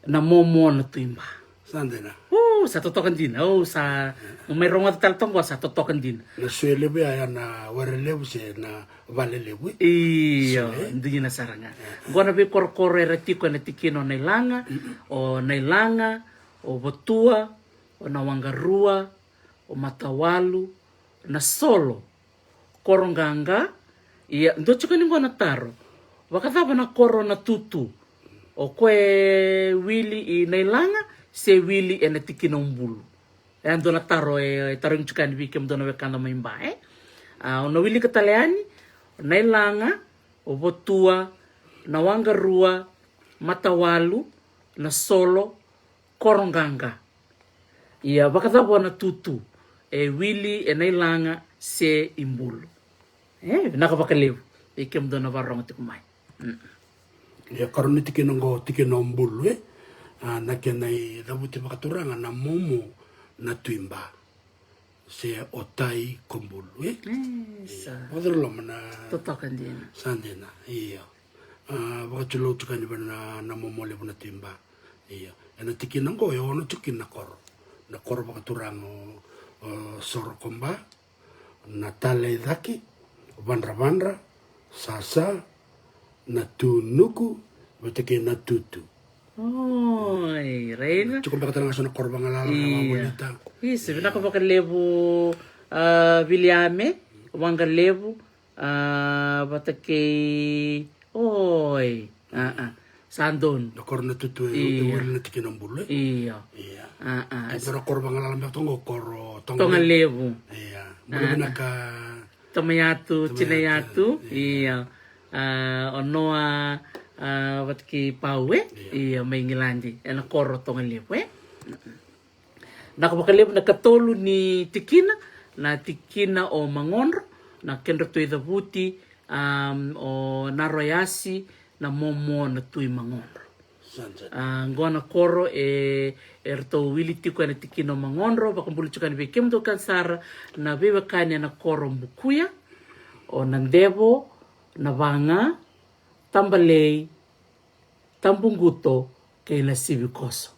na momo na Tui Ba. Sa dina. O, sa totoka dina. O, sa, o mai rogoca tale toka qo, sa totoka dina. Nasuelevu ya, ya na were levu se na vale levu, e? Io, dina sara ga. Qo na veikorokoro era tiko ena tikina o Nailaga, o Nailaga, o Votua, o Nawaqarua, o Matawalu, Nasolo, Koroqaqa. Ia, dua tiko ni qo na taro. Vakacava na koro o Natutu? O koya e wili i Nailaga se wili ena tikina o Bulu? E dua na taro e, e tarogi tiko yani vei kemudou na wekada mai Ba, e? A, o na wilika tale yani, o Nailaga, o Votua, Nawaqarua, Matawalu, Nasolo, Koroqaqa. Ia, vakacava o Natutu? E wili e Nailaga se i Bulu? E vinaka vakalevu vei kemudou na vakarorogo tiko mai. Mm. Ia, karua ni tikina oqo, tikina o bulu, e? A, na kena icavuti vakaturaga na momo na Tui Ba, se o Tai ko Bulu, e? E, sa. Ia, vakacuru loma na totoka dina. Sa dina, io. A, vakatulou tiko yani vei na, na momo levu na Tui Ba. Io. Ena tikina oqo e ono tiko kina na koro. Na koro vakaturaga o, o Sorokoba, na Taleicake, Vadravadra, Sasa, na Tunuku, vata kei na Tutu. Oi, raica. Tiko beka tale ga so na koro vagalala na, io, vavolita. Isa, io, vinaka vakalevu, a, Viliame Waqalevu, a, vata kei, oi, a, a, sa donu. Na koro na Tutu e, io, e wili na tikina o bulu, e? Io. Ia. A, a. E dua na koro vagalala beka toka oqo, koro Toga, Toga Levu. Levu. Ia. Bula, a, vinaka. Tamayatu, Tamayatu, Tinayatu, ia. Ia. A, o Noa, a, vata kei Pau, e? Ia. Ia, mai Igiladi. Ena koro Toga Levu, e? Vinaka vakalevu. Na katolu ni tikina, na tikina o Magodro, na kedratou icavuti, am, o Naroyasi, na momo na Tui Magodro. Sa dina. A, qo na koro e, eratou wili tiko ena tikina o Magodro, vakabula tiko yani vei kemudou kece sara na veiwekani ena koro o Bukuya, o Nadevo, Navaga, Tabalei, Tabuquto, kei Nasivikoso.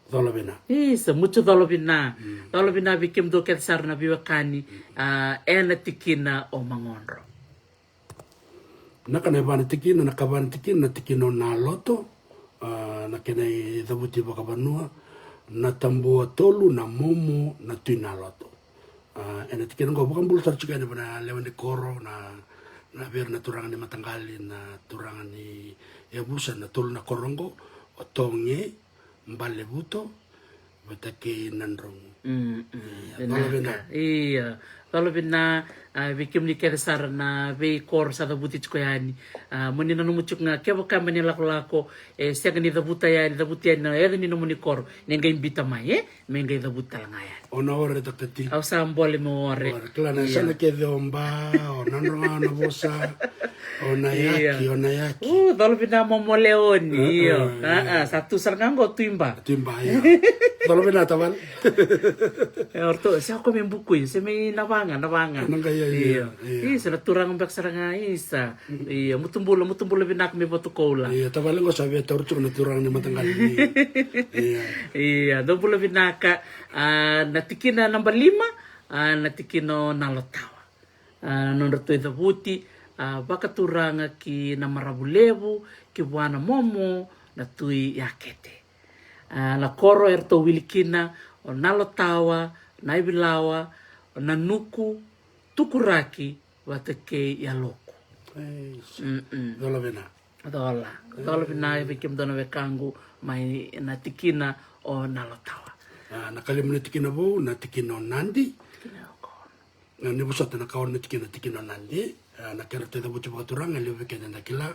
Colovina. Isa, mucu colovina. Mm. Colovina vei kemudou kece sara na veiwekani, mm, a, ena tikina o Magodro. Na ka na va na tikina, na ka va na tikina, na tikina o Naloto, a, na kena icavuti vakavanua, na Tabua Tolu, na momo na Tui Naloto. A, ena tikina oqo, vakabula sara tiko yani vei na lewe ni koro, na, na vei ira na turaga ni mataqali, na turaga ni yavusa, na tolu na koro oqo, o Toge, Balevuto, vata kei Nadromu. Mm, mm. Ia, vinaka. Colovina. Ia, colovina, a, vei kemuni kece sara na veikoro sa cavuti tiko yani. A, mo ni nanuma tiko ga, kevaka me ni lakolako, e sega ni cavuta yani, cavuti yani na yaca ni nomuni koro, ni qai biuta mai, e? Me qai cavuta tale ga yani. O na ore, Doctor T? Au sa bole meu ore. Ore, kila na, ia, yasana kece o Ba, o Nadroga, o Navosa, o Nayaki, ia, o Nayaki. U, colovina momo leoni, a, io. A, a, a, sa tu sara ga qo Tui Ba. Tui Ba, ia. Colovina tavale. E, o ratou, se o koya mai Bukuya, se mai Navaga, Navaga. Navaga, ia, ia, io, ia. Isa, na turaga beka sara ga, isa. Ia, mutu bula, mutu bula vinaka mai Vatukoula. Ia, tavale qo sa via taura tiko na turaga ni mataqali. Ia. Ia, dou bula vinaka. A, na tikina naba lima, a, na tikina o Nalotawa. A, na nodratou icavuti, a, vakaturaga ki Namaravulevu, ki vua na momo na Tui Yakete. A, na koro eratou wili kina, o Nalotawa, Naivilawa, o Nanuku, Tukuraki, vata kei Yaloku. Ei, mm-mm, colovina. Cola. Colovina vei kemudou na wekaqu mai na tikina o Nalotawa. A, na kalima ni tikina vou, na tikina o Nadi. Tikina o Ko. Na, ni vosota, na ka ono na tikina, tikina o Nadi. A, na kedratou icavuti vakaturaga, e levu vei keda eda kila,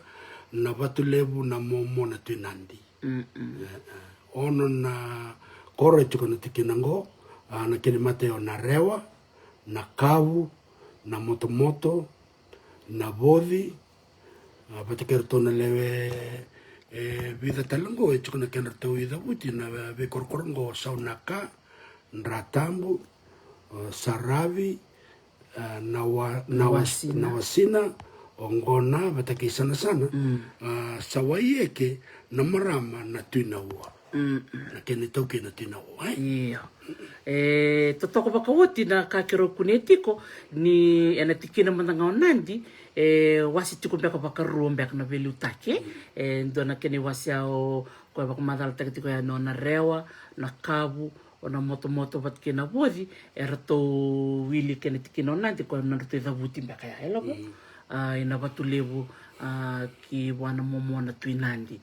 na Vatulevu, na momo na Tui Nadi. Mm-mm. E, e, ono na koro e tiko na tikina oqo, a, na kena imatai o Narewa, Nakavu, Namotomoto, Navoci, a, vata kei ratou na lewe, e, vica tale oqo e tiko na kedratou icavuti na veikorokoro oqo, Saunaka, Dratabu, o Saravi, a, Nawa-, Nawas-, Nawasina. Nawasina, o Qona, vata kei Sanasana, mm, a, Sawaieke, Namarama, na Tui Naua. Mm, mm. Na kena itaukei na Tui Naua, e? Io. E, totoka vakaoti na ka keirau kunea tiko, ni ena tikina mada ga o Nadi, e wasi tiko beka vakarua beka na veiliutaki, e? Mm. E dua na kena iwasi ya o koya vakamacalataki tiko ya, o Narewa, Nakavu, o Namotomoto vata kei Navoci, eratou wili kei na tikina o Nadi, koya na nodratou icavuti beka ya, e lako? Mm. A, i Navatulevu, a, ki vua na momo na Tui Nadi.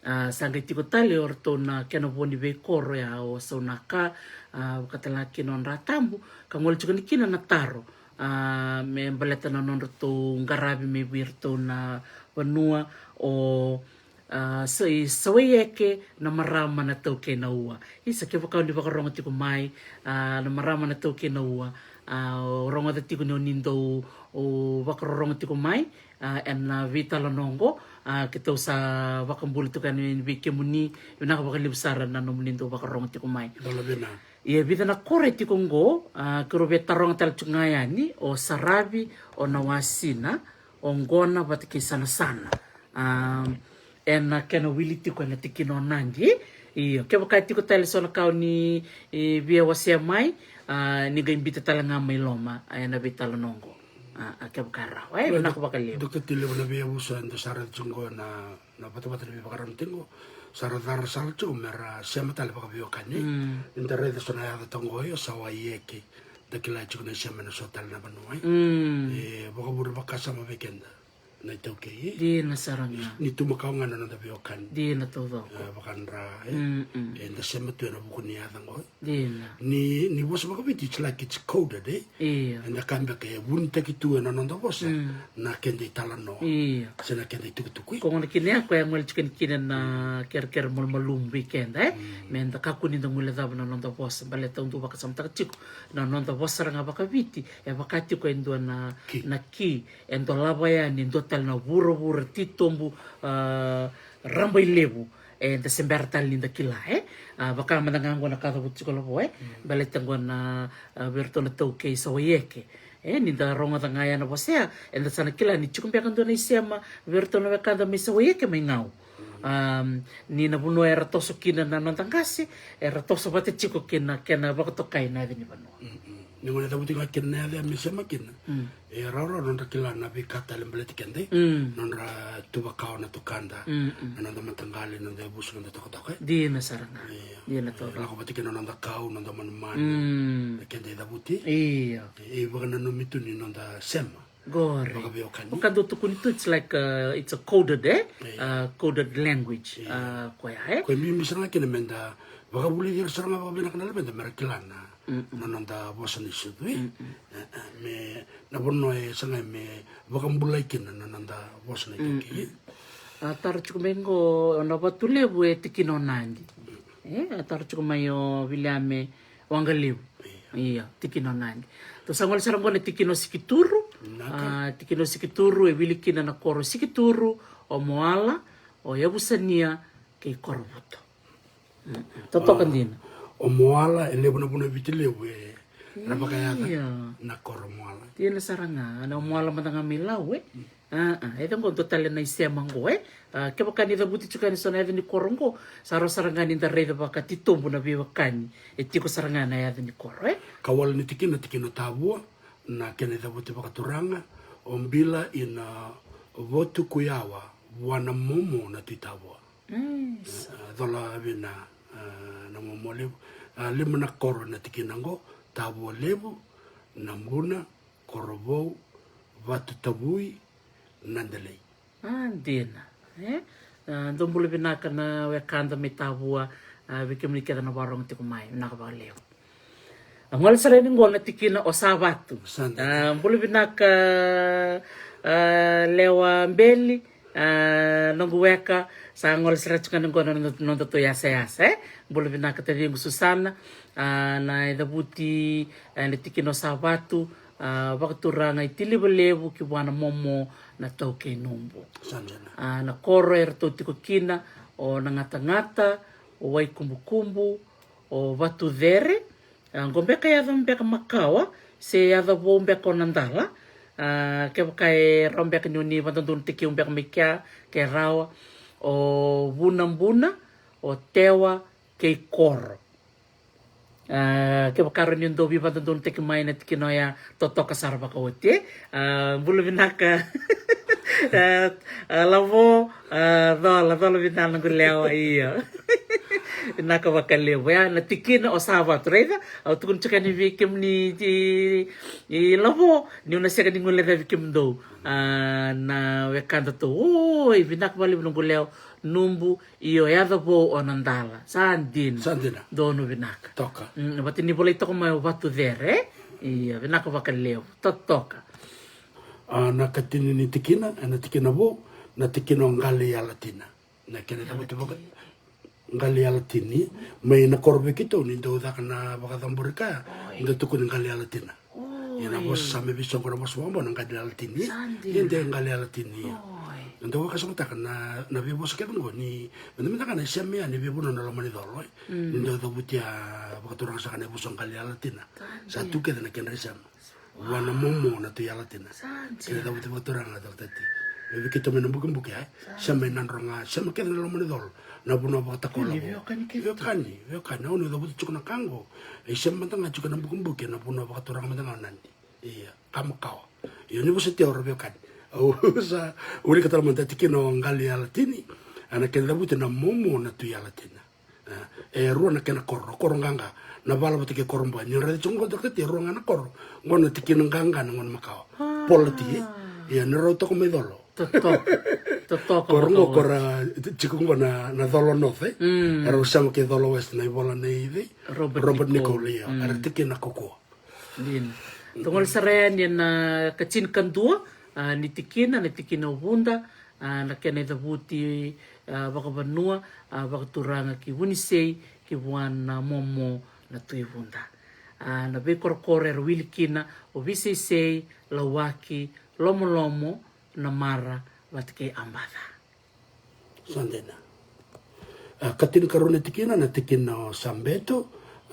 A, sa qai tiko tale o ratou na kena vo ni veikoro ya, o Saunaka, a, vaka tale ga kina o Dratabu, ka gole tiko yani kina na taro, a, me baleta na nodratou qaravi mai vei iratou na vanua, o, a, sa-, i Sawaieke, Namarama na Taukei Naua. Isa, kevaka o ni vakarogo tiko mai, a, Namarama na Taukei Naua, A, o rogoca tiko ni o ni dau, o vakarorogo tiko mai, a, ena veitalanoa oqo, a, keitou sa vakabula tiko yani vei kemuni, vinaka vakalevu sara na nomuni dau vakarorogo tiko mai. Dola vina. Ia vica na koro e tiko oqo, a, keirau via taroga tale tiko ga yani, o Saravi, o Nawasina, o Qona vata kei Sanasana. A, ena kena wili tiko ena tikina o Nadi. Io, kevaka e tiko tale so na ka o ni, e, via wasea mai, a, ni qai biuta tale ga mai loma, a, ena veitalanoa oqo. A, a, kevaka e rawa, e, vinaka vakalevu. Dua ka tale levu na veiyavusa eda sa raica tiko qo na, na vatavata ni veivakararamataki qo. Sa ra cara sara tiko me ra sema tale vakaveiwekani. Mm. Eda raica so na yaca toka qo, io, sa wai eke. Da kila tiko na isema ena so tale na vanua, e. Mm. E vakavure vakasama vei keda na iTaukei, e? Dina sara ga. Ni, ni tu makawa ga na noda veiwekani. Dina taucoko. E, vakadra, e? Mm, mm. Eda sema tu ena vuku ni yaca qo. Dina. Ni, ni vosa vakaviti, it's like it's coded, e? Io. Eda kaya beka e vunitaki tu ena noda vosa, mm, na keda italanoa. Io. Se na keda itukutuku, e? Ko gona kina ya, ko ya gole tiko kina na kerekere malumalumu vei keda, e? Mm. Meda kakua ni da guilecava na noda vosa, baleta au dau vakasamataka tiko, na noda vosa sara ga vakaviti e vaka tiko e dua na ki, na ki. E dolava yani e dua tale na vuravura titobu, a, rabailevu, eda se bera tale ni da kila, e? A, vaka mada ga qo na ka cavuti tiko Lavo, e? Mm. Baleta qo na, a, vei iratou na iTaukei Sawaieke. E, ni da rogoca ga ya na vosa ya, eda sa na kila ni tiko beka dua na isema vei iratou na wekada mai Sawaieke mai Gau. Mm. A, ni na vanua era toso kina na noda qase, era toso vata tiko kina na kena vakatokai na yaca ni vanua. Mm, mm. Ni gona e cavuti ga kina na yaca ya me sema kina. Mm. E rawarawa nodra kila na veika tale baleti keda, e? Mm. Nodra tu vakawa na tukada. Mm, mm. Na noda mataqali, noda yavusa, noda tokatoka, e? Dina sara ga. Io. Dina. E, taucoko. Lako vata kina na noda kau, noda manumanu. Mm. Na keda icavuti. Io. E, e vakananumi tu ni noda sema. Qori. Vakaveiwekani. Vaka dau tukuni tu, it's like, uh, it's a coded, e? Io. Uh, coded language. Io. Uh, koya, e? Koya e bibi sara ga kina meda vakavulici ira sara ga vakavinaka na luveda mera kila na, mm-mm, na noda vosa ni sucu, e? Mm-mm. E, e, me na vanua e sagai me vakabulai kina na noda vosa na iTaukei. Mm-mm. A taro tiko mai qo, o Navatulevu e tikina o Nadi. E, a taro tiko mai o Viliame Waqalevu. Io. Io, tikina o Nadi. Tou sa gole sara qo na tikina o Sikituru. Vinaka. A, tikina o Sikituru, e wili kina na koro Sikituru, o Moala, o Yavusania kei Korovuto. Mm, mm. Totoka dina. O Moala, e levu na vanua e Viti Levu, e, na vakayaca, io, na koro Moala. Dina sara ga, na Moala mada ga mai Lau, e? Mm. A, a, e qo dua tale na isema qo, e? A, kevaka ni cavuti tiko yani so na yaca ni koro qo, sa rawa sara ga ni da raica vakatitobu na veiwekani e tiko sara ga na yaca ni koro, e? Ka wale ni tikina, tikina o Tavua, na kena icavuti vakaturaga, o Bila ina Votu Kuyawa, vua na momo na Tui Tavua. Mm. A, cola vina, a, na momo levu. A, lima na koro na tikina qo, Tavua Levu, Nabuna, Korovou, Vatutavui, Nadelei. A, dina. E? A, dou bula vinaka na wekada mai Tavua, a, vei kemuni kece na varogo tiko mai, vinaka vakalevu. A, gole sara yani qo na tikina o Savatu. Sa dina. A, bula vinaka, a, Lewa Beli, a, noqu weka, sa gole sara tiko yani qo na noda, nodatou yasayasa, e? Bula vinaka taciqu Susana, a, na icavuti, e, na tikina o Savatu, a, vakaturaga i Tiliva Levu ki vua na momo na Taukei Nubu. Sa dina. A, na koro eratou tiko kina, o Nagatagata, o Waikubukubu, o Vatucere, a, qo beka e yaco beka makawa, se yaco vou beka o Nadala, a, kevaka e rawa beka ni o ni vakadodonutaki au beka mai kea, ke rawa, o Vunabuna, o Tewa, kei Koro. A, kevaka rawa ni o dou veivakadodonutaki mai na tikina oya, totoka sara vakaoti, e? A, bula vinaka. A, a, Lavo, a, cola, cola vinaka noqu lewa, io. Vinaka vakalevu, ya, na tikina o Savatu, raica? Au tukuna tiko yani vei kemuni i, i Lavo, niu na sega ni guilecavi kemudou. A, na wekadatou, oi, vinaka vakalevu noqu lewa, Nubu, io, yaco vou o Nadala. Sa dina. Sa dina. Donu vinaka. Toka. Mm, vata ni volai toka mai o Vatucere, e? Io, vinaka vakalevu. Totoka. A, na katini ni tikina, e, na tikina vou, na tikina o Qalialatina. Na kena icavuti vaka, Qalialatini, mai na koro vei keitou ni dau caka na vakacabori kaya, oi, da tukuni Qalialatina. O, Ia na vosa sa mai veisoqo na vosa vakabau na qali yalatini. Sa dina. Ia de qali yalatini, ia. Oi. Eda vakasamataka na, na veivosa kece oqo ni, meda, meda ga na isema ya ni veivanua na loma ni colo, e. Mm. Ni dau cavuti a vakaturaga saka na ivosa qali yalatina. Sa dina. Sa tu kece na kedra isema. Vua na momo na Tui Yalatina. Sa dina. Kena cavuti vakaturaga na Doctor T. Vei keitou mai na bukebuke, e? Sa dina. Sema i Nadroga, sema kece na loma ni colo. Na vanua vakatakolo. Ni veiwekani kece. Veiwekani, veiwekani. Au na cavuti tiko na ka oqo. E sema mada ga tiko na bukebuke, na vanua vakaturaga mada ga o Nadi. Ia, ka makawa. Ia ni vosa tiko ra veiwekani. Au sa wilika tale mada tikina o qali yalatini. A na kena cavuti na momo na Tui Yalatina. E, e rua na kena koro, koro qaqa. Na vala vata kei koro bua. Ni raica tiko qo Doctor T, e rua ga na koro. Qo na tikina qaqa na gauna makawa. Ah. Poloti, e? Ia, ni rau toka mai colo. Totoka. Totoka. Koro qo, makawa. Koro, e, tiko qo na, na colo North, e? Mm. Era sema kei colo West na ivola nei cei? Robert, Robert Nicol. Nicol, ia. Mm. Era tikina kaukaua. Dina. Tou gole sara yani ena ka tinikadua, a, ni tikina, na tikina o Vuda, a, na kena icavuti, a, vakavanua, a, vakaturaga ki Vunisei, ki vua na momo na Tui Vuda. A, na veikorokoro era wili kina o Viseisei, Lauwaki, Lomolomo, Namara, vata kei Abaca. Sa dina. A, ka tinikarua na tikina, na tikina o Sabeto,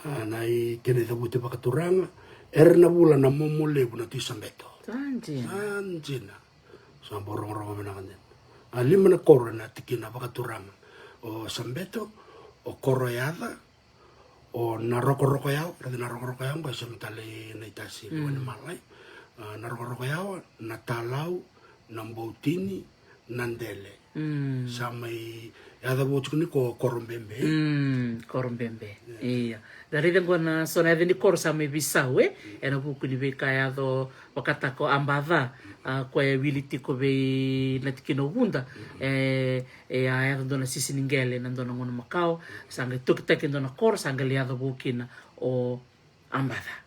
a, na i kena icavuti vakaturaga, era na vula na momo levu na Tui Sabeto. Sa dina. Sa dina. Sa bau rogorogo vinaka dina. A, lima na koro na tikina vakaturaga. O Sabeto, o koro Yaca, o Narokoroko Yawa, raica Narokoroko Yawa, qo e sema tale i Naitasi, mm, Wainimalai. A, Narokoroko Yawa, Natalau, Naboutini, Nadele. Mm. Sa mai yaca vou tiko ni ko koro bebe. Mm, koro bebe. Ia. Ia. Da raica qo na so na yaca ni koro sa mai veisau, e? Mm. Ena vuku ni veika yaco vakataka o Abaca, a, koya e wili tiko vei na tikina o Vuda. Mm. E, e a yaco dua na sisi ni qele na dua na gauna makawa, sa qai tokitaki e dua na koro, sa qai lai yaco vou kina o Abaca.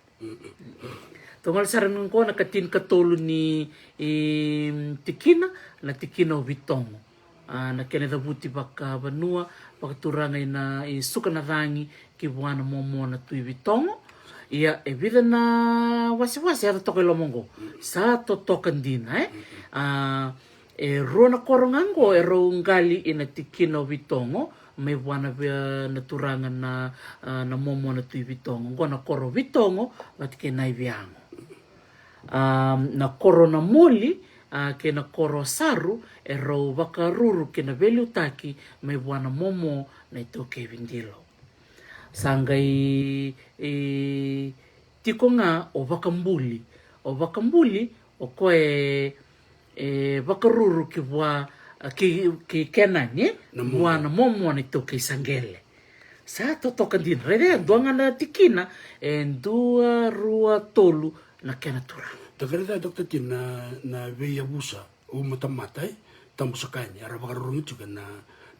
Tou gole sara yani qo na ka tinikatolu ni, e, tikina, na tikina o Vitogo. A, na kena icavuti vakavanua, vakaturaga ina, e, Sukanacagi, ki vua na momo na Tui Vitogo. Ia, e vica na wasewase yaco toka i loma qo. Sa totoka dina, e? A, e rua na koro ga qo e rau qali ina tikina o Vitogo, mai vua na ve-, na turaga na, a, na momo na Tui Vitogo. Qo na koro Vitogo, vata kei Naiviago. A, na koro Namoli, a, kei na koro Saru, e rau vakaruru kei na veiliutaki, mai vua na momo na iTaukei Vidilo. Sa qai, e, tiko ga o Vakabuli. O Vakabuli, o koya e, e vakaruru ki vua, a, ki, ki Kenani, e? Na momo. Vua na momo na iTaukei Saqele. Sa totoka dina. Raica, e dua ga na tikina, e dua, rua, tolu na kena turaga. Da qai raica, Doctor T, na, na veiyavusa. Umatamata, e? Tabu saka yani, era vakarurugi tiko na,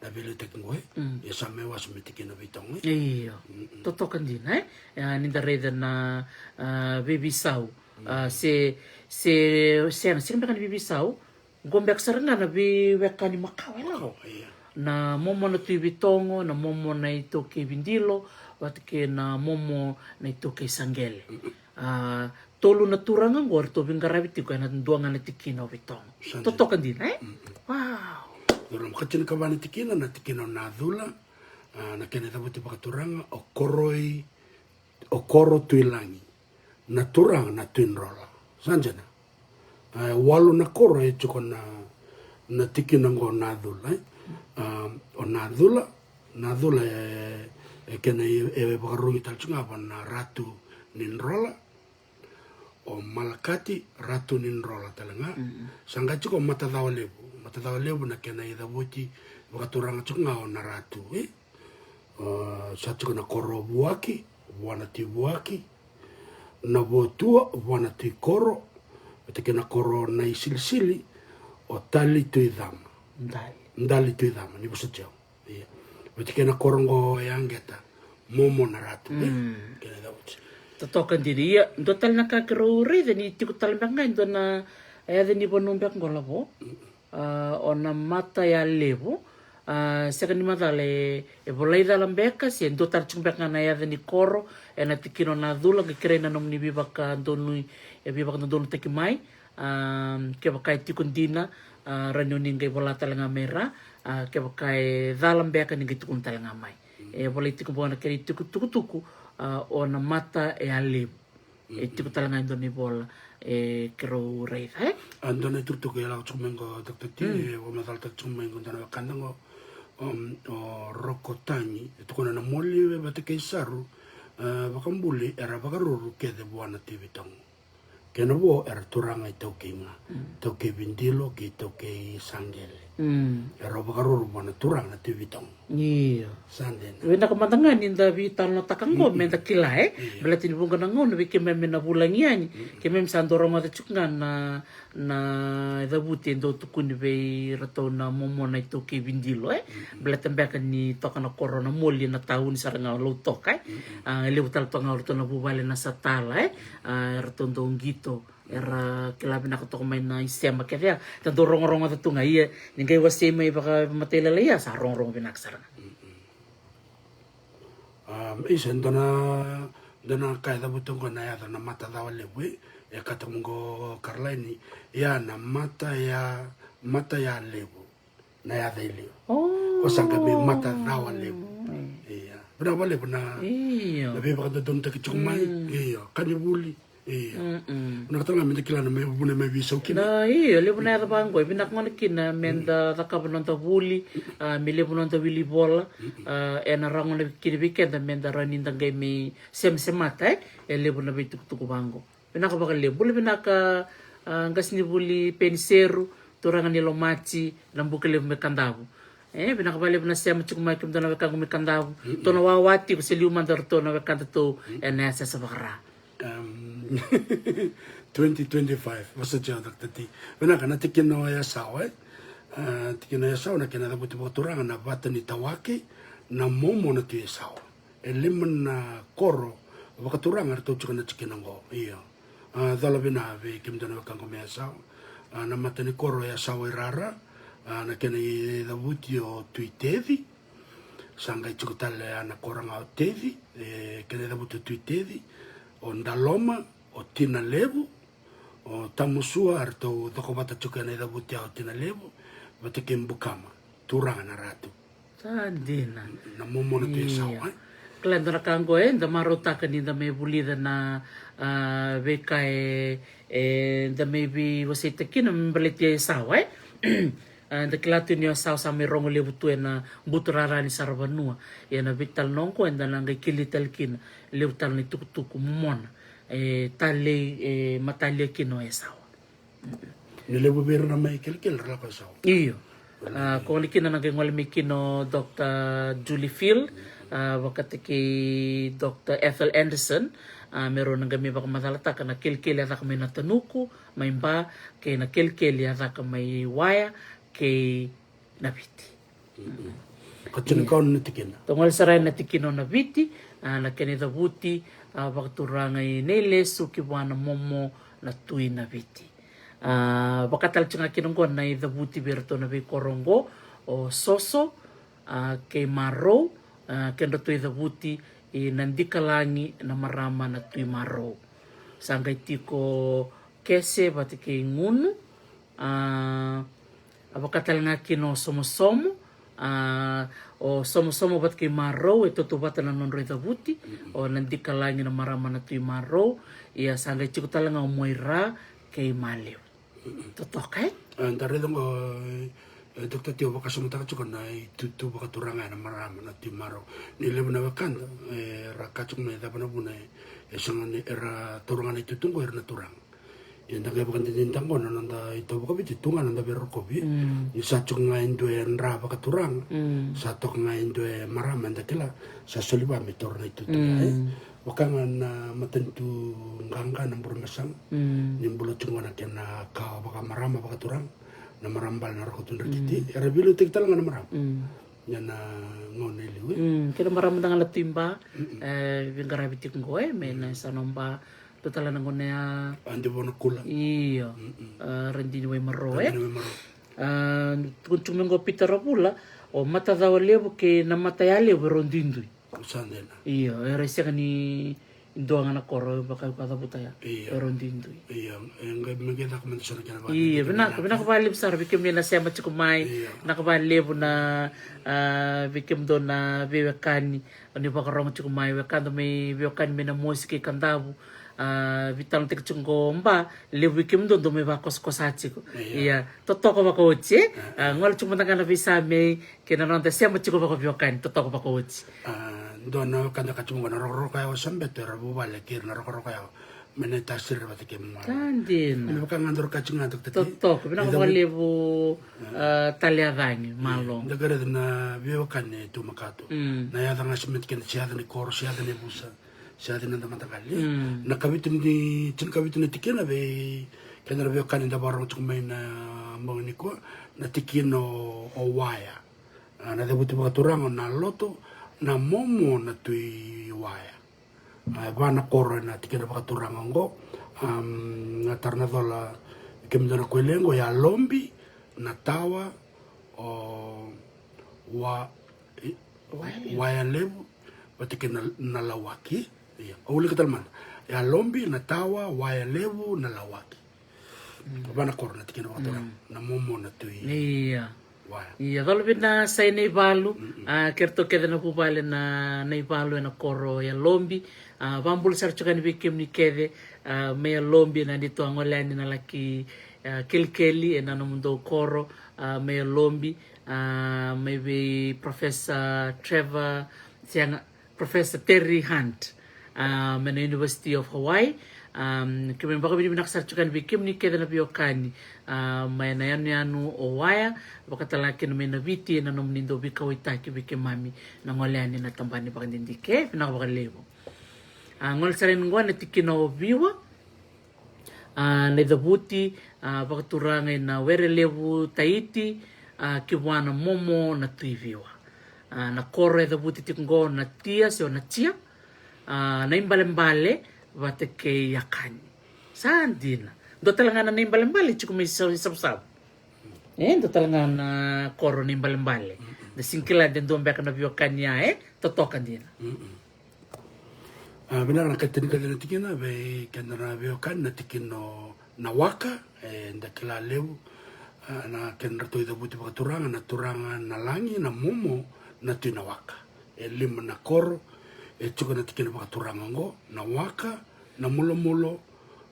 na veiliutaki qo, e? Mm. Ia sa mai wase me tikina Vitogo, e? Io. Mm, mm. Totoka dina, e? E, ni da raica na, a, veiveisau. A, mm. Se, se, se na, sega beka ni veiveisau. Qo beka sara ga na veiwekani makawa, e lako. Makawa, ia. Na momo na Tui Vitogo, na momo na iTaukei Vidilo, vata kei na momo na iTaukei Saqele. Mm, mm. A, tolu na turaga qo eratou veiqaravi tiko ena dua ga na tikina o Vitogo. Sa dina. Totoka dina, e? Mm, mm. Wow. Io, na ka tinikava na tikina, na tikina o Nacula, a, na kena icavuti vakaturaga, o koroi, o koro Tuilagi, na turaga na Tui Drola. Sa dina. A, walu na koro e tiko na, na tikina qo o Nacula, e? A, o Nacula, Nacula e, e kena e, e vakarurugi tale tiko ga vua na Ratu ni Drola, o Malakati, Ratu ni Drola tale ga. Mm. Sa qai tiko o Matacawa Levu. Matacawa Levu na kena icavuti vakaturaga tiko ga o Naratu, e? A, sa tiko na koro Vuaki, vua na Tui Vuaki. Navotua, vua na Tui Koro. Vata kei na koro Naisilisili, o Tali Tui Cama. Dali. Dali Tui Cama, ni vosa tiko. Ia. Vata kei na koro qo e Aqeta, momo na Ratu, e? Mm. Kena icavuti. Totoka dina. Ia, dua tale na ka keirau raica ni tiko tale beka ga e dua na, e, yaca ni vanua beka qo, lavo. Mm. A, o Namatayalevu, A, sega ni macala e, e volai cala beka se dua tale tiko beka ga na yaca ni koro ena tikina o Nacula, qai kerei na nomuni veivakadonui, e veivakadodonutaki mai. A, kevaka e tiko dina, a, rawa ni oni qai vola tale ga mai ra. A, kevaka e cala beka ni qai tukuna tale ga mai. E volai tiko beka na kena itukutuku, a, o na mata e a levu. E tiko tale ga e dua na ivola e keirau raica, e? A, dua na itukutuku e lako tiko mai qo, Doctor T, e vakamacalataka tiko mai qo dua na wekada qo, um, o Roko Tagi, e tukuna na moli vata kei Saru, e, vakabuli era vakaruru kece vua na Tui Vitogo. Kena vo era turaga iTaukei ga, Taukei Vidilo kei Taukei Saqele. Era vakaruru vua na turaga na Tui Vitogo. Io. Sa dina. Vinaka mada ga ni da veitalanoataka qo me da kila, e? Baleta ni vuqa na gauna vei keimami na vulagi yani, keimami sa dau rogoca tiko ga na, na cavuti e dau tukuni vei iratou na momo na iTaukei Vidilo, e? Baleta beka ni toka na koro na moli na tauni sara ga o Lautoka, e? A, e levu tale toka ga o iratou na vuvale na Satala, e? A, eratou dau qito. Era kila vinaka toka mai na isema kece ya. Da dau rogorogoca tu ga ia, ni qai wasei mai vakamatailalai ya, sa rogorogo vinaka sara ga. A, isa, dua na, dua na ka e cavuta qo na yaca na mata cawa levu, e, e kata mo qo Caroline, ia na mata ya, mata ya levu. Na yaca i liu. O. Ko sa qai mai mata cawa levu. Ia. Vinaka vakalevu na, io, na veivakadodonutaki tiko mai. Io. Ka ni vuli. Io. Vinaka tale ga me da kila na mai vuna mai veisau kina. Na, io, levu na yaca vaqo. E vinaka gona kina me da cakava noda vuli. A, me levu noda wili vola. A, ena rawa gona kina vei keda me da rawa ni da qai mai semasemata, e? E levu na veitukutuku vaqo. Vinaka vakalevu. Bula vinaka, a, qasenivuli Peniseru, turaga ni Lomati, na Bukalevu mai Kadavu. E, vinaka vakalevu na sema tiko mai kemudou na wekaqu mai Kadavu. Tou na wawa tiko se liu mada ratou na wekadatou ena yasayasa vaka-Ra. Am, twenty twenty-five, vasa tiko, Doctor T. Vinaka, na tikina o Yasawa, e? A, tikina o Yasawa, na kena cavuti vakaturaga na vata ni tawake, na momo na Tui Yasawa. E lima na koro vakaturaga eratou tiko na tikina qo. Io. A, cola vina vei kemudou na wekaqu mai Yasawa. A, na mata ni koro o Yasawa i Rara. A, na kena icavuti o Tui Teci. Sa qai tiko tale a na koro ga o Teci. E, kena icavuti o Tui Teci. O Daloma, o Tinalevu, o Tamusua, eratou cokovata tiko ena icavuti ya o Tinalevu vata kei Bukama, turaga na Ratu. Sa dina. Na momo na Tui Yasawa, e? Kila dua na ka qo, e, da marautaka ni da mai vulica na, a, veika e, e, da mai veiwaseitaka kina me baleti Yasawa, e? A, da kila tu ni o Yasawa sa mai rogo levu tu ena buturara ni saravanua. Ia na veitalanoa qo eda na qai kili tale kina, levu tale na itukutuku momona e talei, e matalia kina o Yasawa. Ni levu vei ira na mai kelekele ra lako Yasawa. Io. A, ko gona kina na qai gole mai kina o Doctor Julie Field, a, vakataki Doctor Ethel Anderson, a, me rau na qai mai vakamacalataka na kelekele a caka mai Natanuku, mai Ba, kei na kelekele a caka mai Waya, kei Naviti. Ka tini ka ono na tikina. Tou gole sara ena tikina o Naviti, a, na kena icavuti, a, vakaturaga i Nailesu ki vua na momo na Tui Naviti. A, vaka tale tiko ga kina qo na icavuti vei iratou na veikoro qo, o Soso, a, kei Marou, a, kedratou icavuti i Nadikalagi na marama na Tui Marou. Sa qai tiko Kese vata kei Gunu, a, a vaka tale ga kina o Somosomo, a, o Somosomo vata kei Marou, e tautauvata na nodrau icavuti, o Nadikalagi na marama na Tui Marou, ia sa qai tiko tale ga o Moira kei Maliu. Totoka, e? A, da raica qo, e, Doctor T, o vakasamataka tiko na itutu vakaturaga ena marama na Tui Marou. Ni levu na wekada, e, ra kaya tiko mai cava na vuna, e, e sega ni era taura ga na itutu qo era na turaga. Ia da qai vakadinadinataka qo na noda itau vakaviti tu ga na noda veirokovi. Ni sa tiko ga e dua e dra vakaturaga. Sa toka ga e dua e marama eda kila. Sa soli vua me taura na itutu ya, e. Vaka ga na matanitu qaqa na Burebasaga. Ni bula tiko ga na kena kawa vakamarama vakaturaga. Na marama bale na Roko Tui Dreketi. Era veiliutaki tale ga na marama. Ia na gauna e liu, e. Kei na marama da ga na Tui Ba, e, veiqaravi tiko qo, e, me na sa na Ba, dua tale na gone ya. Adi Vonakula. Io. A, Radini Waimarou, e. Radini Waimarou. A, tukuna tiko mai qo Pita Ravula, o Matacawa Levu kei Namatayalevu e rau duidui. Sa dina. Io, era sega ni dua ga na koro, vaka au ka cavuta ya. Io. E rau duidui. Io, e qai me qai caka mada so na kena vale. Io, vinaka, vinaka vakalevu sara vei kemuni na sema tiko mai. Io. Vinaka vakalevu na, a, vei kemudou na veiwekani. O ni vakarogo tiko mai, wekada mai veiwekani mai Namosi kei Kadavu. A, veitalanoataki tiko qo, ba levu vei kemudou dou mai vakosakosa tiko. Io. Ia, totoka vakaoti, e? A, gole tiko mada ga na veisamei kei na noda sema tiko vakaveiwekani, totoka vakaoti. A, dua na wekada ka tiko qo na rokoroko yawa sa beto era vuvale kei ira na rokoroko yawa. Me na itasiri vata kei mama. Sa dina. Me vaka ga dou ra ka tiko ga, Dokta T. Totoka, vinaka vakalevu, a, Tale Yacagi, malo. Da qai raica na veiwekani e tu makato. Mm. Na yaca ga se mete kena se yaca ni koro, se yaca ni vusa. Se yaca ni noda mataqali. Mm. Na kavitu ni, tinikavitu na tikina vei keda na veiwekani da vakarogo tiko mai na bogi nikua, na tikina o, o Waya. A, na cavuti vakaturaga o Naloto, na momo na Tui Waya. A, e va na koro ena tikina vakaturaga oqo. Am, na tara na cola kemudou na koile oqo, Yalobi, Natawa, o Wa-, i-, Wayalevu, vata kei na, Nalawaki. Ia, au wilika tale mada. Yalobi, Natawa, Wayalevu, Nalawaki. Mm. Va na koro na tikina vakaturaga. Mm. Na momo na Tui. Ia. Waya. Ia, cola vei na sa i Naivalu, mm-mm, a, kei ratou kece na vuvale na, Naivalu ena koro Yalobi. A, vakabula sara tiko yani vei kemuni kece, a, mai Yalobi, na neitou a gole yani na laki, a, kelikeli ena nomudou koro, a, mai Yalobi, a, mai vei Professor Trevor, sega, Professor Terry Hunt, a, mai na University of Hawaii. A, keimami vakavinavinaka sara tiko yani vei kemuni kece na veiwekani, a, mai na yanuyanu o Waya, vakatale ga kina mai na Viti, ena nomuni dau veikauwaitaki vei keimami na gole yani na tabana ni vakadidike, vinaka vakalevu. A, gole sara yani qo na tikina o Viwa. A, na icavuti, a, vakaturaga ena Werelevu Taiti, a, ki vua na momo na Tui Viwa. A, na koro e cavuti tiko qo Natia, se o Natia, a, Naibalebale vata kei Yakani. Sa dina. Dua tale ga na Naibalebale tiko mai Sa-, Savusavu. E, dua tale ga na koro Naibalebale. Da sega ni kila de dua beka na veiwekani ya, e? Totoka dina. A, vinaka na ka tini ka na tikina vei keda na veiwekani, na tikina o Nawaka, e, da kila levu, a, na kena ratou icavuti vakaturaga, na turaga na lagi, na momo na Tui Nawaka. E lima na koro e tiko na tikina vakaturaga oqo, Nawaka, Namulomulo,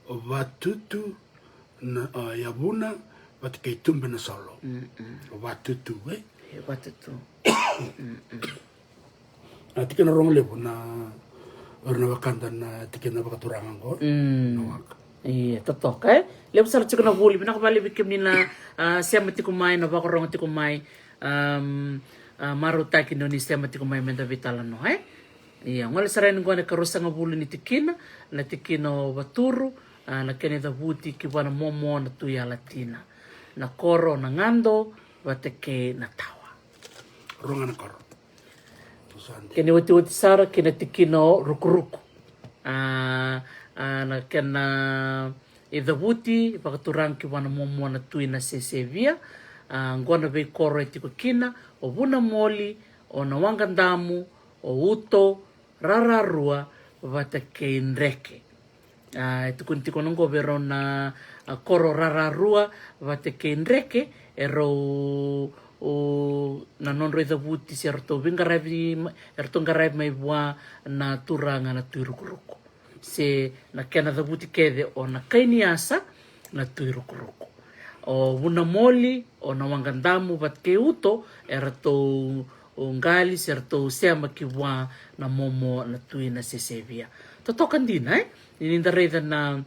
Vatutu, na, a, Yavuna vata kei Tube na Solo. Mm-mm. Vatutu, e? E, Vatutu. Mm-mm. A, tikina rogo levu na, o ira na wekada na tikina vakaturaga oqo. Mm. Nawaka. Ia, totoka, e? Levu sara tiko na vuli, vinaka vakalevu vei kemuni na, a, sema tiko mai, na vakarogo tiko mai. Am, a, marautaki ni o ni sema tiko mai me da veitalanoa, e? Ia, gole sara yani qo na ikaruasagavulu ni tikina, na tikina o Vaturu, a, na kena icavuti ki vua na momo na Tui Yalatina. Na koro na Gado vata kei Natawa. Rua ga na koro. Kena iotioti sara kei na tikina o Rukuruku. A, a, na kena icavuti vakaturaga ki vua na momo na Tui Nasesevia. A, qo na veikoro e tiko kina o Vunamoli, o Nawaqadamu, o Uto, Rararua vata kei Dreke. A, e tukuni tiko na qo vei rau na, a, koro Rararua vata kei Dreke, e rau, o, na nodrau icavuti se ratou veiqaravi ma-, e ratou qaravi mai vua na turaga na Tui Rukuruku. Se na kena cavuti kece o Nakainiasa na Tui Rukuruku. O Vunamoli, o Nawaqadamu vata kei Uto, e ratou qali se ratou sema ki vua na momo na Tui Nasesevia. Totoka dina, e? Ni da raica na,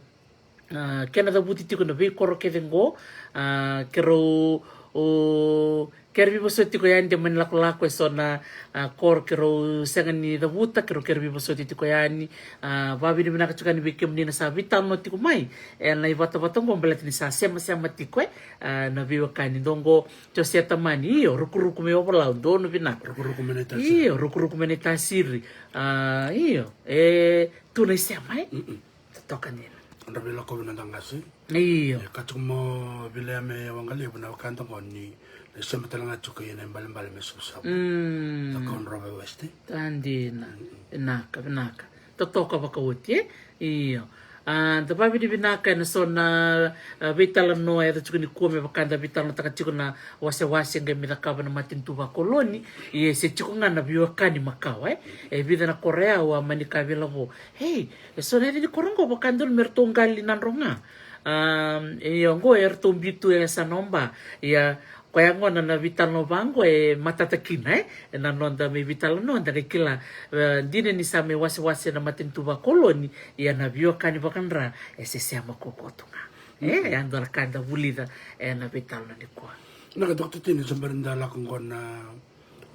a, kena cavuti tiko na veikoro kece qo, a, keirau, o, kere veivosoti tiko yani de mani lakolako e so na, a, koro keirau sega ni cavuta, keirau kere veivosoti tiko yani, a, vakavinavinaka tiko yani vei kemuni na sa veitalanoa tiko mai ena ivatavata qo, baleta ni sa semasema tiko, e, a, na veiwekani. Dou qo, Jose Tamani, io, Rukuruku mai Ovalau, donu vinaka. Rukuruku mai Naitasiri. Io, Rukuruku mai Naitasiri. A, io, e, tu na isema, e? Mm-mm. Totoka dina. Nodra veilakovi na noda qase. Io. E ka tiko mo vilea me waqa levu na wekada qo ni na sema tale ga tiko ia na ibalebale me savusavu. Mm. Na kaudrove west. Tadina. Vinaka, vinaka. Totoka vakaoti, e? Io. A, da vavinavinaka ena so na, a, veitalanoa e yaco tiko nikua me vaka da veitalanoataka tiko na wasewase qai me cakava na matanitu vakoloni. Ia se tiko ga na veiwekani makawa, e? E vica na koro au a mani ka vei lavo. Hei, e so na yaca ni koro qo vaka dolu me ratou qali Nadroga. A, io qo e ratou biu tu e yasana o Ba. Ia, koya gona na veitalanoa vaqo e matata kina, e? Ena noda mai veitalanoa da qai kila, e, dina ni sa mai wasewase na matanitu vakoloni, ia na veiwekani vakadra e sesema kaukaua tu ga. E, e a dua na ka da vulica ena veitalanoa nikua. Na ka toka tini sa bera ni da lako qo na,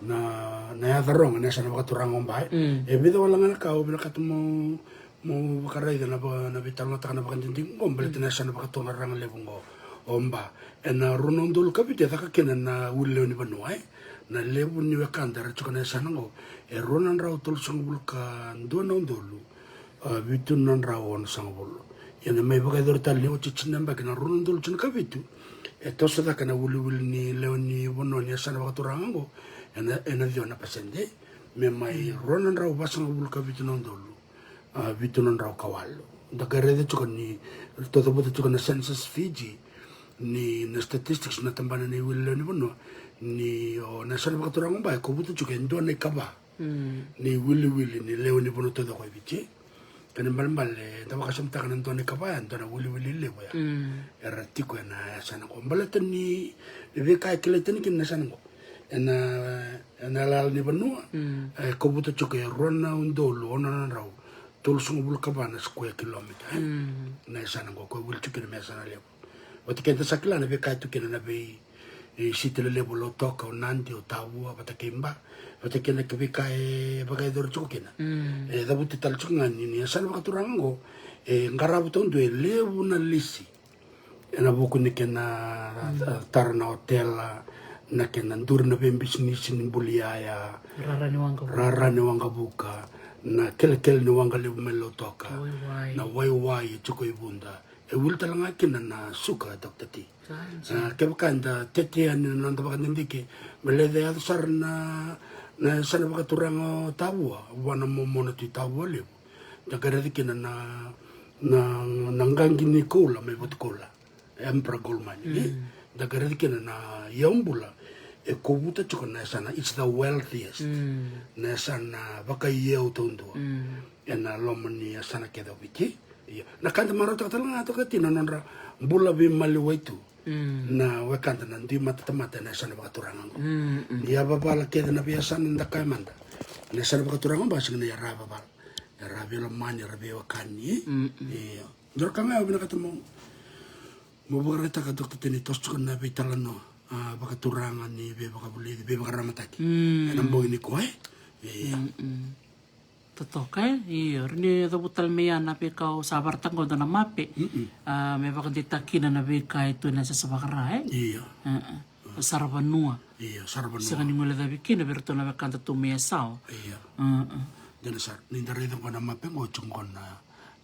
na, na yaca rogo na yasana vakaturaga o Ba, e? E vica wale ga na ka au vinakata mo, mo vakaraica na va-, na veitalanoataka na vakadidike qo baleta na yasana vakaturaga levu qo o Ba. Ena rua na udolu ka vitu e caka kina na wili lewe ni vanua, e? Na levu ni wekada era tiko na yasana qo e rua na drau tolusagavulu ka dua na udolu, a, vitu na drau onosagavulu. Ia na mai vakayacori tale ni oti tini na yabaki na rua na udolu tini ka vitu, e toso cake na wiliwili ni lewe ni vanua ni yasana vakaturaga qo ena, ena ciwa na pasede, me mai rua na drau vasagavulu ka vitu na udolu, a, vitu na drau ka walu. Da qai raica tiko ni ratou cavuta tiko na Census Fiji, ni na statistics na tabana ni wili lewe ni vanua, ni o na yasana vakaturaga o Ba e kovuta tiko e dua na ikava ni wiliwili ni lewe ni vanua taucoko e Viti. Kena ibalebale da vakasamataka na dua na ikava ya, dua na wiliwili levu ya era tiko ena yasana qo. Baleta ni veika e kilai tani kina na yasana qo ena, ena yalayala ni vanua, e kovuta tiko e rua na udolu ono na drau tolusagavulu ka va na square kilometer, e? Na yasana qo ko e wili tiko kina me yasana levu. Vata kei da sa kila na veika e tu kina na vei, e, siti lelevu o Lautoka, o Nadi, o Tavua, vata kei Ba, vata kei na veika e vakayacori tiko kina. E cavuti tale tiko ga ni, ni yasana vakaturaga qo e qarava taudua e levu na lisi ena vuku ni kena, a, tara na otela, na kena duri na veibisinisi ni buli yaya, Rara ni waqa. Rara ni waqavuka, na kelekele ni waqa levu mai Lautoka, Waiwai. Na waiwai e tiko i Vuda. E wili tale ga kina na suka, Doctor T. A, kevaka eda tete yani na noda vakadidike me lai yaco sara na, na yasana vakaturaga o Tavua, vua na momona tu i Tavua levu. Da qai raica kina na, na, na qaqi ni koula mai Vatukoula, Emperor Gold Mine, e? Da qai raica kina na iyau bula e kovuta tiko na yasana, it's the wealthiest. Na yasana vakaiyau taudua ena loma ni yasana kece o Viti. Io. Na ka da marautaka tale ga toka tiko na nodra bula veimaliwai tu na wekada na dui matatamata ena yasana vakaturaga qo. Ni yavavala kece na veiyasana da kaya mada, na yasana vakaturaga qo a sega ni yavavala. Era veilomani, era veiwekani. Io. Dua na ka ga au vinakata mo, mo vakaraitaka, Doctor T, ni toso tiko na veitalanoa, a, vakaturaga ni veivakavulici, veivakararamataki ena bogi nikua, e? Io. Totoka, e? Io, rawa ni cavuta tale mai ya na veika au sa vakaraitaka qo, dua na mape. A, me vakadeitaka kina na veika e tu ena yasayasa vakara, e? Io. Saravanua. Io, Saravanua. Sega ni guilecavi kina vei iratou na wekada tu mai Yasawa. Io. Dina sara, ni da raica qo na mape qo, tiko qo na,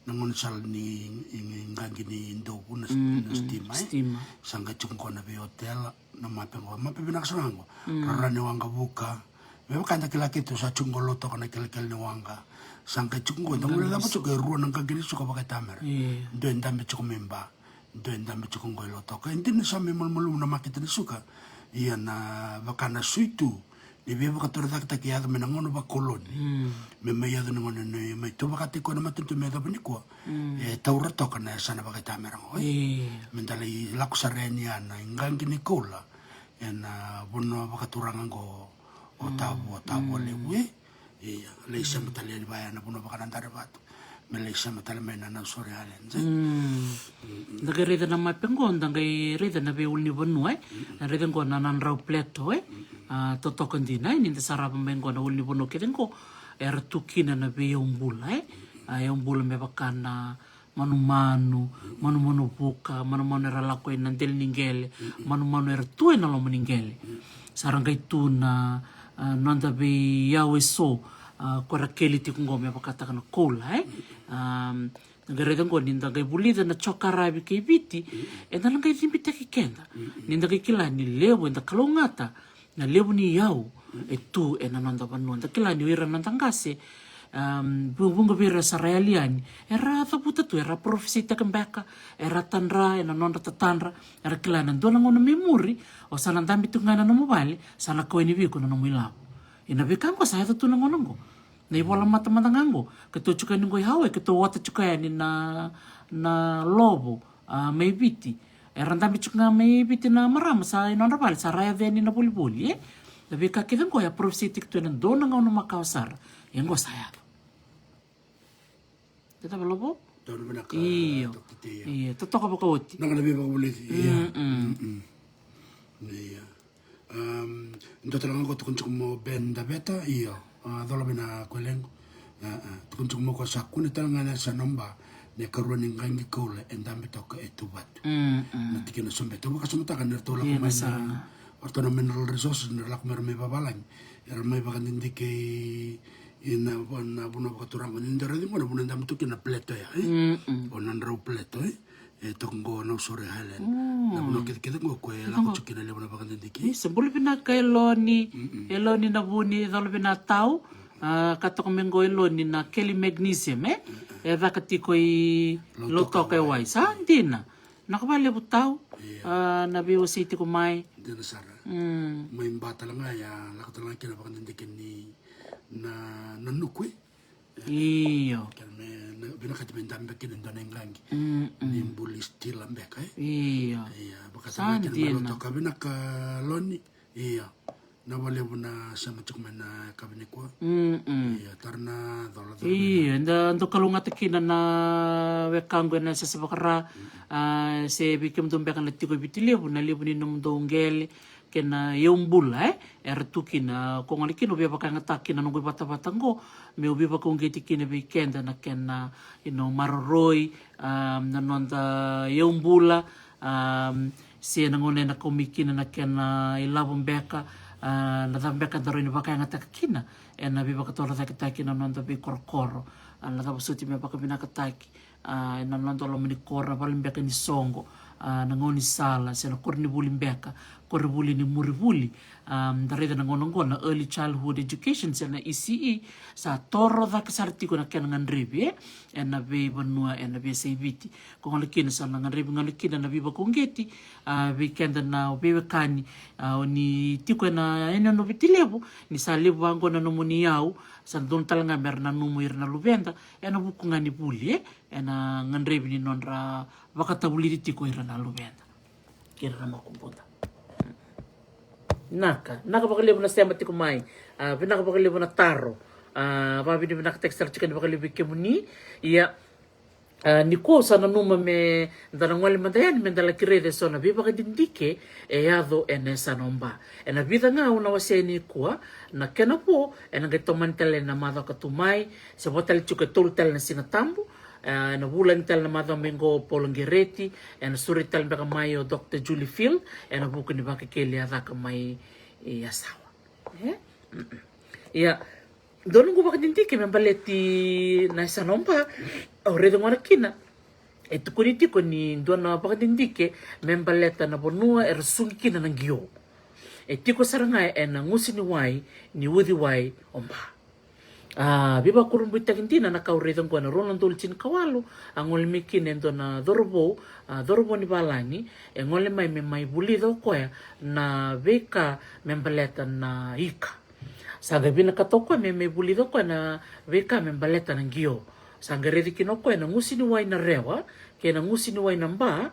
na gaunisala ni, ni, ni qaqi ni dovu, na, na stima, e? Stima. Sa qai tiko qo na veiotela, na mape qo, mape vinaka sara ga qo. Rara ni waqavuka. Me vaka eda kila kece tu, sa tiko qo Lautoka na kelekele ni waqa. Sa qai tiko qo, da guilecava tiko e rua na qaqi ni suka vakaitamera. Io. Dua e dabe tiko mai Ba, dua e dabe tiko qo i Lautoka. E dina ni sa mai malumalumu na makete ni suka. Ia na vaka na sui tu ni veivakatorocaketaki e yaco mai na gauna vakoloni, me mai yaco ni gauna ni mai tu vakataki koya na matanitu me yacova nikua. E taura toka na yasana vakaitamera qo, e? Io. Me da lai lako sara yani ya na iqaqi ni koula ena vanua vakaturaga qo o Tavua, Tavua levu, e? Ia, lai sema tale yani vaya na vanua vaka Nadarivatu, me lai sema tale mai na Nausori Islands, e? Da qai raica na mape qo, da qai raica na veiulunivanua, e? Na raica qo na Nadrau Plateau, e? A, totoka dina, e? Ni da sarava mai qo na ulunivanua kece qo era tu kina na veiyaubula, e? A, yaubula me vaka na manumanu, manumanu vuka, manumanu era lako ina dela ni qele, manumanu era tu ena loma ni qele. Sa ra qai tu na, a, noda veiyau eso, a, ko ra keli tiko qo me vakataka na koula, e? A, Qai raica qo ni da qai vulica na jokaravi kei Viti, eda na qai cibitaki keda. Ni da qai kila ni levu eda kalougata na levu ni iyau e tu ena noda vanua. Da kila ni o ira na noda qase, um, vu- vuqa vei ira sa ra yali yani, era cavuta tu, era parofisaitaka beka, era tadra ena nodra tatadra, era kila na dua na gauna mai muri, o sa na dabe tu ga ena nomu vale, sa na kau yani vei iko na nomu ilavo. Ia na veika qo sa yaco tu na gauna qo. Na ivola mata mada ga qo, keitou tiko yani qo i Hawaii, keitou ota tiko yani na, na lovo, a, mai Viti. Era dabe tiko ga mai Viti na marama, sa i nodra vale, sa ra yaco yani na volivoli, e? Na veika kece qo e a parofisaitaki tu ena dua na gauna makawa sara. Ia qo sa yaco. Te cava, Lovo? Donu vinaka. Io. Toki te ia. Io, totoka vakaoti. Na gauna veivakavulici. Ia. Mm-mm. Mm-mm. Ia. Um, dua tale ga qo tukuna tiko mai o Ben Daveta, io. A, cola vei na koya lequ. A, a, tukuna tiko mai o koya sa kune tale ga na yasana o Ba, na ikarua ni qaqi koula e dabe toka e Tuvatu. Mm, mm. Na tikina o Sobeta. Au vakasamataka ni ratou lako mai na, o ratou na mineral resources, ni ra lako mai ra mai vavalagi. Era mai vakadidike i, i na, na vanua vakaturaga. Ni da raici qo na vanua e dabe tu kina na plateau ya, e? Mm, mm. O Nadrau Plateau, e? E toka qo Nausori Highland. Mm. Na vanua kecekece qo ko e lako tiko kina levu na vakadidike. Isa, bula vinaka Eloni, Eloni na vuni, e cola vei na tau, a, ka toka mai qo Eloni na Kelly Magnesium, e? E caka tiko i Lautoka e wai. Sa dina. Na ka valevu tau, a, na veiwasei tiko mai. Dina sara. Mm. Mai Ba tale ga ya, lako tale ga kina vakadidike ni na, na nuku, e? Io. Kena me, na, vinakati me dabe beka kina e dua na iqaqi. Mm, mm. Ni buli stila beka, e? Io. Ia, vakataka kina me lotoka vinaka Loni. Ia. Na valevu na sema tiko mai na yakavi nikua. Mm, mm. Ia, tara na cola, cola. Io, eda dau kalougata kina na wekaqu ena sese vakara, a, se vei kemudou beka na tiko i Viti Levu, na levu ni nomudou qele, kei na iyau bula, e? Era tu kina, ko gole kina, au via vakayagataka kina na noqu ivatavata qo, meu veivakauqeti kina vei keda na kena, you know, maroroi, um, na noda iyau bula, um, se na gauna ena kau mai kina na kena ilavo beka, a, na cava beka da rawa ni vakayagataka kina, ena veivakatorocaketaki na noda veikorokoro, a, na cava soti me vakavinakataki. A, ena noda loma ni koro, na vale beka ni soqo, a, na gaunisala, se na koronivuli beka, koronivuli ni murivuli. A, da raica na gauna oqo na early childhood education, se na E C E, sa toro cake sara tiko na kena gadrevi, e, ena veivanua, ena veiyasai Viti. Ko gole kina sa na gadrevi gole kina na veivakauqeti, a, vei keda na veiwekani, a, o ni tiko ena, ena yanuyanu o Viti Levu, ni sa levu vaqo na nomuni iyau, sa dodonu tale ga mera nanuma ira na luveda, ena vuku ga ni vuli, e, ena gadrevi ni nodra vakatavulici tiko ira na luveda kei ira na makubuda. Naka, naka vakalevu na sema tiko mai. A, vinaka vakalevu na taro. A, vakavinavinakataki sara tiko yani vakalevu vei kemuni. Ia, a, nikua au sa nanuma me da na gole mada yani me da laki raica eso na veivakadidike e yaco ena yasana o Ba. Ena vica ga au na wasea nikua, na kena vo ena qai tomani tale na macawa ka tu mai, se vo tale tiko e tolu tale na Siga Tabu. E, ena vulagi tale na macawa mai qo o Paula Qereti, ena sureti tale beka mai o Doctor Julie Field, ena vuku ni Vakekeli a caka mai i Yasawa. E? Ia, dua noqu vakadidike me baleti na yasana o Ba, au raica gona kina. E tukuni tiko ni dua na vakadidike me baleta na vanua era susugi kina na qio. E tiko sara ga ena gusu ni wai, ni uciwai o Ba. A, veivakurabuitaki dina na ka au raica oqo ena rua na udolu tinikawalu, a gole mai kina e dua na cauravou, a, cauravou ni valagi, e gole mai me mai vulica o koya na veika me baleta na ika. Sa qai vinakata o koya me mai vulica o koya na veika me baleta na qio. Sa qai raici kina o koya na gusu ni wai na Rewa, kei na gusu ni wai na Ba,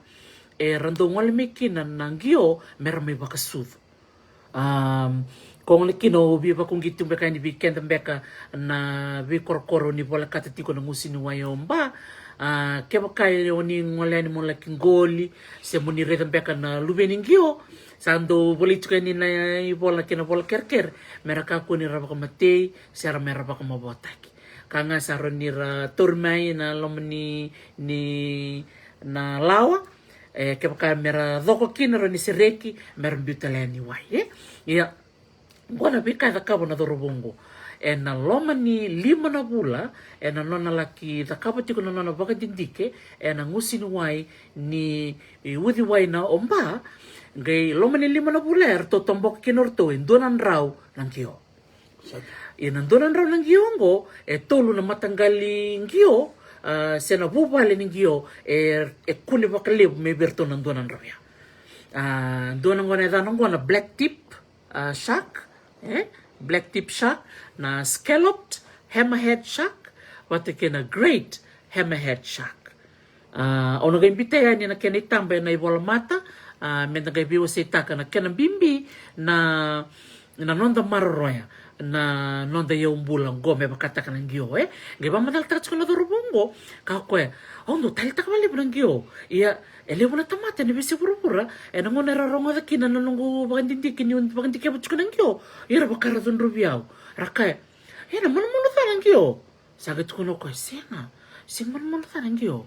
era dau gole mai kina na qio, mera mai vakasucu. Am, ko gole kina au veivakauqeti tu beka yani vei keda beka na veikorokoro ni volekata tiko na gusu ni wai o Ba. A, kevaka o ni gole yani mo laki qoli, se mo ni raica beka na luve ni qio, sa dau volai tiko yani na ivola kei na vola kerekere, mera kakua ni ra vakamatei, se ra mera vakamavotaki. Ka ga sa rawa ni ra tauri mai na loma ni, ni na lawa, e, kevaka mera coko kina, rawa ni sereki, mera biu tale yani wai, e? Ia, Qo na veika e cakava na cauravou qo. Ena loma ni lima na vula, ena nona laki cakava tiko na nona vakadidike ena gusi ni wai ni uciwai na o Ba. Qai loma ni lima na vula eratou toboka kina o ratou e dua na drau na qio. Ia na dua na drau na qio oqo e tolu na mataqali qio, ah, se na vuvale ni qio e, e kune vakalevu mai vei iratou na dua na drau ya. Ah, dua na gona e cana oqo na black tip, ah, shark, eh? Black tip shark, na scalloped hammerhead shark, vata kei na great hammerhead shark. Ah, au na qai biuta yani na kena itaba ena ivolamata, ah, meda qai veiwaseitaka na kena bibi na, na noda maroroya na noda iyaubula qo me vakataka na qio, eh? Qai vakamacalataka tiko na cauravou qo, kaya o koya, au dau taleitaka vakalevu na qio. Ia, e levu na tamata ena veiyasai vuravura, ena gauna era rogoca kina na noqu vakadidike niu vakadikeva tiko na qio, ia era vaka ra cudruvi au. Ra kaya, e na manumanu ca na qio. Sa qai tukuna o koya, sega, sega manumanu ca na qio.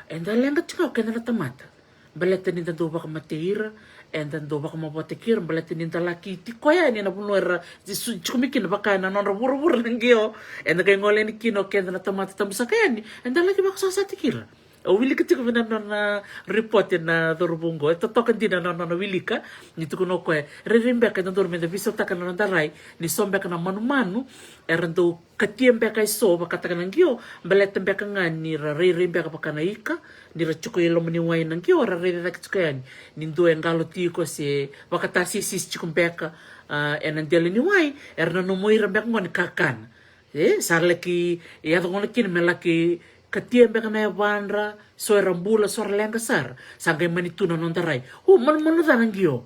Eda leqa tiko ga o keda na tamata. Baleta ni da dau vakamatei ira, eda dau vakamavoataki ira, baleta ni da laki tiko yani ena vanua era tiko mai kina vaka ena nodra vuravura na qio. Eda qai gole yani kina o keda na tamata tabu saka yani, eda laki vakasosataki ira. Au wilika tiko vei na nona report na cauravou qo, e totoka dina na nona wilika, ni tukuna o koya, rairai beka e dodonu meda veisautaka na noda rai, ni so beka na manumanu era dau katia beka e so vakataka na qio, baleta beka ga ni ra rairai beka vaka na ika, ni ra tiko i loma ni wai na qio, ra raica cake tiko yani ni dua e qalo tiko se vakatasisisi tiko beka, ah, ena dela ni wai, era nanuma o ira beka qo ni kakana. E, sa laki yaco gona kina me laki katia beka na yavadra, so era bula, so era leqa sara, sa qai mani tu na noda rai. U, manumanu ca na qio.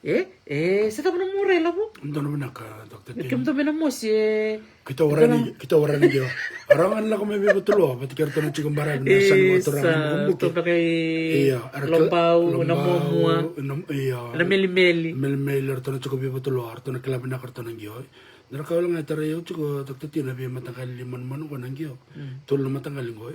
E, e, se cava na nomu rai, Lavo? Donu vinaka, Doctor Tina. Kemudou mai na mosi, e. Keitou warani, keitou warani qio. Era ga na lako mai vei Vatulua, vata kei ratou na tiko baravi na yasana vakaturaga na Vuke. Tou beka i Lobau, na Muamua, na Melimeli. Melimeli, ratou na tiko vei Vatulua, ratou na kila vinaka ratou na qio. Dua na ka wale ga e tarai au tiko, Doctor Tina, vei mataqali manumanu qo na qio. Tolu na mataqali qo.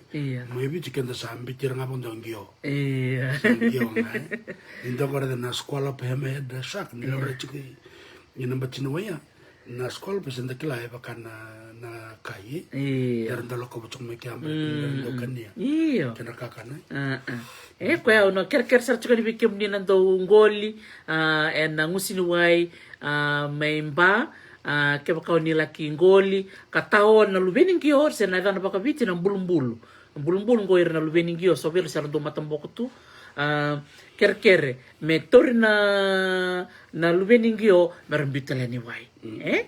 Mai Viti keda sa biuti ira ga vakadua qio. Sa qio ga, e. Ni dua qo raica na scallop hammerhead shark, ni laurai tiko i na bati ni wai ya. Na scallop se da kila e vaka na, na kai. Era dau lakova tiko mai kea, era dau kania. Kena kakana. E, koya au na kerekere sara tiko yani vei kemuni na dau qoli, ah, ena gusi ni wai, ah, mai Ba, ah, kevaka o ni laki qoli, ka tao na luve ni qio, se na yacana vakaviti na bulubulu. Bulubulu qo ira na luve ni qio, so vei ira se ra dau mataboko tu. Ah, kerekere me tauri na, na luve ni qio me ra biu tale yani wai. E?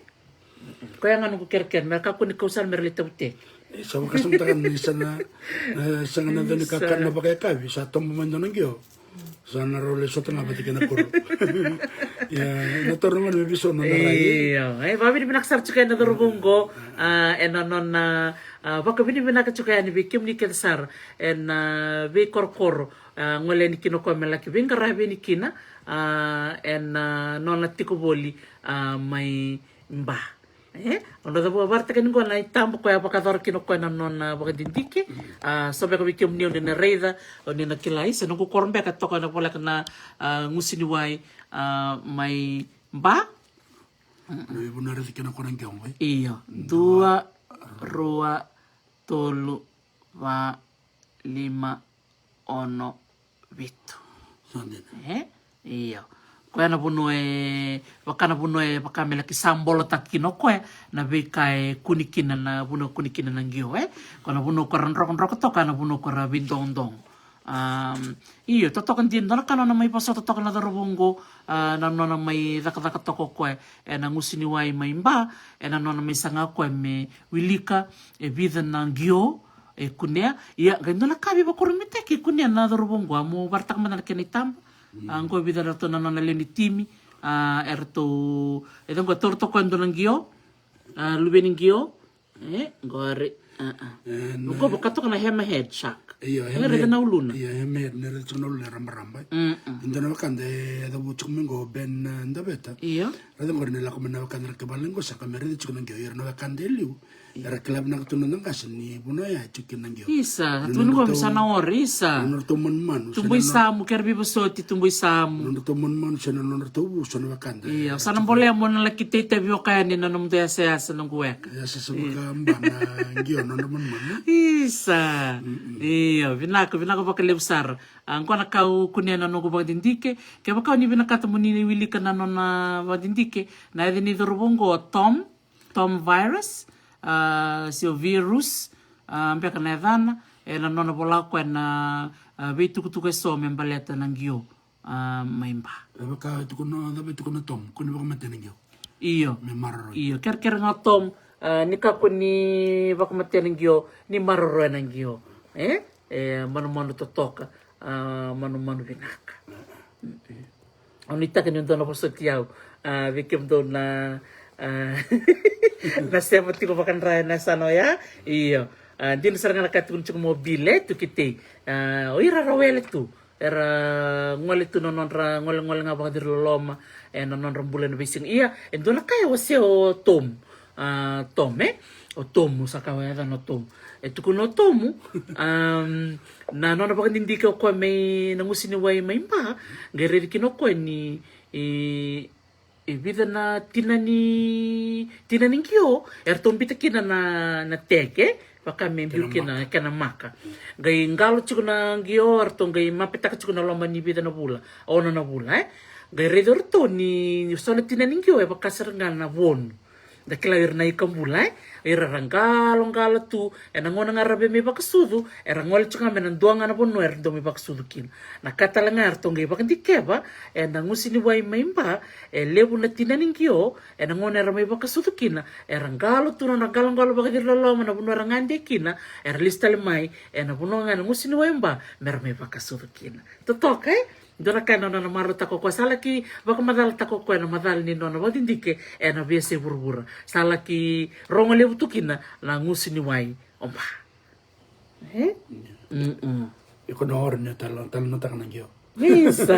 Koya ga noqu kerekere, me ra kakua ni kau sara me ra lai tavuteki. E, sa vakasamataka ni sa na, e, sega na dau ni kakana vakayakavi, sa tobo mai dua na qio. Sa na rau lai sota ga vata kei na koro. Ia, na taura gona me veisau na nona rai. Io, e, vakavinavinaka sara tiko ena cauravou qo, ah, ena nona, ah, vakavinavinaka tiko yani vei kemuni kece sara ena, ah, veikorokoro, ah, gole yani kina o koya me laki veiqaravi yani kina, ah, ena, ah, nona tiko voli, ah, mai Ba. E, au na cavu vakaraitaka ni qo na itaba koya vakayacora kina o koya na nona vakadidike. Ah, so beka vei kemuni o ni na raica, o ni na kila, i se noqu koro beka e toka na voleka na, ah, gusi ni wai, ah, mai Ba. Na veivanua e raici kina o koya na qio qo, e? Io, dua, rua, tolu, va, lima, ono, vitu. Sa dina. E? Io. Koya na vanua e, vaka na vanua e, vaka me laki sa bolotaki kina o koya na veika e kune kina na vanua, kune kina na qio, e? Koya na vanua koya ra drokadroka toka, na vanua koya ra veidogodogo. Am, io, totoka dina, dua na ka nona mai vosota toka na cauravou qo, ah, na nona mai cakacaka toka o koya ena gusi ni wai mai Ba, ena nona mai saga o koya me wilika e vica na qio e kunea. Ia, qai dua na ka veivakurabuitaki e kunea na cauravou qo, a mo vakaraitaka mada na kena itaba. Ah, qo e vica na ratou na nona lewe ni timi, ah, eratou, e, qo e taura toka e dua na qio, ah, luve ni qio. E, qori. Ah, ah. E, na, qo vaka toka na hammerhead shark. Io, e raica na uluna. Io, hammerhead, e raica tiko na uluna e rabaraba, e. Mm, mm. E dua na wekada e cavu tiko mai qo, Ben, eh, Daveta. Io. Qori na lako mai na wekada na kevale qo sa ka me raici tiko na qio, ira na wekada e liu. Era kila vinaka tu na noda qase ni vanua ya e tiko kina na qio. Isa, tu ni qo sa na ori, isa. Nodratou manumanu, tubu i samu, kera vivosoti, tubu i samu. Nodratou manumanu, sa na nodratou vu, sa na wekada. Ia, sa na bolea mo na laki teitevi o kaya ni na nomudou yasayasa na qu weka. Yasayasa vaka ba na qio, nodra manumanu. Isa. Ia, vinaka, vinaka vakalevu sara. A, qo na ka au kunea na noqu vakadidike. Kevaka o ni vinakata mo ni wilika na nona vakadidike, na yaca ni cauravou qo o Tom, Tom Virus, a, se o Virus, a, beka na yacana, e na nona vola o koya na, a, veitukutuku eso me baleta na qio, a, mai ba. E vaka e tukuna, cava e tukuna Tom, ko ni vakamatea na qio. Io. Me maroroi. Io, kerekere ga Tom, a, ni kakua ni vakamatea na qio, ni maroroya na qio. E? E, manumanu totoka, a, manumanu vinaka. Mm-mm. Au nuitaka ni dua na vosoti au, a, vei kemudou na, a, na seva tiko vakadra ena yasana oya. Io. A, dina sara ga na ka tukuna tiko mo Bile, tu kitei. A, o ira ra wele tu. Era gole tu na nodra golegole ga vakaciri loloma, e na nodra bula ena veisiga. Ia, e dua na ka e wasea o Tom. A, Tom, e? O Tomu, sa ka wayacana o Tomu. E tukuna o Tomu, am, na nona vakadidike o koya mai na gusi ni wai mai ba, qai raici kina o koya ni, i, i vica na tina ni, tina ni qio, eratou bita kina na, na teke, vaka me biu kina kena maka. Qai qalo tiko na qio, eratou qai mapetaka tiko na loma ni vica na vula, ono na vula, e? Qai raici o ratou ni, ni so na tina ni qio, e vaka sara ga na vonu. Da kila ira na ika bula, e? Ira ra qaloqalo tu, ena gauna ga ra via mai vakasucu, era gole tiko ga mai na dua ga na vanua era dau mai vakasucu kina. Na ka tale ga eratou qai vakadikeva, ena gusi ni wai mai ba, e levu na tina ni qio, ena gauna era mai vakasucu kina, era qalo tu na nodra qaloqalo vakaciri loloma na vanua era gade kina, era lesu tale mai, ena vanua ga na gusi ni wai ba, me ra mai vakasucu kina. Totoka, e? Dua na ka ena nona marautaka o koya, sa laki vakamacalataka o koya na macala ni nona vakadidike ena veiyasai vuravura. Sa laki rogo levu tu kina na gusi ni wai o ba. E? Mm-mm. Iko na oro ni talo, talo na taka na qio. Isa.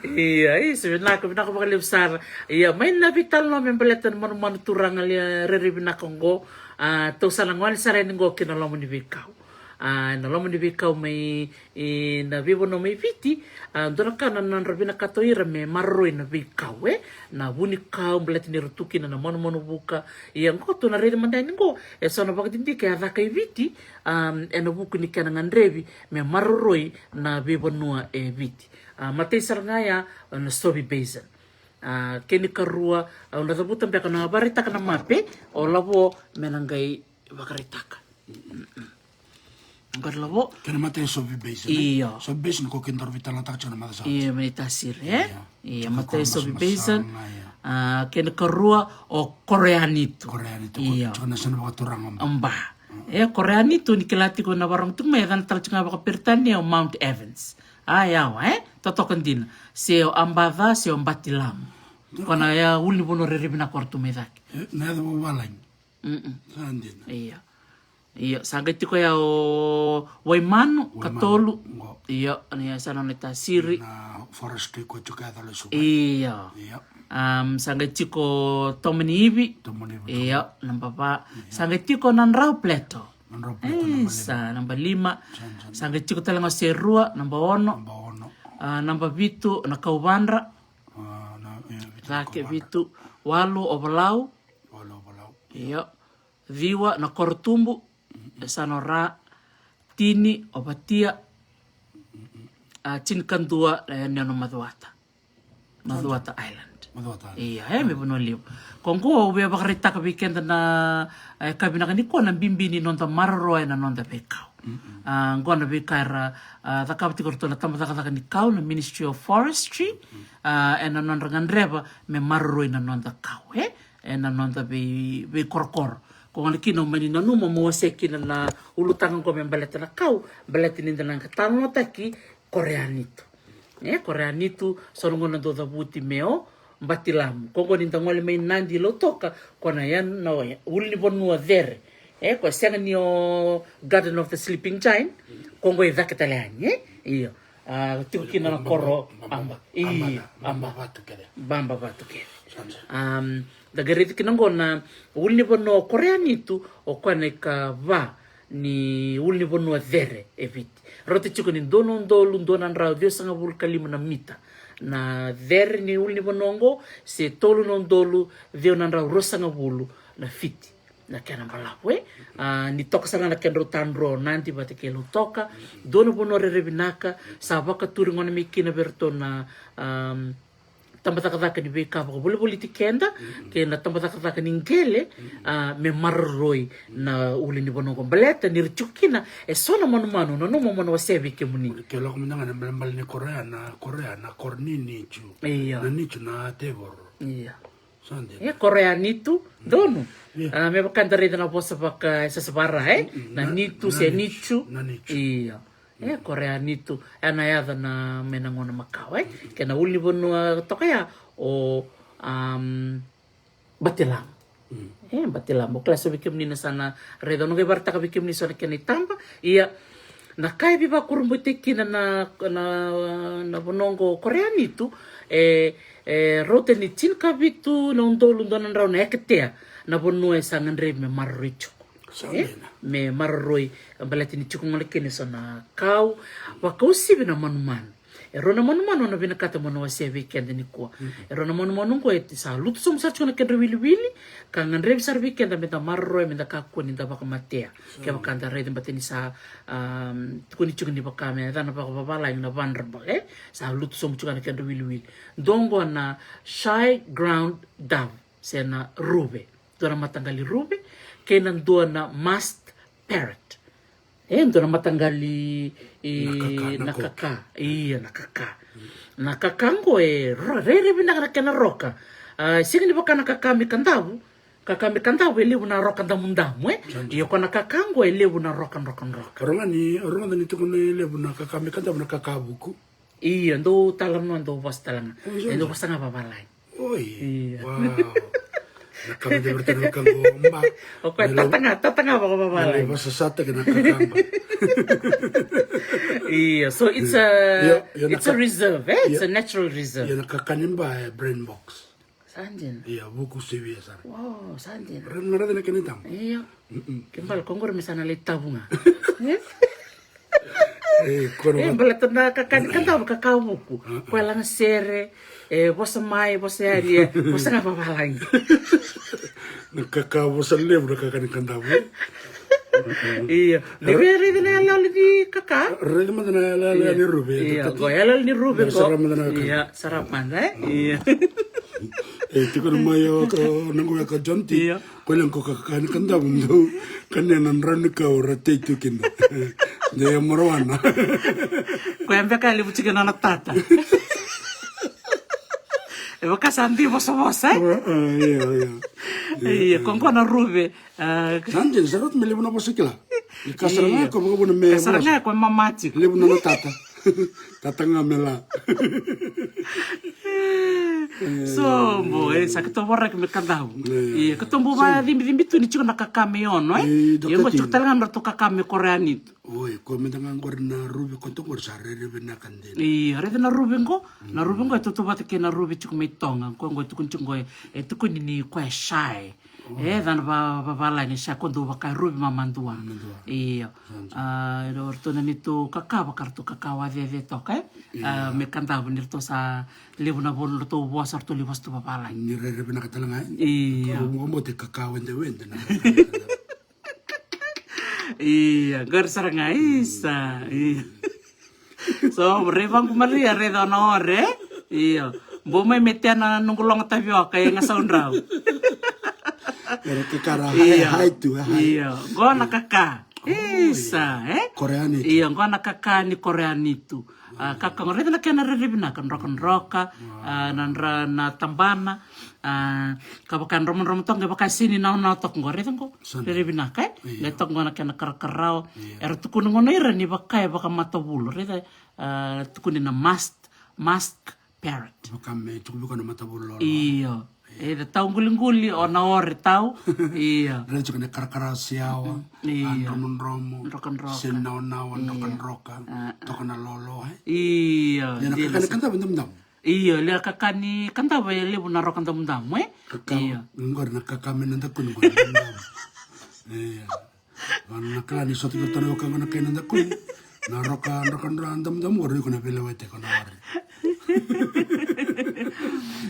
Ia, isa, vinaka, vinaka vakalevu sara. Ia, mai na veitalanoa me baleta na manumanu turaga lia rairai vinaka oqo. A, tou sa na gole sara yani oqo ki na loma ni veikau. A, na loma ni veikau mai i na veivanua mai Viti, a, dua na ka na nodra vinakata o ira me maroroi na veikau, e? Na vunikau, baleta ni ra tu kina na manumanu vuka. Ia qo tou na raica mada yani qo, e so na vakadidike a caka i Viti, a, ena vuku ni kena gadrevi me maroroi na veivanua e Viti. A, matai sara ga ya, na Sovi Basin. A, kena ikarua, au na cavuta beka na vakaraitaka na mape, o Lavo me na qai vakaraitaka. Qori Lavo. Kena matai Sovi Basin, e? Io. Sovi Basin ko kena daru veitalanoataka tiko na macawa sa oti. Io, me tasiri, e? Io. Io, matai Sovi Basin. A, kena ikarua o Koreanitu. Koreanitu, io. Tiko na sena vakaturaga o ba. O ba. E, Koreanitu ni kila tiko na varogo tiko mai, e yacana tale tiko ga vakaperitania o Mount Evans. A, yawa, e? Totoka dina. Se o Abatha, se o Batilamu. Ko na ya ulunivanua rairai vinaka o ratou mai cake. E, na yaca vakavalagi. Mm-mm. Sa dina. Io. Io, sa qai tiko ya o Waimanu, Waimanu, katolu. Qo. Io, ni ya sa nona itasiri. Na forestry ko tiko ya tale suka. Io. Io. Am, sa qai tiko Tomaniivi. Tomaniivi, io, Tomaniivi. Naba va. Io. Sa qai tiko Nadrau Plateau. Nadrau Plateau, naba lima. Isa, naba lima. Sa, sa. Sa qai tiko tale ga o Serua, naba ono. Naba ono. A, naba vitu, Nakauvadra. A, na, e, vitu, Nakauvadra. Cake, vitu, walu, Ovalau. Walu, Ovalau. Io. Ciwa, Nakorotubu, e sa no ra, tini, o Vatia, a, tinikadua, e, ni o Macuata. Macuata Island. Macuata Island. Ia, e, me vanua levu. Ko qo, au via vakaraitaka vei keda na, e, ka vinaka ni ko na bibi ni noda maroroya na noda veikau. Mm-mm. A, qo na veika era, a, cakava tiko ratou na tabacakacaka ni kau, na Ministry of Forestry, mm, a, ena nodra gadreva me maroroi na noda kau, e? Ena noda vei, veikorokoro. Ko gona kina au mani nanuma mo wasea kina na ulutaga qo me baleta na kau, baleta ni da na qai talanoataki Koreanitu. E, Koreanitu, so na gauna dau cavuti me o Batilamu. Ko qo ni da gole mai Nadi, Lautoka, ko na ya na ulunivanua cere. E, ko sega ni o Garden of the Sleeping Giant, ko qo e cake tale yani, e? Io. A, tiko kina na koro Bamba, Aba. Aba, Aba, Aba, Aba Vatu kece. Bamba Vatu kece. Sa dina. Um, da qai raica kina qo na ulunivanua o Koreanitu, o koya na ikava ni ulunivanua cere e Viti. Rauta tiko ni dua na udolu dua na drau ciwasagavulu ka lima na mita na cere ni ulunivanua oqo, se tolu na udolu ciwa na drau ruasagavulu na fiti na kena balavu, e. A, ni toka sara ga na kedrau tadro Nadi vata kei Lautoka, dua na vanua rairai vinaka, sa vakaturi gona mai kina vei iratou na, um, tabacakacaka ni veika vakavolivoliti keda, kei na tabacakacaka ni qele, a, me maroroi na ulunivanua oqo. Baleta ni ra tiko kina e so na manumanu, nanuma mo na wasea vei kemuni. Ke lako mada ga na balebale ni koro ya, na koro ya, na koro ni Nicu. Io. Na Nicu na tevoro. Io. Sa dina. E, Koreanitu, donu. Io. A, me vaka da raica na vosa vaka, e, sasavara, e? Mm, mm, na, na Nitu, na se Nicu. Nicu. Na Nicu. Io. E, Koreanitu, e na yaca na, mai na gauna makawa, e? Kei na ulunivanua toka ya, o, um, Batilamu. Mm. E, Batilamu. Au kila so vei kemuni na sa na raica, au na qai vakaraitaka vei kemuni so na kena itaba. Ia, na ka e veivakurabuitaki kina na, na, na vanua oqo Koreanitu, e, e rauta ni tinikavitu na udolu dua na drau na eketea na vanua e sa gadrevi me maroroi tiko. Sa dina. E, me maroroi, baleta ni tiko gona kina e so na kau, vakauasivi na manumanu. E rua na manumanu au na vinakata mo na wasea vei keda nikua. Mm. E rua na manumanu oqo e sa lutu sobu sara tiko na kedra wiliwili, ka gadrevi sara vei keda me da maroroya, me da kakua ni da vakamatea. Sa dina. Kevaka da raica, baleta ni sa, um, tukuni tiko ni vaka me yacana vakavavalagi na vulnerable, e? Sa lutu sobu tiko na kedra wiliwili. Dua oqo na shy ground dove, se na ruve. Dua na mataqali ruve, kei na dua na masked parrot. E, dua na mataqali, e, na kaka, na kaka. Io, na kaka. Na kaka oqo e ro-, rairai vinaka na kena roka. A, sega ni vaka na kaka mai Kadavu. Kaka mai Kadavu e levu na roka damudamu, e. Sa dina. Io, ko na kaka oqo e levu na roka, roka, roka. Rogoca ni, rogoca ni tukuna e levu na kaka mai Kadavu na kaka vuku. Io, dou talanoa, dou vosa tale ga. E, dou vosa ga vavalagi. Oi. Io. Wow. Na ka me dei vata na ka qo, ba. O koya, tata ga, tata ga vakavavalagi. Io, so it's a, it's a reserve, e? It's a natural reserve. Io, na kakani ba e brain box. Sa dina. Io, vuku sivia sara. Wow, sa dina. Ra na raica na kena itaba. Io. Mm-mm. Ke bale ko qori me sa na lai tavu ga. E, baleta na kakani Kadavu, kaka vuku. Koya lagasere, e, vosa mai, vosa yani, e, vosa ga vavalagi. Na kaka vosa levu na kakani Kadavu. Io. Ni via raica na yaloyalo ni kaka? Raica mada na yaloyalo ni ruve. Io, qo yaloyalo ni ruve qo. Sara mada na kaka. Io, sara mada, e? Io. E, tiko na mai o ka, na qo ya ka John T. Io. Ko leqa ko kakani Kadavu dau kania na drau ni kau ra tei tu kina. Dau ia marawana. Koya beka e levu tiko na nona tata. E vaka sa dui vosavosa, e? Io, io. Io, ko qo na ruve. Sa dina, sa rauta me levu na vosa kila. Ni ka sara ga ko vakavuna me vosa. Ka sara ga ko mama tiko. Levu na nona tata. Tata ga me la. So, bo, e, sa keitou voraki me Kadavu. Io, keitou bau vacibicibi tu ni tiko na kaka me ono, e? Io, qo tiko tale ga na ratou kaka me Koreanitu. Oi, ko me da ga qori na ruve ko to qori sa rairai vinaka dina. Io, raica na ruve qo. Na ruve qo e tautauvata kei na ruve tiko mai Toga. Ko qo e tukuni tiko qo e, e tukuni ni koya e shy. E, cana va, vavalagi sa ko dou vaka e ruve mamadua. Mamadua. Io. A, o ratou na neitou kaka, vaka ratou kaka wacece toka, e? A, me Kadavu ni ratou sa levu na volu ratou vosa, ratou levu vosa tu vavalagi. Ni rairai vinaka tale ga, e? Io. Au, au bau te kaka wedewede na. Io, qori sara ga, isa. Io. So, rai vaqu Maria, raica o na ore, e? Io. Bau mai me tea na noqu logo tavioka e Gasaudrau. Era kakara hai, hai tu, e hai. Io. Qo na kaka. Isa, e? Koreanitu. Io, qo na kaka ni Koreanitu. A, kaka qo, raica na kena rairai vinaka, drokadroka, a, na dra-, na tabana, a, ka vaka e dromodromo toka, qai vaka e sega ni naonaoca toka qo, raica qo. Rairai vinaka, e? Io. Qai toka qo na kena karakarawa. Io. Era tukuna qo na ira ni vaka e vakamatavulu. Raica, a, tukuni na masked, masked parrot. Vaka me tukuvi koya na matavulu lolo. Io. E da tau guliguli, o na ore tau. Ia. Raica tiko na karakara siawa. Ia. Dromodromo. Drokadroka. Seni naonawa, drokadroka. Toka na lolo. Ia. Ia na kakani kadavu e damudamu. Ia, le kakani kadavu e levu na roka damudamu, e? Ia. Qori na kaka mai na dakuni qori damudamu. Ia. Na kala ni sota ki tona waka na kai na dakuni. Na roka, roka, roka damudamu qori ko na vele wete ko na wari.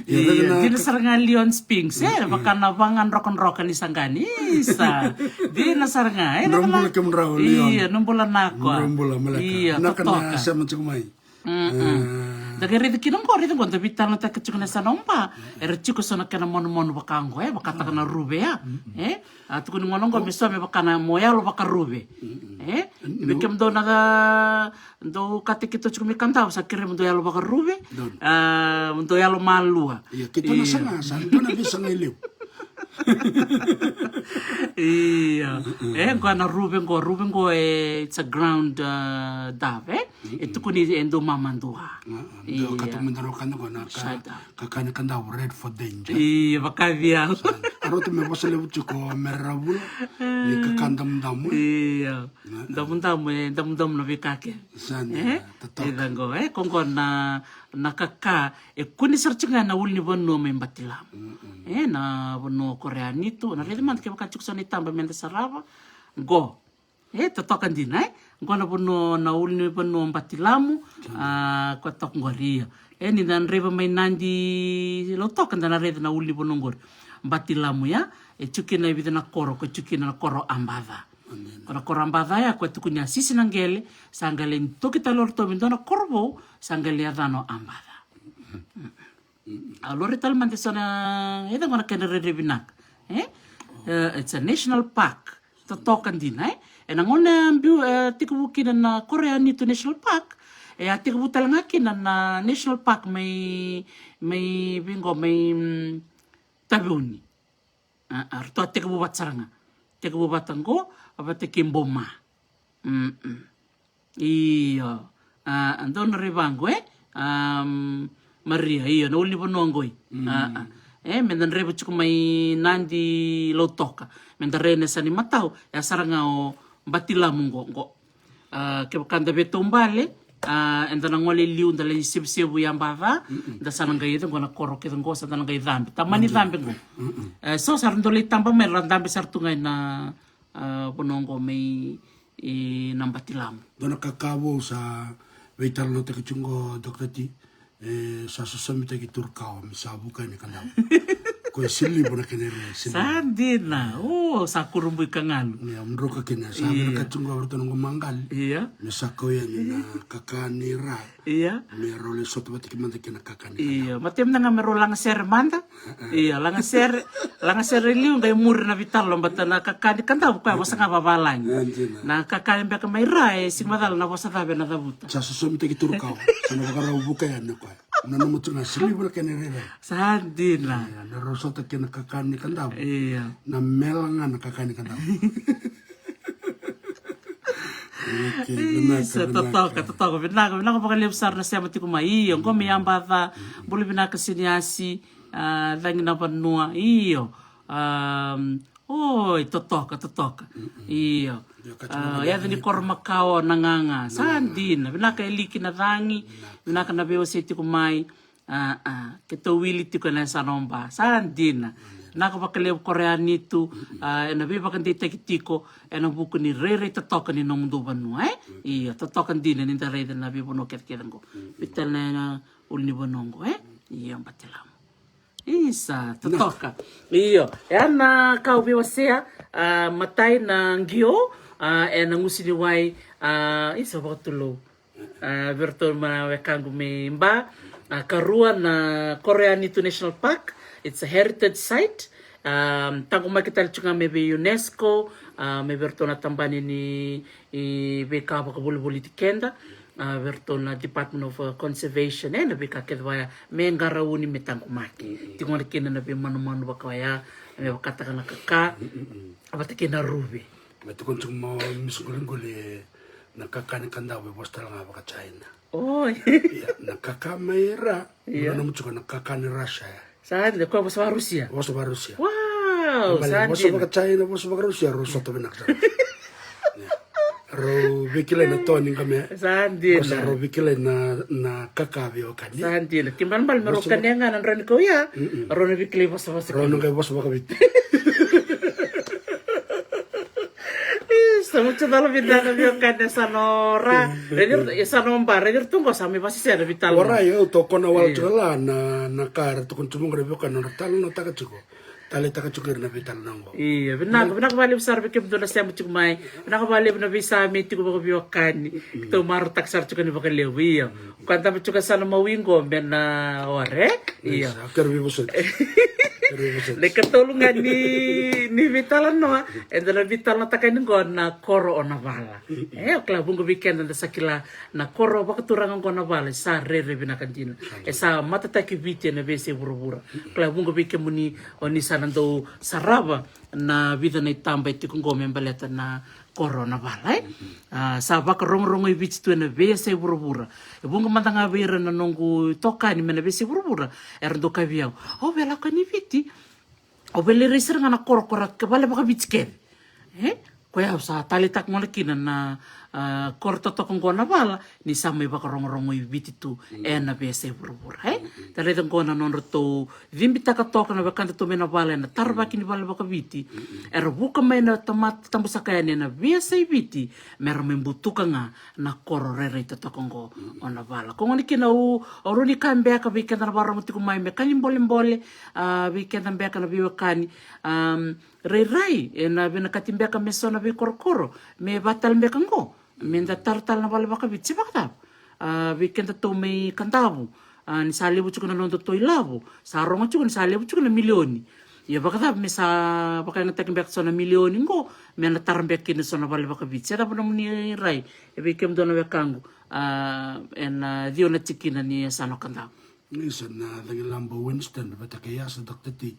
Ia, dina sara ga Leon Spinks, e? Vaka na vaga drokadroka ni saqani. Isa. Dina sara ga, e? Drau bula kemudrau, Leon. Ia, na bula nako. Drau bula, maleka. Ia, na kana sema tiko mai. Da qai raica kina qo, raica qo, da veitalanoataka tiko na yasana o Ba. Era tiko so na kena manumanu vaka qo, e, vakataka na ruve ya. E, a tukuni gona qo me so me vaka na mo yalo vakaruve. E, me kemudou na dou kate keitou tiko mai Kadavu, sa kerei mo dou yalo vakaruve. A, mo dou yalo malua. Ia, keitou na saga, sa dua na veisaga e levu. Ia. E, qo na ruve qo, ruve qo e, it's a ground, uh, dove, e? E tukuni e dou mamadua. Dou kata mada na waka qo na kakani Kadavu, red for danger. Ia, vakaviau. A rauta me vosa levu tiko me ravula ni kaka damudamu. Ia. Damudamu, e, damudamu na veika ke. Sa dina, totoka. Ida qo, e, ko qo na, na kaka e kune sara tiko ga na ulunivanua mai Batilamu. E, na vanua o Korea Nitu, na raica mada kevaka tiko so na itaba meda sarava. Qo. E, totoka dina, e. Qo na vanua, na ulunivanua Batilamu, a, ko toka qori ia. E, ni da draiva mai Nadi Lautoka da na raica na ulunivanua qori. Batilamu ya, e tiko kina e vica na koro, ko tiko kina na koro Abaca. Ko na koro Abaca ya, ko tukuni a sisi na qele, sa qai lai toki tale o ratou me dua na koro vou, sa qai lai yacana o Abaca. A lori tale mada so na, e, da qo na kena rairai vinaka. E? E, it's a national park. Totoka dina, e? E na gauna biu, e, tekivu kina na Korea Nitu National Park. E a tekivu tale ga kina na national park mai, mai vei qo, mai, mm, Taveuni. A, a, ratou a tekivu vata sara ga. Tekivu vata qo, a vata kei Boma. Mm, mm. Io. A, a dou na rai vaqo, e? Am, Maria, io, na ulunivanua qoi. A, a. E, meda draiva tiko mai Nadi Lautoka. Meda rai na yasa ni matau, e a sara ga o Batilamu qo, qo. A, kevaka da veitaubale, a, eda na gole liu, da lai sevusevu i Abaca, da sa na qai yaco qo na koro kece qo, sa da na qai cabe. Tamani cabe qo. E, so sa ra dau lai taba mai, ra dabe sara tu ga ina, a, vanua qo mai, i, na Batilamu. Dua na kaka vou sa veitalanoataki tiko qo, Doctor T. E, sa sosomitaki Turukawa me sa vuka yani Kadavu. Ko e siliva na kena ira, siliva. Sa dina. O, sa kurabui ka galu. Ia, mudruka kina, sa vinakati qo vei ratou na qo maqali. Ia. Me sa kau yani na kakani ra. Ia. Me rau lai sota vata kei mada kei na kakani Kadavu. Ia, matemi na ga me rau laga sere mada. Ia, laga sere, laga sere liu qai muri na veitalanoa, baleta na kakani Kadavu koya vosa ga vavalagi. E, dina. Na kakani beka mai ra, e sega ni macala na vosa cava ena cavuta. Sa sosomitaki Turukawa. Sa na vakarau vuka yani o koya. Na nomu tu ga siliva na kena irairai. Sa dina. Ia, na rau sota kei na kakani Kadavu. Ia. Na mela ga na kakani Kadavu. Okay, vinaka, vinaka. Totoka, totoka. Vinaka, vinaka vakalevu sara na sema tiko mai. Io, qo mai Abaca. Bula vinaka Siniasi, a, cagi na vanua. Io. Am, Oi, totoka, totoka. Io. A, yaca ni koro makawa na gaga. Sa dina. Vinaka e liki na cagi. Vinaka na veiwasei tiko mai. A, a, keitou wili tiko ena yasana o Ba. Sa dina. Vinaka vakalevu Korea Nitu. A, ena veivakadeitaki tiko ena vuku ni rairai totoka ni nomudou vanua, e? Io, totoka dina ni da raica na veivanua kecekece qo. Vei tale na ulunivanua qo, e? Io, Batilamu. Isa, totoka. Io, e a na ka au veiwasea, a, matai na qio, a, e na gusi ni wai, a, isa vakatulou. A, vei ratou na wekaqu mai Ba, a, karua na Korea Nitu National Park, it's a heritage site. A, taqomaki tale tu ga mai vei UNESCO, a, mai vei ratou na tabana ni, i, veika vakavolivoliti keda. A, vei ratou na Department of, uh, Conservation, e, na veika kece vaya me qarauni me taqomaki. Tiko gona kina na veimanumanu vaka oya, me vakataka na kaka, vata kei na ruve. Me tukuna tiko mo miso qoliqoli, na kakani Kadavu e vosa tale ga vaka China. Oi. Ia, na kaka mai ra, na nomu tiko na kakani Russia ya. Sa dina, ko vosa vakarusia. Vosa vakarusia. Wow, sa dina. Vosa vakachaina, vosa vakarusia, rau sota vinaka sara. Rau veikilai na toa ni qame. Sa dina. Vosa rau veikilai na, na kaka veiwekani. Sa dina. Ki balebale me rau kania ga na drau ni kau ya. Rau na veikilai vosa vosa. Rau na qai vosa vakaviti. Sa mutu cala vinaka veiwekani, sa no ra. Raici, sa no ba, raici tu qo sa mai vasisena vitala. Warai, au tokona wala tu la na, na ka era tukuna tu mo qo na veiwekani na nodra tala na taka tiko. Taleitaka tiko ira na veitalanoa qo. Ia, vinaka, vinaka vakalevu sara vei kemudou na sema tiko mai. Vinaka vakalevu na veisame tiko vakaveiwekani. Keitou marautaka sara tiko ni vakalevu, ia. Ka daba tiko sa na mawi qo me na ore. Ia. Kero veivosoti. Kero veivosoti. Na ikatolu ga ni, ni veitalanoa. Eda na veitalanoataka yani qo na koro o Navala. E, o kila vuqa vei keda da sa kila na koro vakaturaga qo Navala, e sa rere vinaka dina. E sa matataki Viti ena veiyasai vuravura. Kila vuqa vei kemuni o ni sa na dau sarava na vica na itaba e tiko qo me baleta na koro o Navala, e? A, sa vakarogorogoi Viti tu ena veiyasai vuravura. E vuqa mada ga vei ira na noqu itokani mai na veiyasai vuravura era dau kaya vei au, au via lako yani Viti, au via lai rai sara ga na koro, koro, vale vakaviti kece. E? Koya au sa taleitaka gona kina na, a, koro totoka qo Navala, ni sa mai vakarogorogoi Viti tu ena veiyasai vuravura, e? Da raica qo na nodratou cibitaka toka na wekadatou mai Navala ena taravaki ni vale vakaviti. Era vuka mai na tamata tabusaka yani ena veiyasai Viti, mera mai butuka ga na koro rairai totoka qo o Navala. Ko gona kina au, au rawa ni kaya beka vei keda na vakarorogo tiko mai me ka ni bolebole, a, vei keda beka na veiwekani, am, rairai, ena vinakati beka me so na veikorokoro me vatale beka qo, me da tara tale na vale vakaviti se vakacava. A, vei kedatou mai Kadavu, a, ni sa levu tiko na nodatou ilavo, sa rogo tiko ni sa levu tiko na milioni. Ia vakacava me sa vakayagataki beka so na milioni qo me na tara beka kina so na vale vakaviti? Se cava nomuni rai, e vei kemudou na wekaqu, a, ena ciwa na tikina ni yasana o Kadavu. Isa na cagilaba Winston vata kei Asa Doctor T.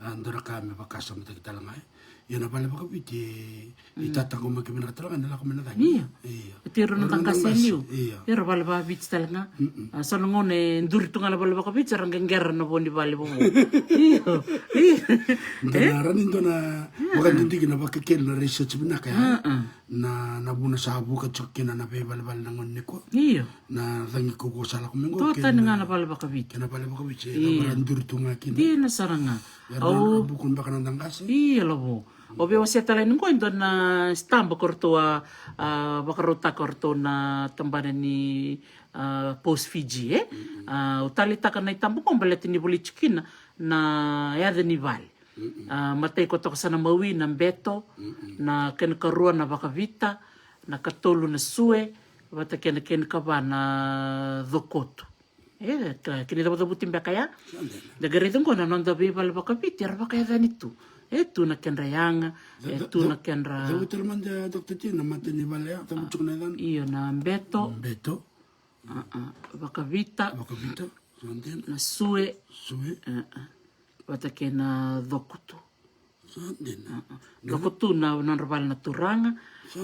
A, dua na ka me vakasamataki tale ga, e. Ia na vale vakaviti e, e tataqomaki vinaka tale ga ni lako mai na cagi. Ia. Ia. E tei rau na daqase e liu. Ia. Ia ra vale vakaviti tale ga. A, so na gauna e duri tu ga na vale vakaviti, era qeqera na vo ni vale vovo. Io. Io. Dua na rani dua na vakadidike na vakekeli na research vinaka ya. Na, na vuna sa vuka tiko kina na veivalevale na gauna nikua. Io. Na cagi kaukaua sa lako mai qo. Toka tani ga na vale vakaviti. Kei na vale vakaviti, e, na vara duri tu ga kina. Dina sara ga. Era na buku beka na daqase. Io, lavo. Au via wasea tale yani qo e dua na sitaba ko ratou a, a, vakarautaka o ratou na tabana ni, a, Post Fiji, e? A, au taleitaka na itaba qo baleta ni volai tiko kina na yaca ni vale. A, matai ko toka sa na mawi na beto, na kena karua na vakavita, na katolu na sue, vata kei na kena kava na cokotu. E, ka, kena icavucavuti beka ya. Da qai raica qo na noda veivale vakaviti era vakayacani tu. E tu na kedra yaga, e tu na kedra. Cavuta tale mada, Doctor T, na mata ni vale ya, cavuta tiko na yacana. Io, na beto. Beto. A, a, vakavita. Vakavita. Sa dina. Na sue. Sue. A, a. Vata kei na cokotu. Sa dina. A, a. Cokotu na nodra vale na turaga.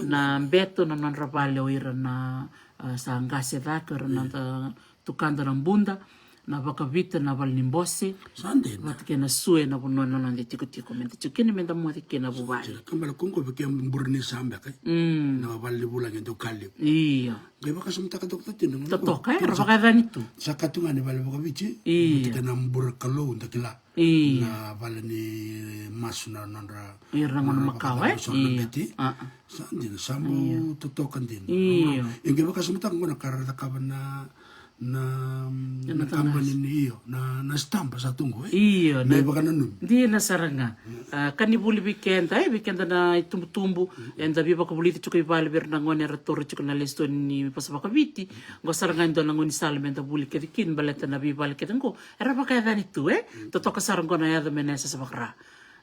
Na beto na nodra vale o ira na, a, sa qase cake, o ira na da tukada na buda. Na vakavita na vale ni bose. Sa dina. Vata kei na sue na vanua na noda itikotiko me da tiko kina me da moce kina vuvale. Sa dina. Ka bale ko qo vei kemuni bure ni sa beka, e? Na vale ni vulagi e dau ka levu. Io. Qai vakasamataka, Doctor T, na gauna qo. Totoka, e, era vakayacani tu. Sa ka tu ga ni vale vakaviti. Io. Vata kei na bure kalou da kila. Io. Na vale ni masu na nodra. Ira na gauna makawa, e? Io. A, a. Sa dina, sa bau totoka dina. Io. E qai vakasamataka qo na ka ra cakava na, na, na kabani ni, io, na, na sitaba sa tu qo, e? Io, na ivakananumi. Dina sara ga. A, ka ni vuli vei keda, e, vei keda na itubutubu, eda veivakavulici tiko i vale vei ira na gone era taura tiko na lesoni ni vosa vakaviti. Qo sara ga e dua na gaunisala me da vuli kece kina baleta na veivale kece qo era vakayacani tu, e? Totoka sara qo na yaca mai na yasayasa vakara.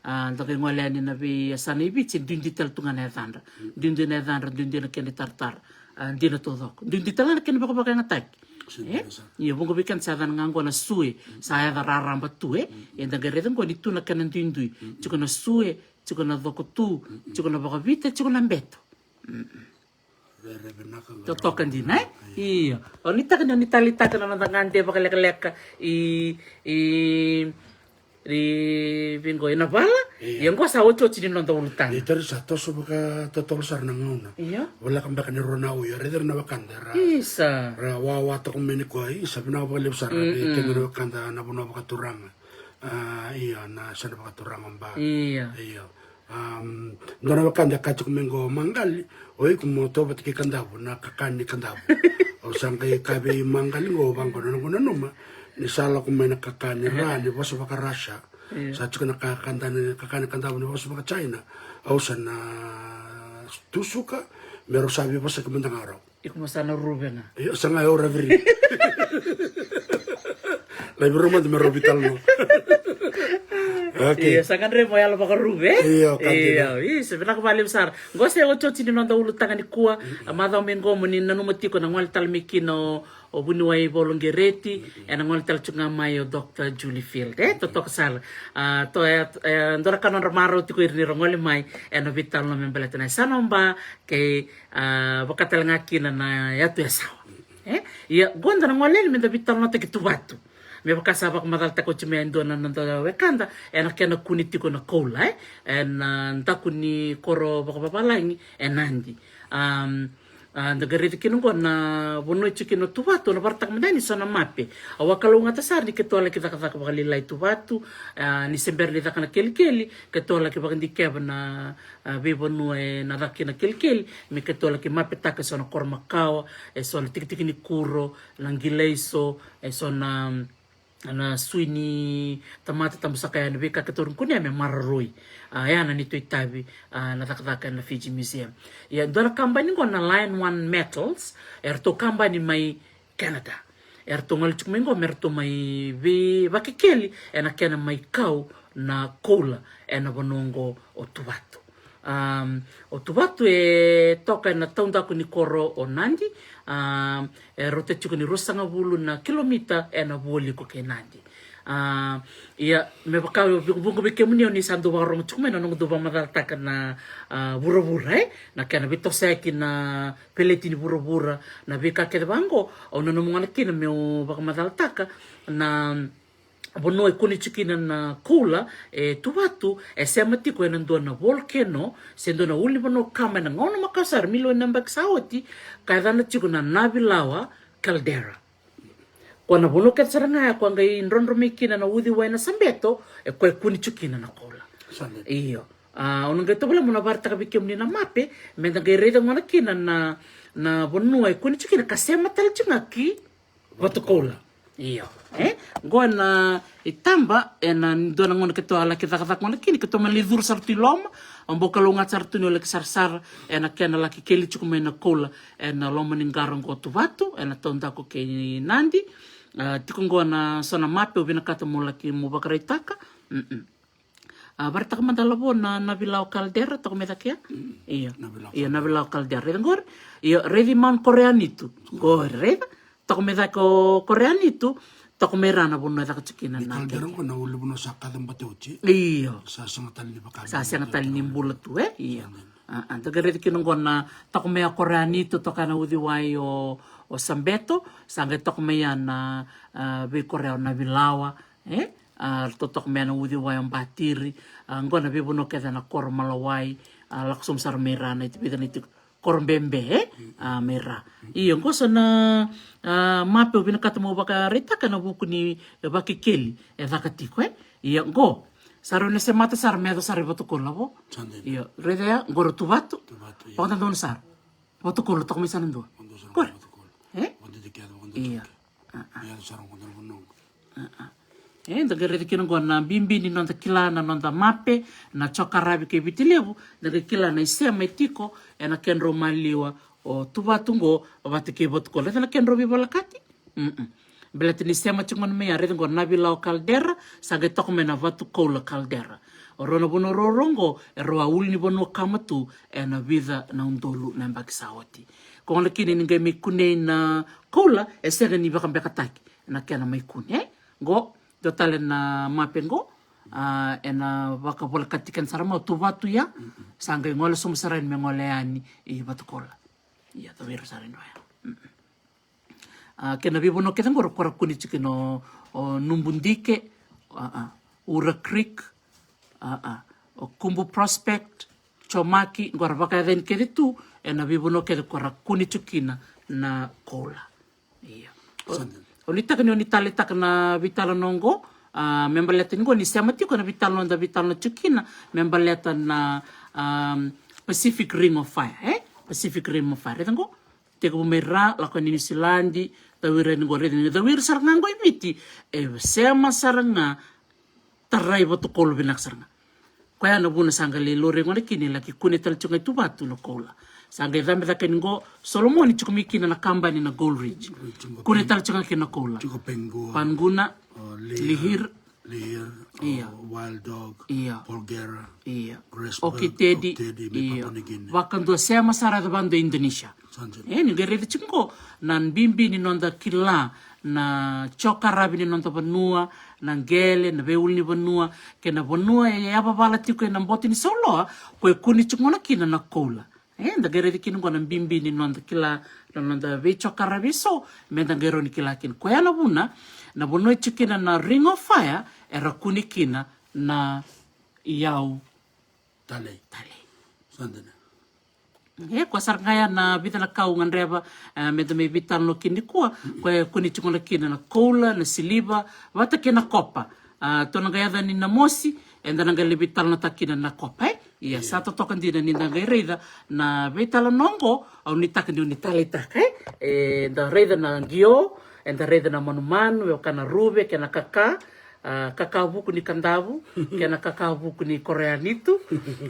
A, da qai gole yani na veiyasana i Viti, e duidui tale tu ga na yacadra. Duidui na yacadra, duidui na kedra itaratara. A, dina taucoko. Duidui tale na kena vakavakayagataki. E? Ia, vuqa vei keda sa yacana ga qo na sue, sa yaca raraba tu, e? Eda qai raica qo ni tu na kena duidui. Tiko na sue, tiko na cokotu, tiko na vakavita, tiko na beto. Totoka dina, e? Io. O ni taka ni, o ni taleitaka na noda gade vakalekaleka i, i, Ri viqo ina vala. Ia. Ia qo sa otioti ni noda ulutaga. Ia tari sa toso vakatotolo sara na gauna. Ia. Voleka beka ni rua na au, ia raica na wekada ra. Isa. Ra wawa toka mai ni koya, isa vinaka vakalevu sara. Mm-mm. Vei kemuni na wekada na vanua vakaturaga. A, ia, na sana vakaturaga ba. Ia. Ia. Am, dua na wekada e kaya tiko mai qo, Maqali, o iko mo tovata kei Kadavu na kakana ni Kadavu. Au sa qai kaya vei Maqali qo, vaqo na noqu nanuma ni sa lako mai na kakana ni ra ni vosa vaka-Russia. Io. Sa tiko na ka-, kakana ni, kakana ni Kadavu ni vosa vaka-China. Au sa na tusuka me rau sa veivosaki mada ga rau. Iko mo sa na ruve ga. Io, sa ga e ora viri. Lai viro mada me rau vitalanoa. Okay. Io, sa ga dre mo yalo vakaruve. Io, ka dina. Io, io, sa vinaka vakalevu sara. Qo se otioti ni noda ulutaga nikua. Mm-mm. A macawa mai qo mo ni nanuma tiko na gole tale mai kina o, o vuniwai Volo Qereti. Mm-mm. Ena gole tale tiko ga mai o Doctor Julie Field. E, totoka sara. A, to, e, e, dua na ka nodra marau tiko ira ni ra gole mai. Ena vitalanoa me baleta na yasana o Ba kei a, vaka tale ga kina na yatu e Sawa. E? Ia, qo da na gole yani me da veitalanoataki Tuvatu. Me vaka sa vakamacalataka oti mai e dua na noda wekada, ena kena kune tiko na koula, e? Ena, a, daku ni koro vakavavalagi, e Nadi. Am, a, da qai raica kina qo na vanua e tiko kina o Tuvatu, na vakaraitaka mada yani so na mape. Au a kalougata sara ni keitou a laki cakacaka vakalailai Tuvatu, a, ni se bera ni caka na kelikeli, keitou a laki vakadikeva na a, veivanua ena caka kina kelikeli, me keitou laki mapetaka eso na koro makawa, eso na tikitiki ni kuro, na qilaiso, eso na, na sui ni tamata, tabusaka yani, veika keitou kunea me maroroi. A, ya na neitou itavi, a, na cakacaka ena Fiji Museum. Ia, dua na kabani qo na Lion One Metals, eratou kabani mai Canada. Eratou gole tiko mai qo me ratou mai veivakekeli ena kena mai kau na koula ena vanua qo o Tuvatu. Am, o Tuvatu e toka ena taudaku ni koro o Nadi, am, e rauta tiko ni ruasagavulu na kilomita ena vualiko kei Nadi. A, ia, me vaka au vuqa vei kemuni o ni sa dau vakarorogo tiko mai na noqu dau vakamacalataka na, a, vuravura, e? Na kena veitosoyaki na peleti ni vuravura, na veika kece vaqo, au nanuma ga na kina meu vakamacalataka na vanua e kune tiko kina na koula e Tuvatu, e sema tiko ena dua na volcano, se dua na ulunivanua kama ena gauna makawa sara, milioni na yabaki sa oti, ka yacana tiko na Navilawa Caldera. Ko na vanua kece sara ga ya ko a qai drodro mai kina na uciwai na sabeto, e ko e kune tiko kina na koula. Sa dina. Io. A, au na qai tovolea meu na vakaraitaka vei kemuni na mape, me da qai raica gona kina na, na vanua e kune tiko kina, ka sema tale tiko ga ki Vatukoula. Io. E? Qo na itaba, ena dua na gauna keitou a laki cakacaka gona kina, keitou mai lai curu sara tu i loma, au bau kalougata sara tu niu laki sarasara ena kena laki keli tiko mai na koula ena loma ni qara qo o Tuvatu, ena taudaku kei Nadi. A, tiko qo na so na mape au vinakata meu laki meu vakaraitaka. Mm-mm. A, vakaraitaka mada Lavo na, Navilawa Caldera, toka mai cake ya? Mm. Io. Navilawa Caldera. Io, Navilawa Caldera. Raica qori? Io, raici Mount Koreanitu. Qori, raica? Toka mai cake o Koreanitu, toka mai ra na vanua e caka tiko kina na Caldera qo na ulunivanua sa kaca bate oti. Io. Sa sega tale ni vaka. Sa sega tale ni bula tu, e? Io. Sa dina. A, a, da qai raica kina qo na toka mai o Koreanitu, toka na uciwai o, o sabeto, sa qai toka mai ya na, a, veikorea o Navilawa, e? A, ratou toka mai ya na uciwai o Batiri, a, qo na veivanua kece na koro Malawai, a, lako sobu sara mai ra na iti, vica na iti koro bebe, e? A, mai ra. Io, qo so na, a, mape au vinakata meu vakaraitaka ena vuku ni vakekeli e caka tiko, e? Io, qo. Sa rau na semata sara me yaco sara i Vatukoula, Lavo? Sa dina. Io, raica ya, qori o Tuvatu. Tuvatu, io. Vakadodonu sara. Vatukoula, toka mai sa na dua. Qori. Vatukoula. E? Vakadodonu kece, vakadodonu. Io. A, a. Ia, sa rau qo na vanua qo. A, a. E, da qai raica kina qo na bibi ni noda kila na noda mape, na jokarafi kei Viti Levu, da qai kila na isema e tiko ena kedrau maliwa o Tuvatu qo vata kei Vatukoula. Raica na kedrau veivolekati? Mm-mm. Baleta ni sema tiko gona mai ya, raica qo Navilawa Caldera, sa qai toka mai na Vatukoula Caldera. O rau na vanua ruarua qo, e rau a ulunivanua kama tu ena vica na udolu na yabaki sa oti. Ko gona kina ni qai mai kunei na koula, e sega ni vakabekataki na kena mai kune, e? Qo, dua tale na mape qo, a, ena vakavolekati keda sara mai o Tuvatu ya, sa qai gole sobu sara yani me gole yani i Vatukoula. Ia, tawira sara i dua ya. Mm-mm. A, kei na veivanua kece qo ra kune tiko kina o, o Nubudike, a, a, Ura Creek, a, a, o Kubu Prospect, Chomaki, qo ra vakayaca yani kece tu ena veivanua kece ko ra kune tu kina na koula. Ia. Sa dina. Au nuitaka ni o ni taleitaka na veitalanoa qo, a, me baleta ni qo ni sema tiko na veitalanoa da veitalanoa tiko kina, me baleta na, am, Pacific Ring of Fire, e? Pacific Ring of Fire. Raica qo, tekivu mai ra, lako ni Niusiladi, cawiri yani qo, raica ni cawiri sara ga qo i Viti, e sema sara ga, tarai vatokolo vinaka sara ga. Koya na vuna sa qai lai laurai gona kina, laki kune tale tiko ga i Tuvatu na koula. Sa qai cabe cake ni qo, Solomoni tiko mai kina na kabani na Gold Ridge. Kune tale tiko ga kina na koula. Tiko Panguna. Panguna, o, Lihir. Lihir. Lihir, o, ia. Wild Dog, ia. Polgara, ia. Grasberg, Okitedi, Okitedi, mai ia. Papua New Guinea. Vakadua sema sara vakadua Indonesia. Sa dina. E, ni qai raica tiko qo, na bibi ni noda kila, na cokaravi ni noda vanua, na qele, na veiulunivanua, kei na vanua e yavavala tiko ena boto ni sauloa, ko e kune tiko gona kina na koula. E, da qai raica kina qo na bibi ni noda kila, na noda veicokaravi eso, me da qai rawa ni kila kina. Koya na vuna, na vanua e tiko kina na Ring of Fire, era kune kina na iyau talei. Talei. Sa dina. E, koya sara ga ya na vica na ka au gadreva, e, me da mai veitalanoa kina nikua, koya e kune tiko gona kina na koula, na siliva, vata kei na kopa. A, tou na qai yaco yani na mosi, eda na qai lai veitalanoataka kina na kopa, e? Ia, ia. Sa totoka dina ni da qai raica na veitalanoa qo, au nuitaka ni o ni taleitaka, e? E, da raica na qio, eda raica na manumanu, e vaka na ruve, kei na kaka, a, kakavuku ni Kadavu, kei na kakavuku ni Koreanitu.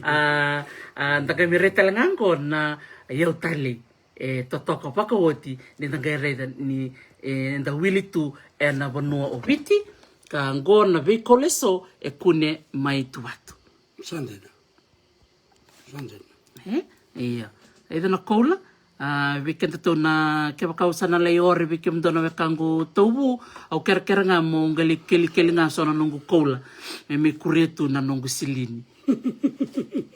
A, a, da qai mai raica tale ga qo na iyau talei. E totoka vakaoti ni da qai raica ni, e, da wili tu ena vanua o Viti, ka qo na veikoula eso e kune mai Tuvatu. Sa dina. Sa dina. E? Ia. Raica na koula, a, vei kedatou na, kevaka au sa na lai ore vei kemudou na wekaqu tauvu, au kerekere ga mo qai lai kelikeli ga so na noqu koula. Me mai kuria tu na noqu silini.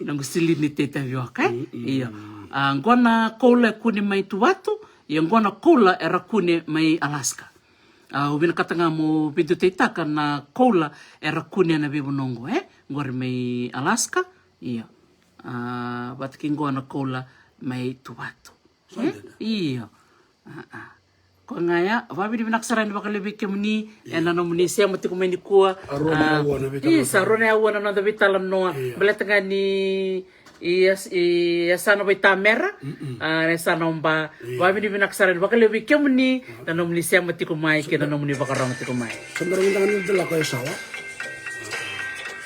Noqu silini tei tavioka, e? Mm, mm. Ia. A, qo na koula e kune mai Tuvatu, ia qo na koula era kune mai Alaska. A, au vinakata ga mo veidutaitaka na koula era kune ena veivanua qo, e? Qori mai Alaska, ia. A, vata kei qo na koula mai Tuvatu. Sa dina. Io. A, a. Koya ga ya, vakavinavinaka sara yani vakalevu vei kemuni, io, ena nomuni sema tiko mai nikua. A, rua na, a, aua na veitalanoa. Isa, rua na aua na noda veitalanoa. Io. Baleta ga ni, i yas-, i yasana vakaitamera, mm-mm, a, na yasana o Ba. Io. Vakavinavinaka sara yani vakalevu vei kemuni, a, na nomuni sema tiko mai, kei na nomuni vakarorogo tiko mai. Sa bera mada ga ni da lako e Sawa.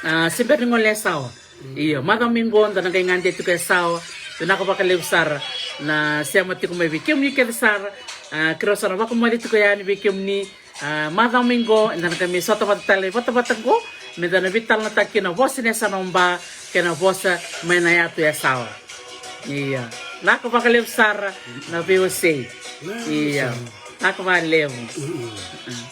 A, se bera ni gole e Sawa. Io, macawa mai qo da na qai gade tiko e Sawa. Vinaka vakalevu sara na sema tiko mai vei kemuni kece sara. A, keirau sa na vakamoce tiko yani vei kemuni. A, macawa mai qo, eda na qai mai sota vata tale, vata vata qo. Me da na veitalanoataka kina na vosa ni yasana o Ba, kei na vosa mai na yatu e Sawa. Io. Vinaka vakalevu sara na veiwasei. Io. Vinaka vakalevu. Mm-mm. Mm.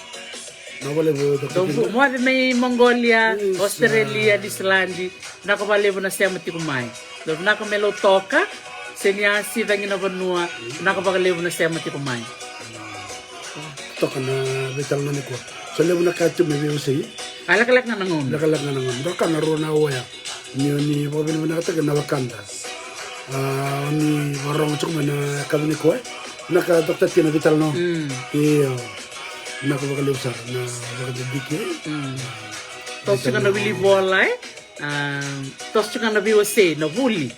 Vinaka vakalevu, Doctor Dou Kinga. Moce mai Mongolia, mm, Australia, sa Niusiladi. Vinaka vakalevu na sema tiko mai. Dou vinaka mai Lautoka, Seniasi, Caginavanua. Vinaka vakalevu na sema tiko mai. Toka na veitalanoa nikua. Sa levu na ka tu me veiwasei. A, lekaleka ga na gauna. Lekaleka ga na gauna. Dou ka na rua na aua ya. Ni o ni vakavinavinakataka na wekada. A, o ni vakarorogo tiko mai na yakavi nikua, e? Vinaka Doctor Tina veitalanoa. Mm. Io. Vinaka vakalevu sara na vakadidike. Mm. Toso tiko ga na wili vola, e? A, toso tiko ga na veiwasei, na vuli.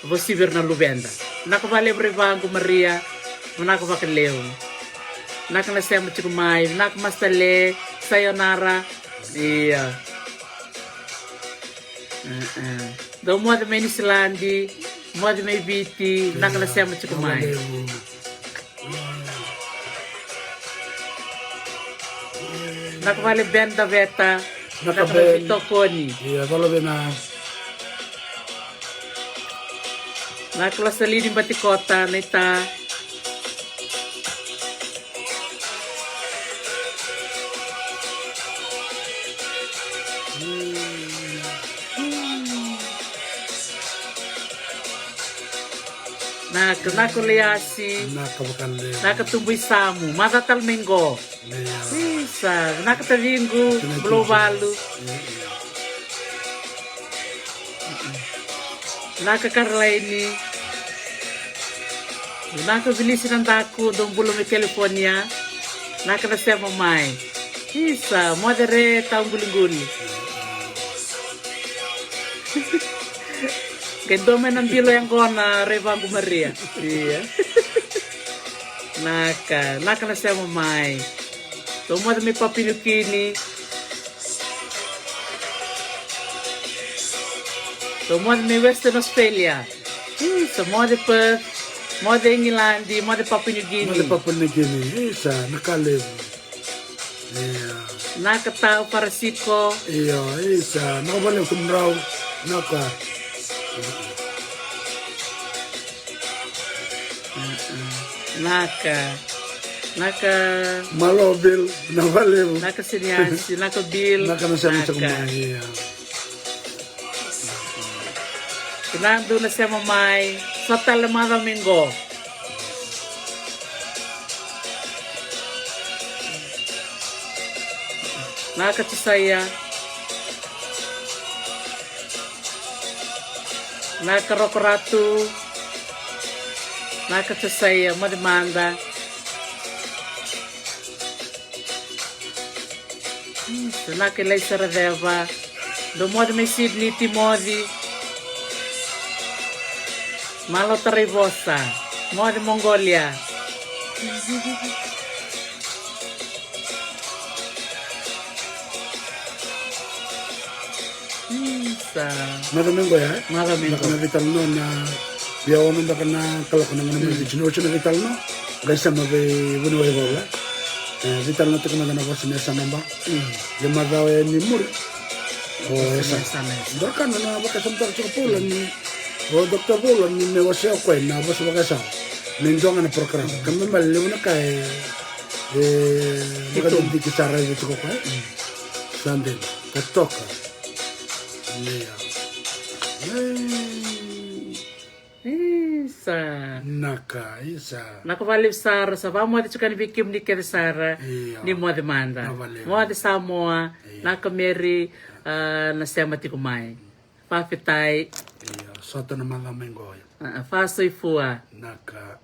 Vosiveri na luveda. Vinaka vakalevu Revaqu Maria. Vinaka vakalevu. Vinaka na sema tiko mai. Vinaka Master Le. Sayonara. Io. E, e. Dou moce mai Niusiladi, moce mai Viti, vinaka na sema tiko mai. Vinaka vakalevu Ben Daveta, vinaka na veitokoni. Io, vinaka vakalevu na. Vinaka Losalini Batikota, naita. Vinaka, vinaka Liasi. Vinaka vakalevu. Vinaka Tubuisamu, macawa tale mai qo. Io. Isa, vinaka taciqu, Bulouvalu. Mm. Naka Karolaini. Naka Vilisi Nadaku, dou bula mai California. Naka na sema mai. Isa, moce re tau guliguli. Qai dua mai na bilo yaqona Raivagu Maria. Ia. Naka, naka na sema mai. Dou moce mai Papua New Guinea. Dou moce mai Western Australia. Isa, moce Perth, moce Igiladi, moce Papua New Guinea. Moce Papua New Guinea. Isa, na ka levu. Ia. Naka tau Farasiko. Io, isa, naka valevu kemudrau. Naka. Naka. Naka. Malo Bill, naka valevu. Naka Siniasi, naka Bill. Naka na sema tiko mai, ia. Vinaka dou na sema mai. Sa tale macawa mai qo. Naka Josaia. Naka Roko Ratu. Naka Josaia, moce mada. Naka Ilaisa Raceva. Dou moce mai Sydney, Timoci. Malo Taraivosa. Moce Mongolia. Isa. Macawa mai qo ya, e? Macawa mai qo. Beka na veitalanoa na, via ono beka na kaloko na gauna mai Viti. Na oti na veitalanoa, qai sema vei vuniwai Vaula. E, veitalanoa tiko mada na vosa ni yasana ba. Ia macawa yani muri. O yasana. Dua na ka na vakasamataka tiko o Paula ni, o Doctor Paula ni me wasea o koya na vosa vakayasana. Me dua ga na program. Ka me bale levu na ka e, e, vakadidike sara e tiko o koya. Sa dina. Ka toka. Ia. Ei. Isa. Naka, isa. Naka valevu sara, sa vamoce tiko yani vei kemuni kece sara. Ia. Ni moce mada. Naka valevu. Moce Samoa. Ia. Naka Mary, a, na sema tiko mai. Fafetai. Ia, sota na macawa mai qo. A, a, fa soifua. Naka.